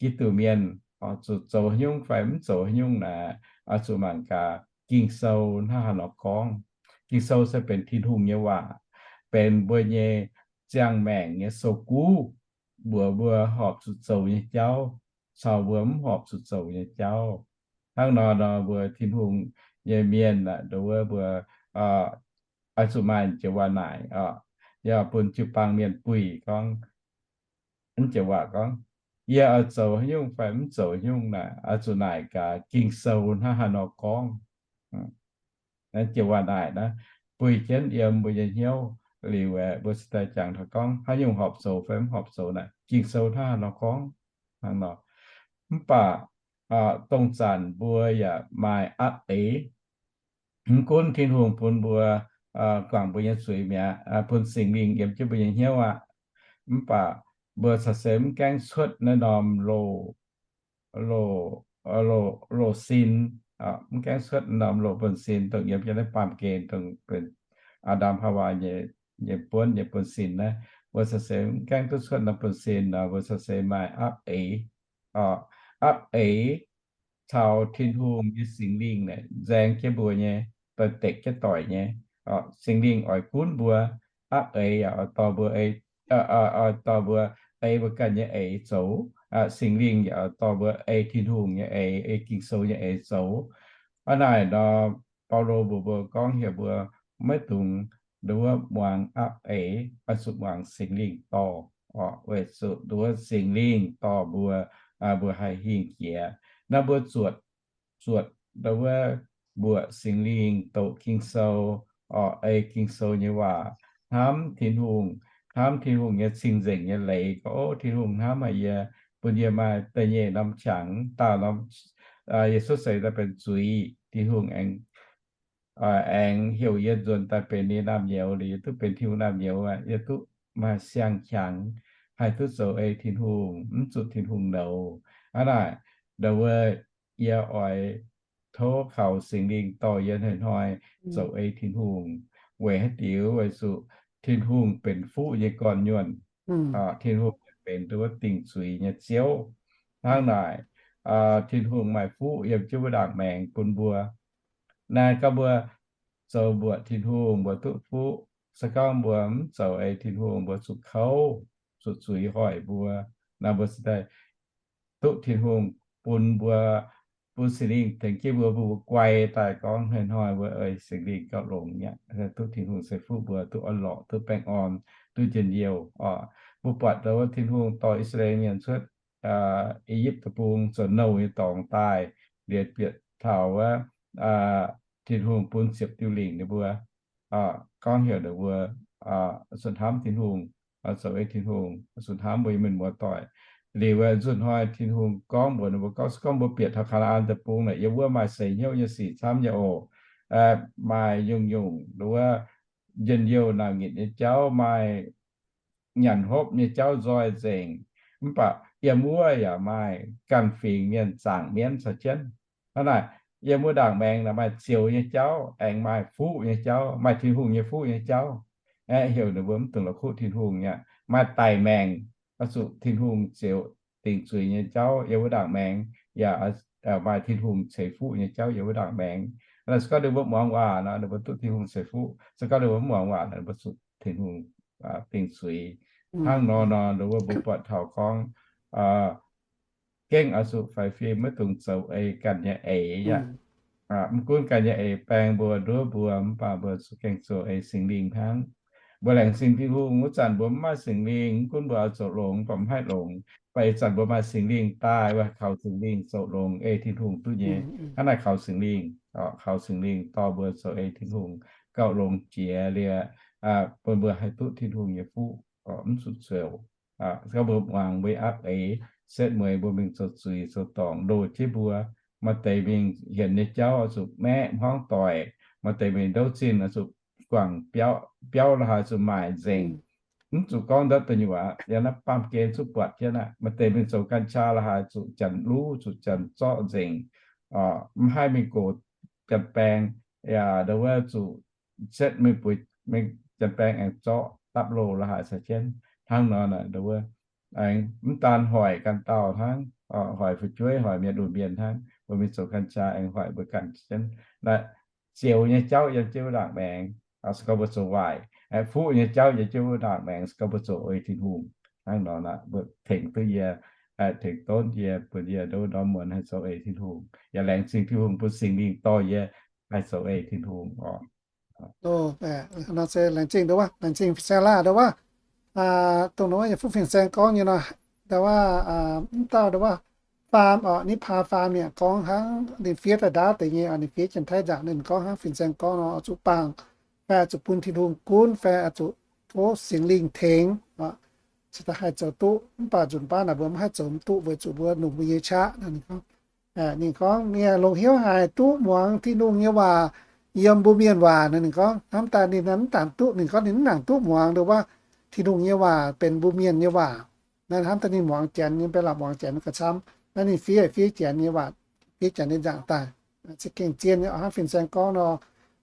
Giduc mienh oix zuqc zoux haaix nyungc fai mv zoux haaix nyungc naaic, oix zuqc mangc gaax Ging-Sou hnangv haaix nor gorngv. Ging-Sou se benx Tin-Hungh nyei waac, benx mbuo nyei ziangh maengc nyei sou-guv, mbuox mbuo horpc zuqc zoux nyei jauv caux mbuo mv horpc zuqc zoux nyei jauv. Hnangv nor nor mbuo Tin-Hungh nyei mienh aeqv, nduov wuov mbuo oix zuqc maaih jiex waac naaic oc, yaac bun jiu-baang mienh buih gorngv, mv jiex waac gorngv, yie oix zoux haaix nyungc fai mv zoux haaix nyungc naaic, oix zuqc naaic gaax Ging-Sou hnangv haaix nor gorngv. Jiex waac naaic naaiv buih jienv yiem mbuo nyei hnyouv liuz aeqv, mbuo cingx daaih jangx taux gorngv haaix nyungc horpc zoux fai mv horpc zoux naaic, Ging-Sou hnangv haaix nor gorngv. Hnangv nor, mv baac dongh zanc mbuo yaac maaih apv eix. Mv gunv Tin-Hungh bun mbuo, guangc mbuo nyei zuiz mi'aqv, bun Singx Lingh yiem jienv mbuo nyei hnyouv aqv. Mv baac mbuo caux se mv gaengh cuotv naaiv norm loz, loz, loz sin, mv gaengh cuotv norm loz buonv-sin, dongh yiem jienv naaiv baamh gen, dongh benx Aa^ndam Haawaa nyei, nyei buonv nyei buonv-sin naaiv, mbuo caux se mv gaengh duqv cuotv norm buonv-sin nor, mbuo caux se maaih apv eix. Apv eix caux Tin-Hungh nyei Singx Lingh naaic nzaeng jienv mbuo nyei, doix-dekc jienv doic nyei. Singx Lingh oix gunv mbuo, apv eix yaac oix dorh mbuo ei, oix dorh mbuo ei mbuo ganh nyei eix zoux. Singx Lingh yaac oix dorh mbuo ei Tin-Hungh nyei eix, ei Ging-Sou nyei eix zoux. Hnangv naaic nor, Baulo mbuox mbuo gorngv heuc mbuo maiv dungx nduov muangx apv eix, oix zuqc muangx Singx Lingh dorh. Weic zuqc nduov Singx Lingh dorh mbuo, mbuo haih hingh jiex. Naaiv mbuo zuotc, zuotc nduov mbuoqc Singx Lingh, doqc Ging-Sou, oc, ei Ging-Sou nyei waac, hnamv Tin-Hungh, hnamv Tin-Hungh nyei cing-nzengc nyei leiz. Gorngv, Ov, Tin-Hungh hnamv haic yie, bun yie maaih da'nyeic norm qangx, daauh norm, yie cuotv seix daaih benx zuiz, Tin-Hungh aengx, aengx heuc yie nzuonx daaih benx ninh nyei naamh nyouz, liuz yie duqv benx Tin-Hungh naamh nyouz aqv. Yie duqv maaih siang-qangx, haih duqv zoux ei Tin-Hungh, mv zuqc Tin-Hungh nouz. Hnangv naaic, nduov yie oix tov kaux Singx Lingh dorh yie hnoi-hnoi zoux ei Tin-Hungh. Weic haaix diuc? Weic zuqc Tin-Hungh benx fuqv nyei gorn-nyuonh. Tin-Hungh benx nduov dingc zuiz nyei Ziouv. Hnangv naaic, Tin-Hungh maaih fuqv yiem jienv wuov ndaangc maengx bun mbuo. Naaiv gorngv mbuo zoux mbuoqc Tin-Hungh mbuo duqv fuqv. Se gorngv mbuo mv zoux ei Tin-Hungh, mbuo zuqc kouv, zuqc zuiz hoic mbuo, naaiv mbuo cingx daaih duqv Tin-Hungh bun mbuo, bun Singx Lingh tengx jienv mbuo, mbuo guai daaih gorngv hnoi-hnoi mbuo ei Singx Lingh gauh longx nyei, duqv Tin-Hungh ceix fuqv mbuo duqv orn-lorqc, duqv baengh orn, duqv njien-youh oc. Mbuo buatc wuov Tin-Hungh dorh I^saa^laa^en Mienh cuotv I^yipv Deic-Bung zoux nouh nyei dorngx daaih, liuz bieqc taux wuov Tin-Hungh bun ziepc diuh lingc ninh mbuo, gorngv heuc ninh mbuo zuqc hnamv Tin-Hungh, zoux ei Tin-Hungh, zuqc hnamv mbuo nyei mienh muoz-doic. Liuz nzunc hnoi Tin-Hungh gorngv mbuox ninh mbuo gorngv, se gorngv mbuo bieqc taux Kaa^naa^an Deic-Bung naaic, yiem wuov maaih seix hnyouv nyei sic camv nyei oc. Maaih nyungc-nyungc wuov njien-youh naaic nqitc nyei jauv, maaih nyanc hopv nyei jauv nzoih nzengc. Mv baac yiem wuov yaac maaih ganh fingx mienh zaangc mienv caux jienv. Hnangv naaic, yiem wuov ndaangc maengx naaic maaih zioux nyei jauv, aengx maaih fuqv nyei jauv, maaih Tin-Hungh nyei fuqv nyei jauv. Aeqv, heuc ninh mbuo mv dungx la'kuqv Tin-Hungh aqv. Maaih daic maengc, oix zuqc Tin-Hungh ziouc dingc zuiz nyei jauv yiem wuov ndaangc maengx, yaac maaih Tin-Hungh ceix fuqv nyei jauv yiem wuov ndaangc maengx. Se gorngv ninh mbuo muangx waac nor, ninh mbuo duqv Tin-Hungh ceix fuqv. Se gorngv ninh mbuo mv muangx waac nor, ninh mbuo zuqc Tin-Hungh dingc zuiz. Hnangv nor nor, ninh mbuo mbuo buatc taux gorngv gengh oix zuqc faix fim, maiv dungx zoux ei ganh nyei eix aqv. Mv gunv ganh nyei eix baeng mbuo, nduov mbuo, mv baac mbuo zuqc gengh zoux ei Singx Lingh hnangv. Mbuo laengz zingh Tin-Hungh, wuov zanc mbuo mv maaih Singx Lingh, mv gunv mbuo oix zoux longx, mv baac mv haih longx. Mv baac ih zanc mbuo maaih Singx Lingh daaih, mbuo kaux Singx Lingh zoux longx ei Tin-Hungh duqv nyei. Hnangv naaic kaux Singx Lingh, kaux Singx Lingh dorh mbuo zoux ei Tin-Hungh gauh longx jiex liuz, bun mbuo haih duqv Tin-Hungh nyei fuqv, mv zuqc zoux gorngv mbuo muangx mbuo nyei apv eix, setv mueiz mbuo mingh zoux zuiz zoux dorngc ndoh jienv mbuo. Maaih deix mingh hienx nyei jauv oix zuqc maeqv hmuangv doic. Maaih deix mingh ndouv zinh oix zuqc guangc biauv, biauv la'haaix zuqc maaic nzengc. Mv zuqc gorngv ndortv deic nyuoqc, yiem naaiv baamh gen zuqc buatc jienv aqv. Maaih deix mingh zoux กัญชา la'haaix zuqc janx luv, zuqc janx zorqv nzengc. Mv haih mingh gox janx baeng, yaac ndau wuov zuqc setv mingh bueix mingh janx baeng aengx zorqv dapv loh la'haaix caux jienv. Hnangv nor naaic ndau wuov aengx mv daan hoic ganh dauh hnangv, hoic fu'jueiv, hoic mienh lunx mienh hnangv. Mbuo mingh zoux กัญชา aengx hoic mbuo ganh jienv. Naaiv zioux nyei jauv yiem jienv wuov ndaangc maengx, se gorngv mbuo zoux waaic, fuqv nyei jauv yiem jienv wuov ndaangc maengx, se gorngv mbuo zoux ei Tin-Hungh. Hnangv nor naaic mbuo tengx duqv yie, tengx donv yie, bun yie ndorm muonz haih zoux ei Tin-Hungh. Yaac laengz zingh Tin-Hungh bun Singx Lingh dorh yie haih zoux ei Tin-Hungh oc. Laengz zingh ndau wuov, laengz zingh fin-saeng laah ndau wuov. Dongh nor wuov yie fuqv fin-saeng gorngv nyei nor, ndau wuov, mv dauh ndau wuov, faam oc, นิพพา faam yaac gorngv hnangv ninh fiev daaih ndaauv deix nyei oc, ninh fiev Janx-Taiv nzangc, ninh gorngv hnangv fin-saeng gorngv nor, oix zuqc bangc, fai oix zuqc bun Tin-Hungh gunv, fai oix zuqc tov Singx Lingh tengx oc, cingx daaih haih zoux duqv. Mv baac nzunc baav naaic mbuo mv haih zoux duqv weic zuqc mbuo longc mbuo nyei qaqv. Ninh gorngv, ninh gorngv, ninh longc hnyouv haic duqv muangx Tin-Hungh nyei waac yiem mbuo mienh waac nor. Ninh gorngv hnamv daaih ninh mv nangc duqv, ninh gorngv ninh mv nangc duqv muangx ndau wuov Tin-Hungh nyei waac benx mbuo mienh nyei waac. Naaiv hnamv daaih ninh muangx Janx nyei, mv baac laaix muangx Janx gauh camv. Naaiv ninh fiev, fiev Janx nyei waac, fiev Janx nyei nzangc daaih. Se gengh zien nyei oc, hnangv fin-saeng gorngv nor,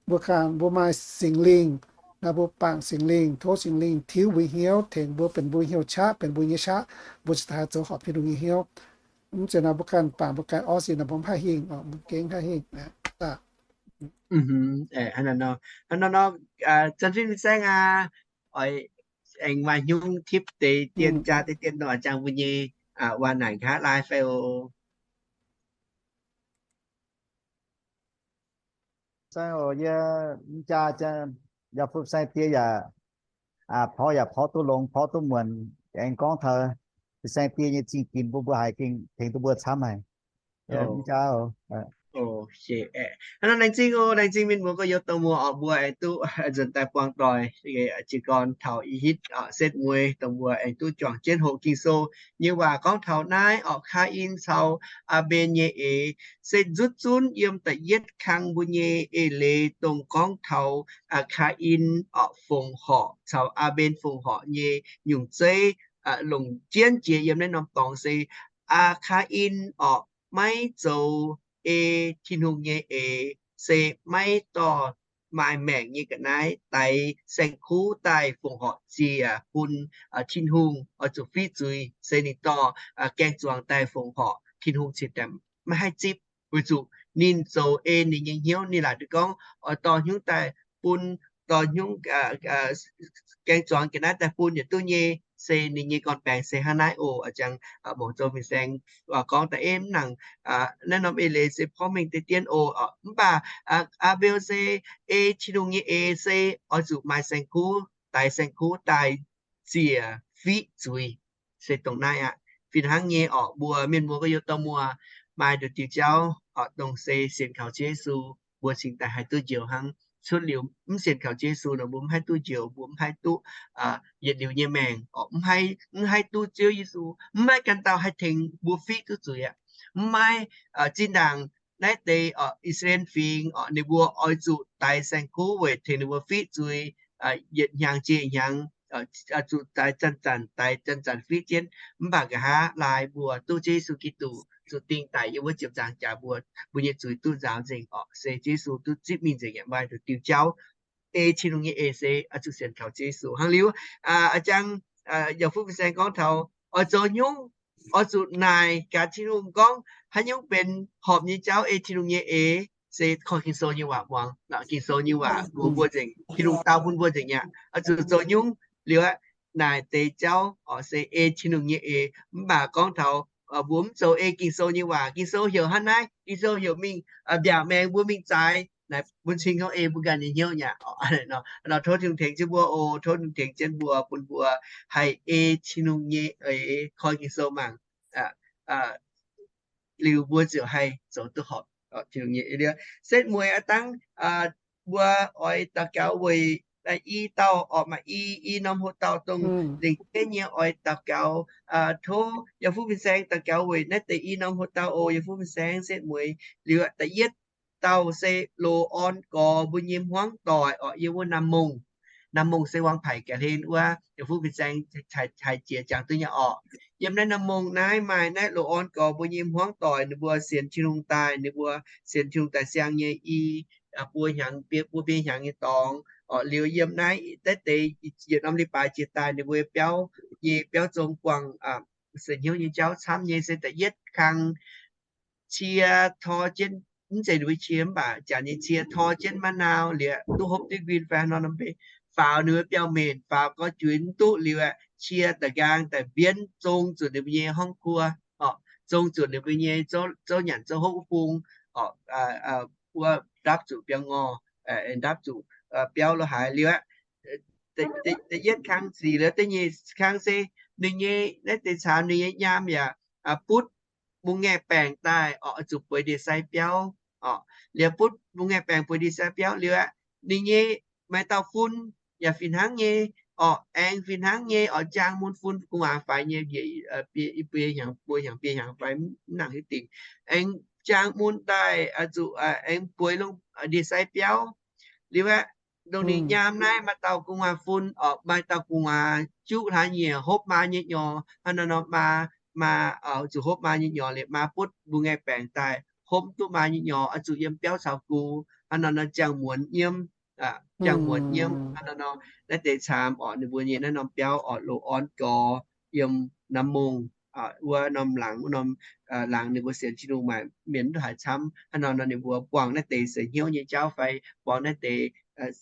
mbuo ganh mbuo maaih Singx Lingh, naaiv mbuo bangc Singx Lingh, tov Singx Lingh tiuv mbuo hnyouv, tengx mbuo benx mbuo hnyouv qaqv, benx mbuo nyei qaqv, mbuo cingx daaih zoux horpc Tin-Hungh nyei hnyouv. Mv zeiz nor mbuo ganh bangc mbuo ganh orv sin nor mbuo mv haih hingh oc, mbuo gengh haih hingh. Hnangv naaiv nor, Janx-Fin fin-saeng aac, oix aengx maaih hnyungv tipv deix dien jaa deix dien nor, jangx mbuo nyei waac naaic nqa'haav laai fai oc. Saeng oc, yie m'jaa, yaac fu saeng die yaac porv yaac porv duqv longx, porv duqv muonc, aengx gorngv taux fin-saeng die nyei zingh ginx bun mbuo haiz gengh tengx duqv mbuo camv haic. M'jaa oc. Hnangv nor laengz zingh oc, laengz zingh mienh muoz gorx-youz dongh mbuo oc, mbuo aengx duqv nzuonx daaih buangh doic jiez gorn taux i hitv setv mueiz dongh mbuo aengx duqv juangc jienv hoqc Ging-Sou nyei waac gorngv taux naaiv oc, Kaa^in caux Aa^mben nyei eix. Se nzutv zunv yiem da'yietv kang mbuo nyei eix leiz dongh gorngv taux Kaa^in oc fongc horc caux Aa^mben fongc horc nyei nyungc zeiv longc jienv jiex yiem naaiv norm dorngx se Aa, Kaa^in oc maiv zoux ei Tin-Hungh nyei eix, se maiv dorh maaih maengc nyei ga'naaiv daix saeng-kuv daaih fongc horc ziec bun Tin-Hungh oix zuqc fiqv zuiz, se ninh dorh gaeng-zuangx daaih fongc horc Tin-Hungh cingx daaih maiv haih zipv, weic zuqc ninh zoux en ninh nyei hnyouv, ninh laaic duqv gorngv oix dorh hnyouv daaih bun, dorh hnyouv gaeng-zuangx ga'naaiv daaih bun yietc duqv nyei, se ninh nyei gorn-baengx se hnangv naaiv oc. Ziangx mouc zoux fin-saeng gorngv da'eiv mv nangc, naaiv norm eix leiz se porv mengh deix dien oc. Mv baac Aapel se ei Tin-Hungh nyei eix se oix zuqc maaih saeng-kuv, daix saeng-kuv daaih ziec fiqv zuiz, se dongh naaiv aqv. Fih hnangv nyei orqc, mbuo mienh muoz gorx-youz dorh muoz maaih nduqc diuh jauv orqc, dongh se sienx kaux Ziouv Yesu, mbuo cingx daaih haih duqv njoux hnangv. Cuotv liuz mv sienx kaux Ziouv Yesu nor, mbuo mv haih duqv njoux, mbuo mv haih duqv yietc liuz nyei maengc orqc, mv haih, mv haih duqv Ziouv Yesu, mv maaih ganh dauh haih tengx mbuo fiqv duqv zuiz aqv. Mv maaih. Zinh ndaangc naaiv deix orqc, I^saa^laa^en Fingx orqc, ninh mbuo oix zuqc daix saeng-kuv weic tengx ninh mbuo fiqv zuiz, yietc hnyangx jiex hnyangx, zuqc daix zanc-zanc, daix zanc-zanc fiqv jienv. Mv baac nqa'haav laai mbuo duqv Ziouv Yesu Giduc zuqc ding daic yiem wuov ziepc nzaangc jaax mbuo, mbuo nyei zuiz duqv nzaaux nzengc orqc, se Ziouv Yesu duqv zipv mingh nzengc yaac maaih nduqc diuh jauv. Ei Tin-Hungh nyei eix se oix zuqc sienx kaux Ziouv Yesu. Hnangv liuz, a'jang Yauh Fuqv Fin-Saeng gorngv taux oix zoux nyungc, oix zuqc naaic gaax Tin-Hungh gorngv haaix nyungc benx horpc nyei jauv ei Tin-Hungh nyei eix, se korv Ging-Sou nyei waac muangx. Ging-Sou nyei waac mbuox mbuo nzengc, Tin-Hungh dau bun mbuo nzengc aqv. Oix zuqc zoux nyungc liuz aqv, naaic deix jauv orqc se ei Tin-Hungh nyei eix. Mv baac gorngv taux mbuo mv zoux ei Ging-Sou nyei waac, Ging-Sou heuc hnangv naaiv, Ging-Sou heuc mingh mbiaauc maengx, mbuo mingh zaaix, naaic bun cing gorngv ei mbuo ganh nyei hnyouv nyaqv. Nor tov Tin-Hungh tengx jienv mbuo oc. Tov Tin-Hungh tengx jienv mbuo, bun mbuo haih ei Tin-Hungh nyei eix, koi Ging-Sou mangc, liuz mbuo ziouc haih zoux duqv horpc Tin-Hungh nyei eix. Setv mueiz aav dangv mbuo oix daux gaux weic i dauh orqc, maaih i, i norm hoc dauh dongh lengc jeiv nyei oix daux gaux. Tov Yauh Fuqv Fin-Saeng daux gaux weic naaiv deix i norm hoc dauh oc. Yauh Fuqv Fin-Saeng setv mueiz liuz, da'yietv dauh se Loz-Orn Gorx mbuo nyei hmuangv doic orqc, yiem wuov Nam Mongh. Nam Mongh se Wang Paic ga'hlen wuov. Yauh Fuqv Fin-Saeng haiz jiex jangx duqv nyei orqc. Yiem naaiv Nam Mongh naaiv maaih naaiv Loz-Orn Gorx mbuo nyei hmuangv doic, ninh mbuo sienx Tin-Hungh daaih, ninh mbuo sienx Tin-Hungh daaih siang nyei i buo hnyangx, buo biei hnyangx nyei dorngx orqc. Liuz yiem naaiv, naaiv deix yietc norm leiz-baaix jiex daaih ninh mbuo biauv nyei biauv zong buangh seix hnyouv nyei jauv camv nyei. Se da'yietv kang cie tor jienv, mv zeiz ninh mbuo cie mv baac janx nyei cie tor jienv maiv nau liuz, duqv hopv duqv nquin fai nor, faaux ninh mbuo biauv-menc, faaux gorx-juix mv duqv liuz, cie da'nqaang daaih mbienv zong zuqc ninh mbuo nyei horngv kuo orqc, zong zuqc ninh mbuo nyei zouv nyanc zouv hopv wuov bung orqc, wuov ndapv zuqc biauv-ngorh, ndapv zuqc biauv lo haaix liuz aqv. Da'yietv kang sic liuz, da'nyeic kang se ninh nyei naaiv deix caamx ninh nyei nyaam yaac butv mbungv-ngaengh baengc daaih orqc, zuqc bueix ndie-sai biauv orqc. Liuz butv mbungv-ngaengh baengc bueix ndie-sai biauv liuz aqv, ninh nyei maaih dauh fun yaac fih hnangv nyei orqc, aengx fih hnangv nyei orqc, jaang mun fun gu'nguaaz faix nyei, i buo hnyangx, buo hnyangx, biei hnyangx fai mv nangc hiuv dingc, aengx jaang mun daaih zuqc aengx bueix longx ndie-sai biauv liuz aqv. Dongh ninh nyaam naaiv maaih dauh gu'nguaaz fun orqc, maaih dauh gu'nguaaz juqv hlaax nyieqc hopv maa nyei nyorx. Hnangv nor nor maa, maa zuqc hopv maa nyei nyorx liuz, maa butv mbungv-ngaengh baengc daaih hopv duqv maa nyei nyorx, oix zuqc yiem biauv caux gux. Hnangv nor nor ziangh muonz nyiemv, ziangh muonz nyiemv. Hnangv nor nor naaiv deix caamx orqc, ninh mbuo nyei naaiv norm biauv orqc, Loz-Orn Gorx yiem Nam Mongh wuov norm laangz, wuov norm laangz ninh mbuo sienx Tin-Hungh maaih mienh mv duqv haiz camv. Hnangv nor nor ninh mbuo buangh naaiv deix seix hnyouv nyei jauv fai buangh naaiv deix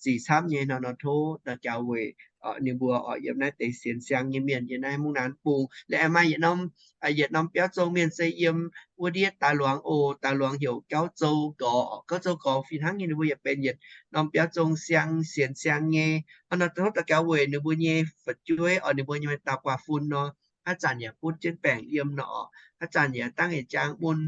sic camv nyei nor, nor tov daux gaux weic ninh mbuo orqc, yiem naaiv deix sienx siang nyei mienh yiem naaiv mungv naanv bung. Liuz aengx maaih yietc norm, yietc norm biauv zong mienh se yiem wuov ndiev daaih luangx oc. Daaih luangx heuc Gauv Zou Gorx. Gauv Zou Gorx fih hnangv nyei ninh mbuo yaac benx yietc norm biauv zong siang, sienx siang nyei. Hnangv nor tov daux gaux weic ninh mbuo nyei fu'jueiv orqc, ninh mbuo nyei dauh guaax fun nor, haaix zanc yaac butv jienv baengc yiem nor orqc. Haaix zanc yaac dangv yietc jaang mun,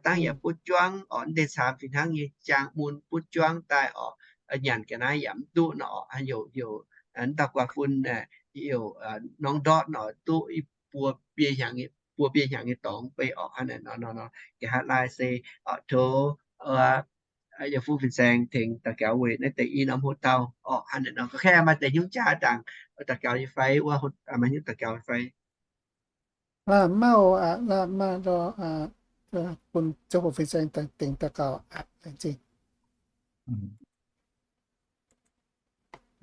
dangv yaac butv juangv orqc. Naaiv deix caamx fih hnangv nyei, jaang mun butv juangv daaih orqc, nyanc ga'naaiv yaac mv duqv nor orqc. Haaix nyungc heuc, heuc dauh guaax fun heuc norm ndortv nor duqv i buo biei hnyangx, buo biei hnyangx nyei dorngx beiv orqc. Hnangv naaiv nor nor, nqa'haav laai se tov Yauh Fuqv Fin-Saeng tengx daux gaux weic naaiv deix i norm hoc dauh orqc. Hnangv naaiv nor, gorngv maaih deix hnyouv jaax dangc daux gaux nyei fai? Wuov maaih hnyouv daux gaux fai? Mv maaih oc. Bun Yauh Fuqv Fin-Saeng tengx daux gaux aqv. Laengz zingh.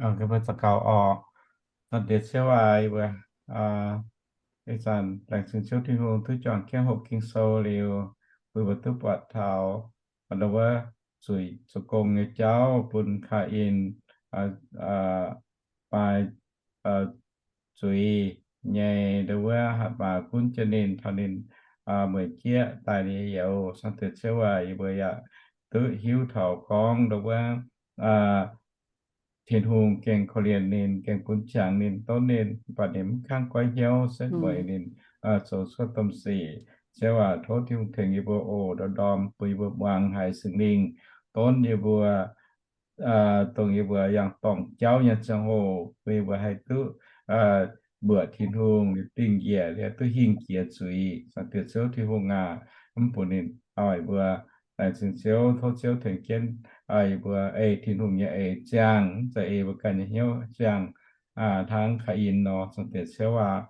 Mbuo daux gaux oc. Diex Ziouv aac, yie mbuo ih zanc laengz zingh Ziouv Tin-Hungh duqv juangc jienv hoqc Ging-Sou liuz, bun mbuo duqv buatc taux ndau wuov zuqc zoux gong nyei jauv bun Kaa^in maaih zuiz nyei ndau wuov hatc maaz gunv jienv ninh taux ninh mueic jieqv daaih ninh nyei youz. Cang Diex Ziouv aac, yie mbuo yaac duqv hiuv taux gorngv ndau wuov Tin-Hungh gengh korv-lienh ninh, gengh bun qangx ninh, donv ninh, mv baac ninh mv kangv goiv hnyouv setv mueiz ninh zoux cuotv domh sic. Ziouv aac, tov Tin-Hungh tengx yie mbuo oc, ndorm-ndorm bun yie mbuo muangx haiz Singx Lingh donv yie mbuo, dongh yie mbuo yangh dorngc jauv nyei ziangh hoc, bun yie mbuo haih duqv mbuoqc Tin-Hungh dingh njiec liuz duqv hingh jiex zuiz. Cang Diex Ziouv Tin-Hungh aac, mv bun ninh oix mbuo. Laengz zingh Ziouv, tov Ziouv tengx jienv yie mbuo ei Tin-Hungh nyei eix ziangh, mv zeiz ei mbuo ganh nyei hnyouv ziangh hnangv Kaa^in nor. Cang Diex Ziouv aac,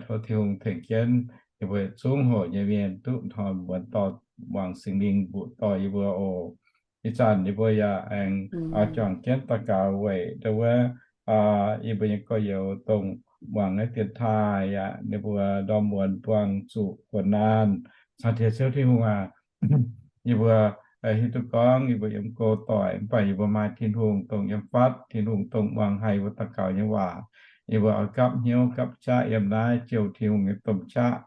tov Tin-Hungh tengx jienv yie mbuo yietc zungv hoqc nyei mienh duqv hnoi muonz dorh muangx Singx Lingh mbuox dorh yie mbuo oc. Ih zanc yie mbuo yaac aengx juangc jienv daux gaux weic ndau wuov yie mbuo nyei gorx-youz dongh muangx naaiv dienx taaih yaac ninh mbuo ndorm muonz buangh zuqc kuonx naanh. Cang Diex Ziouv Tin-Hungh aac, yie mbuo hiuv duqv gorngv yie mbuo yiem go doic, mv baac yie mbuo maaih Tin-Hungh dongh yiem fatv, Tin-Hungh dongh muangx haiz yie mbuo daux gaux nyei waac. Yie mbuo oix gapv hnyouv gapv qaqv yiem naaiv jouh Tin-Hungh nyei domh qaqv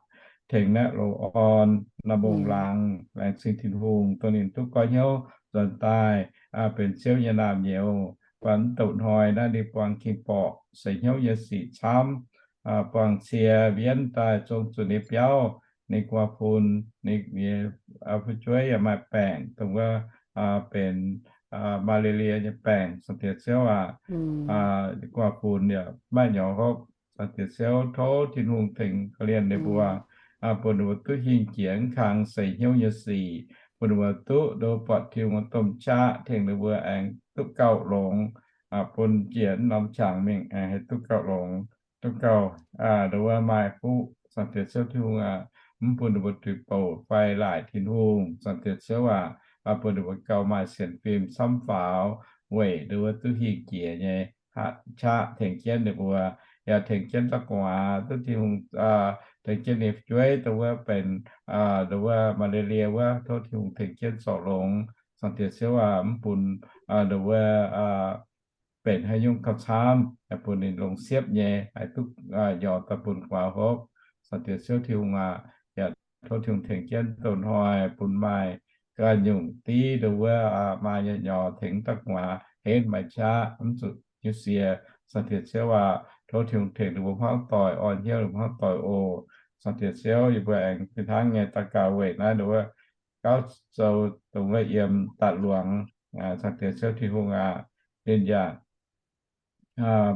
tengx naaiv loz-orn naaiv mbong laangz. Laengz zingh Tin-Hungh dongh ninh duqv goiv hnyouv nzuonx daaih benx Ziouv nyei naamh nyouz, baac mv douc hnoi naaiv ninh buang ging-borqc seix hnyouv nyei sic camv, buang cie mbienv daaih zong zuqc ninh biauv, ninh guaax fun, ninh nyei fu'jueiv yaac maaih baengc dongh wuov benx malaria nyei baengc. Cang Diex Ziouv aac, guaax fun yaac maiv nyorx hopv. Cang Diex Ziouv, tov Tin-Hungh tengx korv-lienh ninh mbuo, bun ninh mbuo duqv hingh jiex mv kang seix hnyouv nyei sic, bun ninh mbuo duqv nduov buatc Tin-Hungh domh qaqv tengx ninh mbuo aengx duqv gauh longx, bun jiex mv norm qangx mingh aengx haih duqv gauh longx, duqv gauh nduov maaih fuqv. Cang Diex Ziouv Tin-Hungh aac, mv bun ninh mbuo duih bouc fai laaic Tin-Hungh. Cang Diex Ziouv aac, bun ninh mbuo gauh maaih sienx fim camv faaux weic nduov duqv hingh jiex nyei qaqv tengx jienv ninh mbuo, yaac tengx jienv dauh gu'nguaaz duqv Tin-Hungh tengx jienv ninh fu'jueiv dongh wuov benx dongh wuov malaria wuov, tov Tin-Hungh tengx jienv zorc longx. Cang Diex Ziouv aac, mv bun dongh wuov benx haaix nyungc gauh camv, bun ninh longx siepv nyei haih duqv nyorx daaih bun guaax hopv. Cang Diex Ziouv Tin-Hungh aac, yaac tov Tin-Hungh tengx jienv douh hnoi bun maaih ganh nyungc div dongh wuov maaih nyei nyorx tengx dauh gu'nguaaz henv maaih qaqv mv zuqc nyutc sie. Cang Diex Ziouv aac, tov Tin-Hungh tengx ninh mbuo hmuangv doic, orn hnyouv ninh mbuo hmuangv doic oc. Cang Diex Ziouv, yie mbuo aengx fih hnangv nyei daux gaux weic naaiv dongh wuov gauv sou dongh wuov yiem daaih luangx. Cang Diex Ziouv Tin-Hungh aac, ninh yaac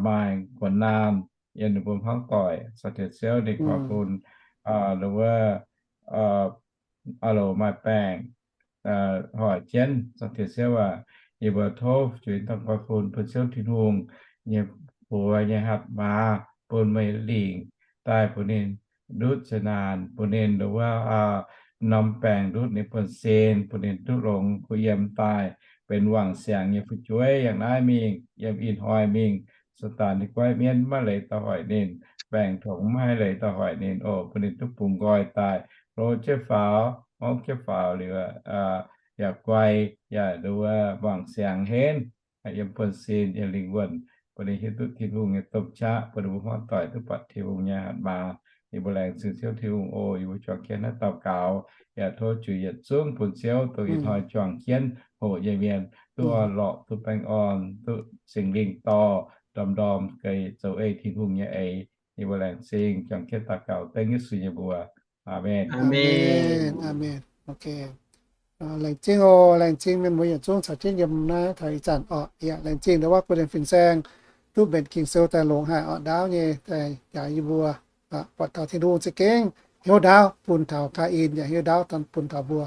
maaih kuonx naanh yiem ninh mbuo hmuangv doic. Cang Diex Ziouv, ninh guaax fun dongh wuov aah loc maaih baengc hoic jienv. Cang Diex Ziouv aac, yie mbuo tov fu'jueiv dangh guaax fun bun Ziouv Tin-Hungh nyei buoz nyei hatc maaz bun meih lingc daaih bun ninh ndutv zeqc naanc, bun ninh dongh wuov norm baengc ndutv ninh buonv-sin, bun ninh duqv longx kuh yiem daaih benx wangc siangx nyei fu'jueiv yangh naaiv mingh, yiem ih hnoi mingh. Saadaan ninh goiv mienv maiv leiz daaih hoic ninh, baengc tongx maiv haih leiz daaih hoic ninh oc. Bun ninh duqv bungx nqoi daaih, hlo jienv faaux, hopv jienv faaux liuz, yaac guai, yaac nduov wangc siangx henv yiem buonv-sin, yiem lingh wuonh, bun ninh hiuv duqv Tin-Hungh nyei domh qaqv, bun ninh mbuo hmuangv doic duqv buatc Tin-Hungh nyei hatc maaz. Yie mbuo laengz zingh Ziouv Tin-Hungh oc. Yie mbuo juangc jienv naaiv daux gaux, yaac tov Ziouv yietc zungv bun Ziouv dongh ih hnoi juangc jienv hoqc nyei mienh duqv orn-lorqc, duqv baengh orn, duqv Singx Lingh dorh, ndorm-ndorm gengh zoux ei Tin-Hungh nyei eix. Yie mbuo laengz zingh juangc jienv daux gaux dengv Yesu nyei mbuox. Aamen. Aamen. Laengz zingh oc. Laengz zingh mienh muoz yietc zungv caux jienv yiem naaiv taux ih zanc oc. Yaac laengz zingh ndau wuov bun ninh fin-saeng duqv mbenc Ging-Sou daaih longx haic oc. Ndaauv nyei daaih njaaux yie mbuo buatc taux Tin-Hungh za'gengh hnyouv ndaauv bun taux Kaa^in, yaac hnyouv ndaauv bun taux mbuo.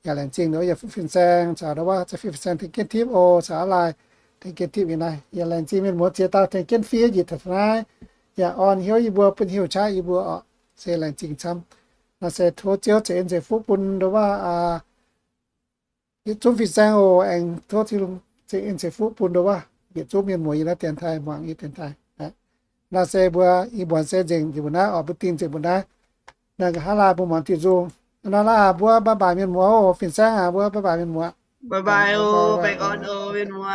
Yaac laengz zingh ndau wuov yaac fuqv fin-saeng caux ndau wuov za'gengh fin-saeng tengx jienv tipv oc, caux aav laai tengx jienv tipv nyei naaiv. Yaac laengz zingh mienh muoz ziex dauh tengx jienv fiev njiec taux naaiv, yaac orn hnyouv yie mbuo, bun heuc qaqv yie mbuo oc. Se laengz zingh camv. Naaiv se tov Ziouv ceix en ceix fuqv bun ndau wuov yietc zungv fin-saeng oc. Aengx tov Tin-Hungh ceix en ceix fuqv bun ndau wuov yietc zungv mienh muoz yiem naaiv dienx taaih muangx yiem dienx taaih. Naaiv se mbuo ih muonz se nzengc mbuo naaiv oc, mbuo dingh nzengc mbuo naaiv. Naaiv nqa'haav laanh mbuo muangx diuh nzung. Naaiv laanh mbuo bye bye mienh muoz oc, fin-saengv aac, mbuo bye bye mienh muoz. Bye bye oc, baengh orn oc mienh muoz.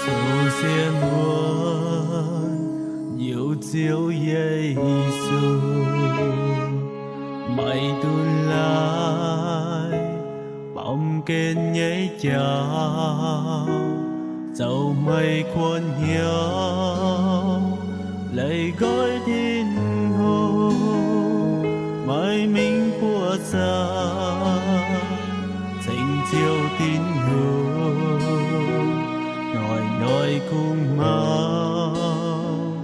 Zoux sienx wuonh youz Ziouv Yesu, maiv dungx laaic baamh gen nyei jauv, zoux meih kuonx hnyouv, leih nqoi Tin-Hungh, maiv mingh buoqc zaangc, ceng Ziouv Tin-Hungh, hnoi-hnoi kungx mauv,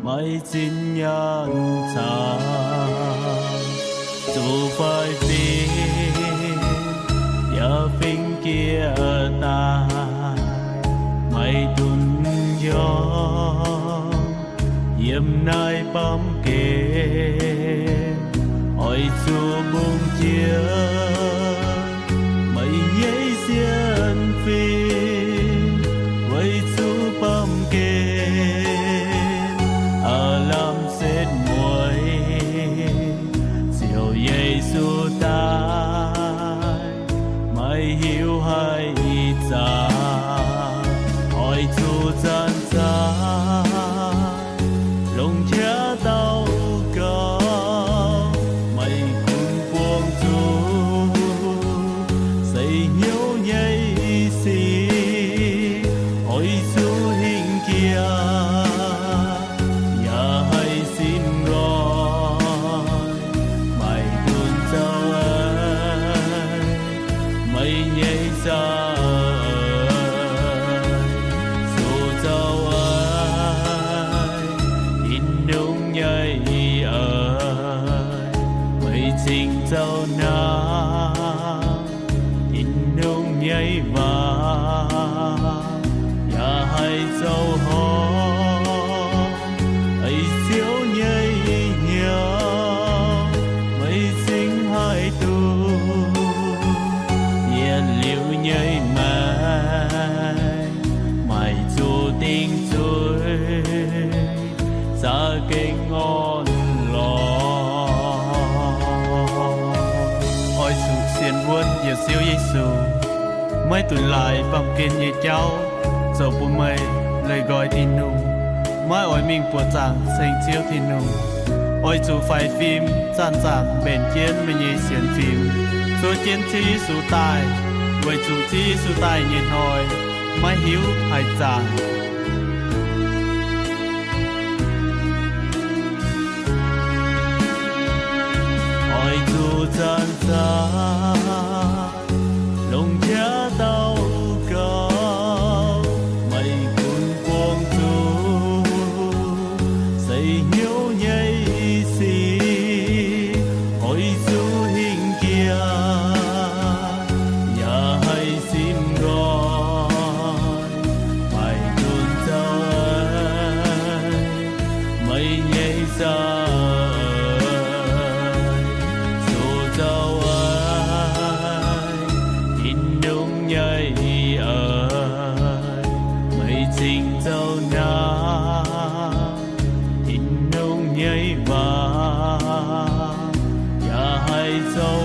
maiv zinh nyaanh caux zuqc faix-fim, yaac fingx jiex daaih, maiv dungx njormh yiem naaiv baamh gen, oix zuqc mbungh jiex meih nyei sienx fim, weic zuqc baamh gen aav lamh setv mueiz, Ziouv Yesu daaih, maiv hiuv haaix ih zanc, oix zuqc zanc-zanc longx qaqv daux gaux, maiv gunv buangh zuqc seix hnyouv nyei sic, oix zuqc hingh jiex yaac haih simv nqoi, maiv gunv zoux meih nyei za'eix, zuqc zoux Tin-Hungh nyei eix, meih cingx zoux naaiv Tin-Hungh nyei waac yaac haih zoux horngh. Eix Ziouv nyei hnyouv meih cingx haih duqv, yietc liuz nyei maengc maaih zuqc dingc zuiz, za'gengh orn-lorqc. Oix zuqc sienx wuonv yietc Ziouv Yesu, maiv dungx laaix baamh gen nyei jauv zoux bun meih leih nqoi Tin-Hungh, maiv oix mingh buoqc zaangc ceng Ziouv Tin-Hungh. Oix zuqc faix fim zanc-zanc mbenc jienv meih nyei sienx fim, zuov jienv Ziouv Yesu daaih, weic zuqc Ziouv Yesu daaih nyei hnoi maiv hiuv haaix zanc. Oix zuqc zanc-zanc longx qaqv daux gaux, maiv gunv buangh zuqc seix hnyouv nyei sic, oix zuqc hingh jiex yaac haih simv nqoi, maiv gunv zoux meih nyei za'eix, zuqc zoux Tin-Hungh nyei eix, meih cingx zoux naaiv Tin-Hungh nyei waac yaac haih zoux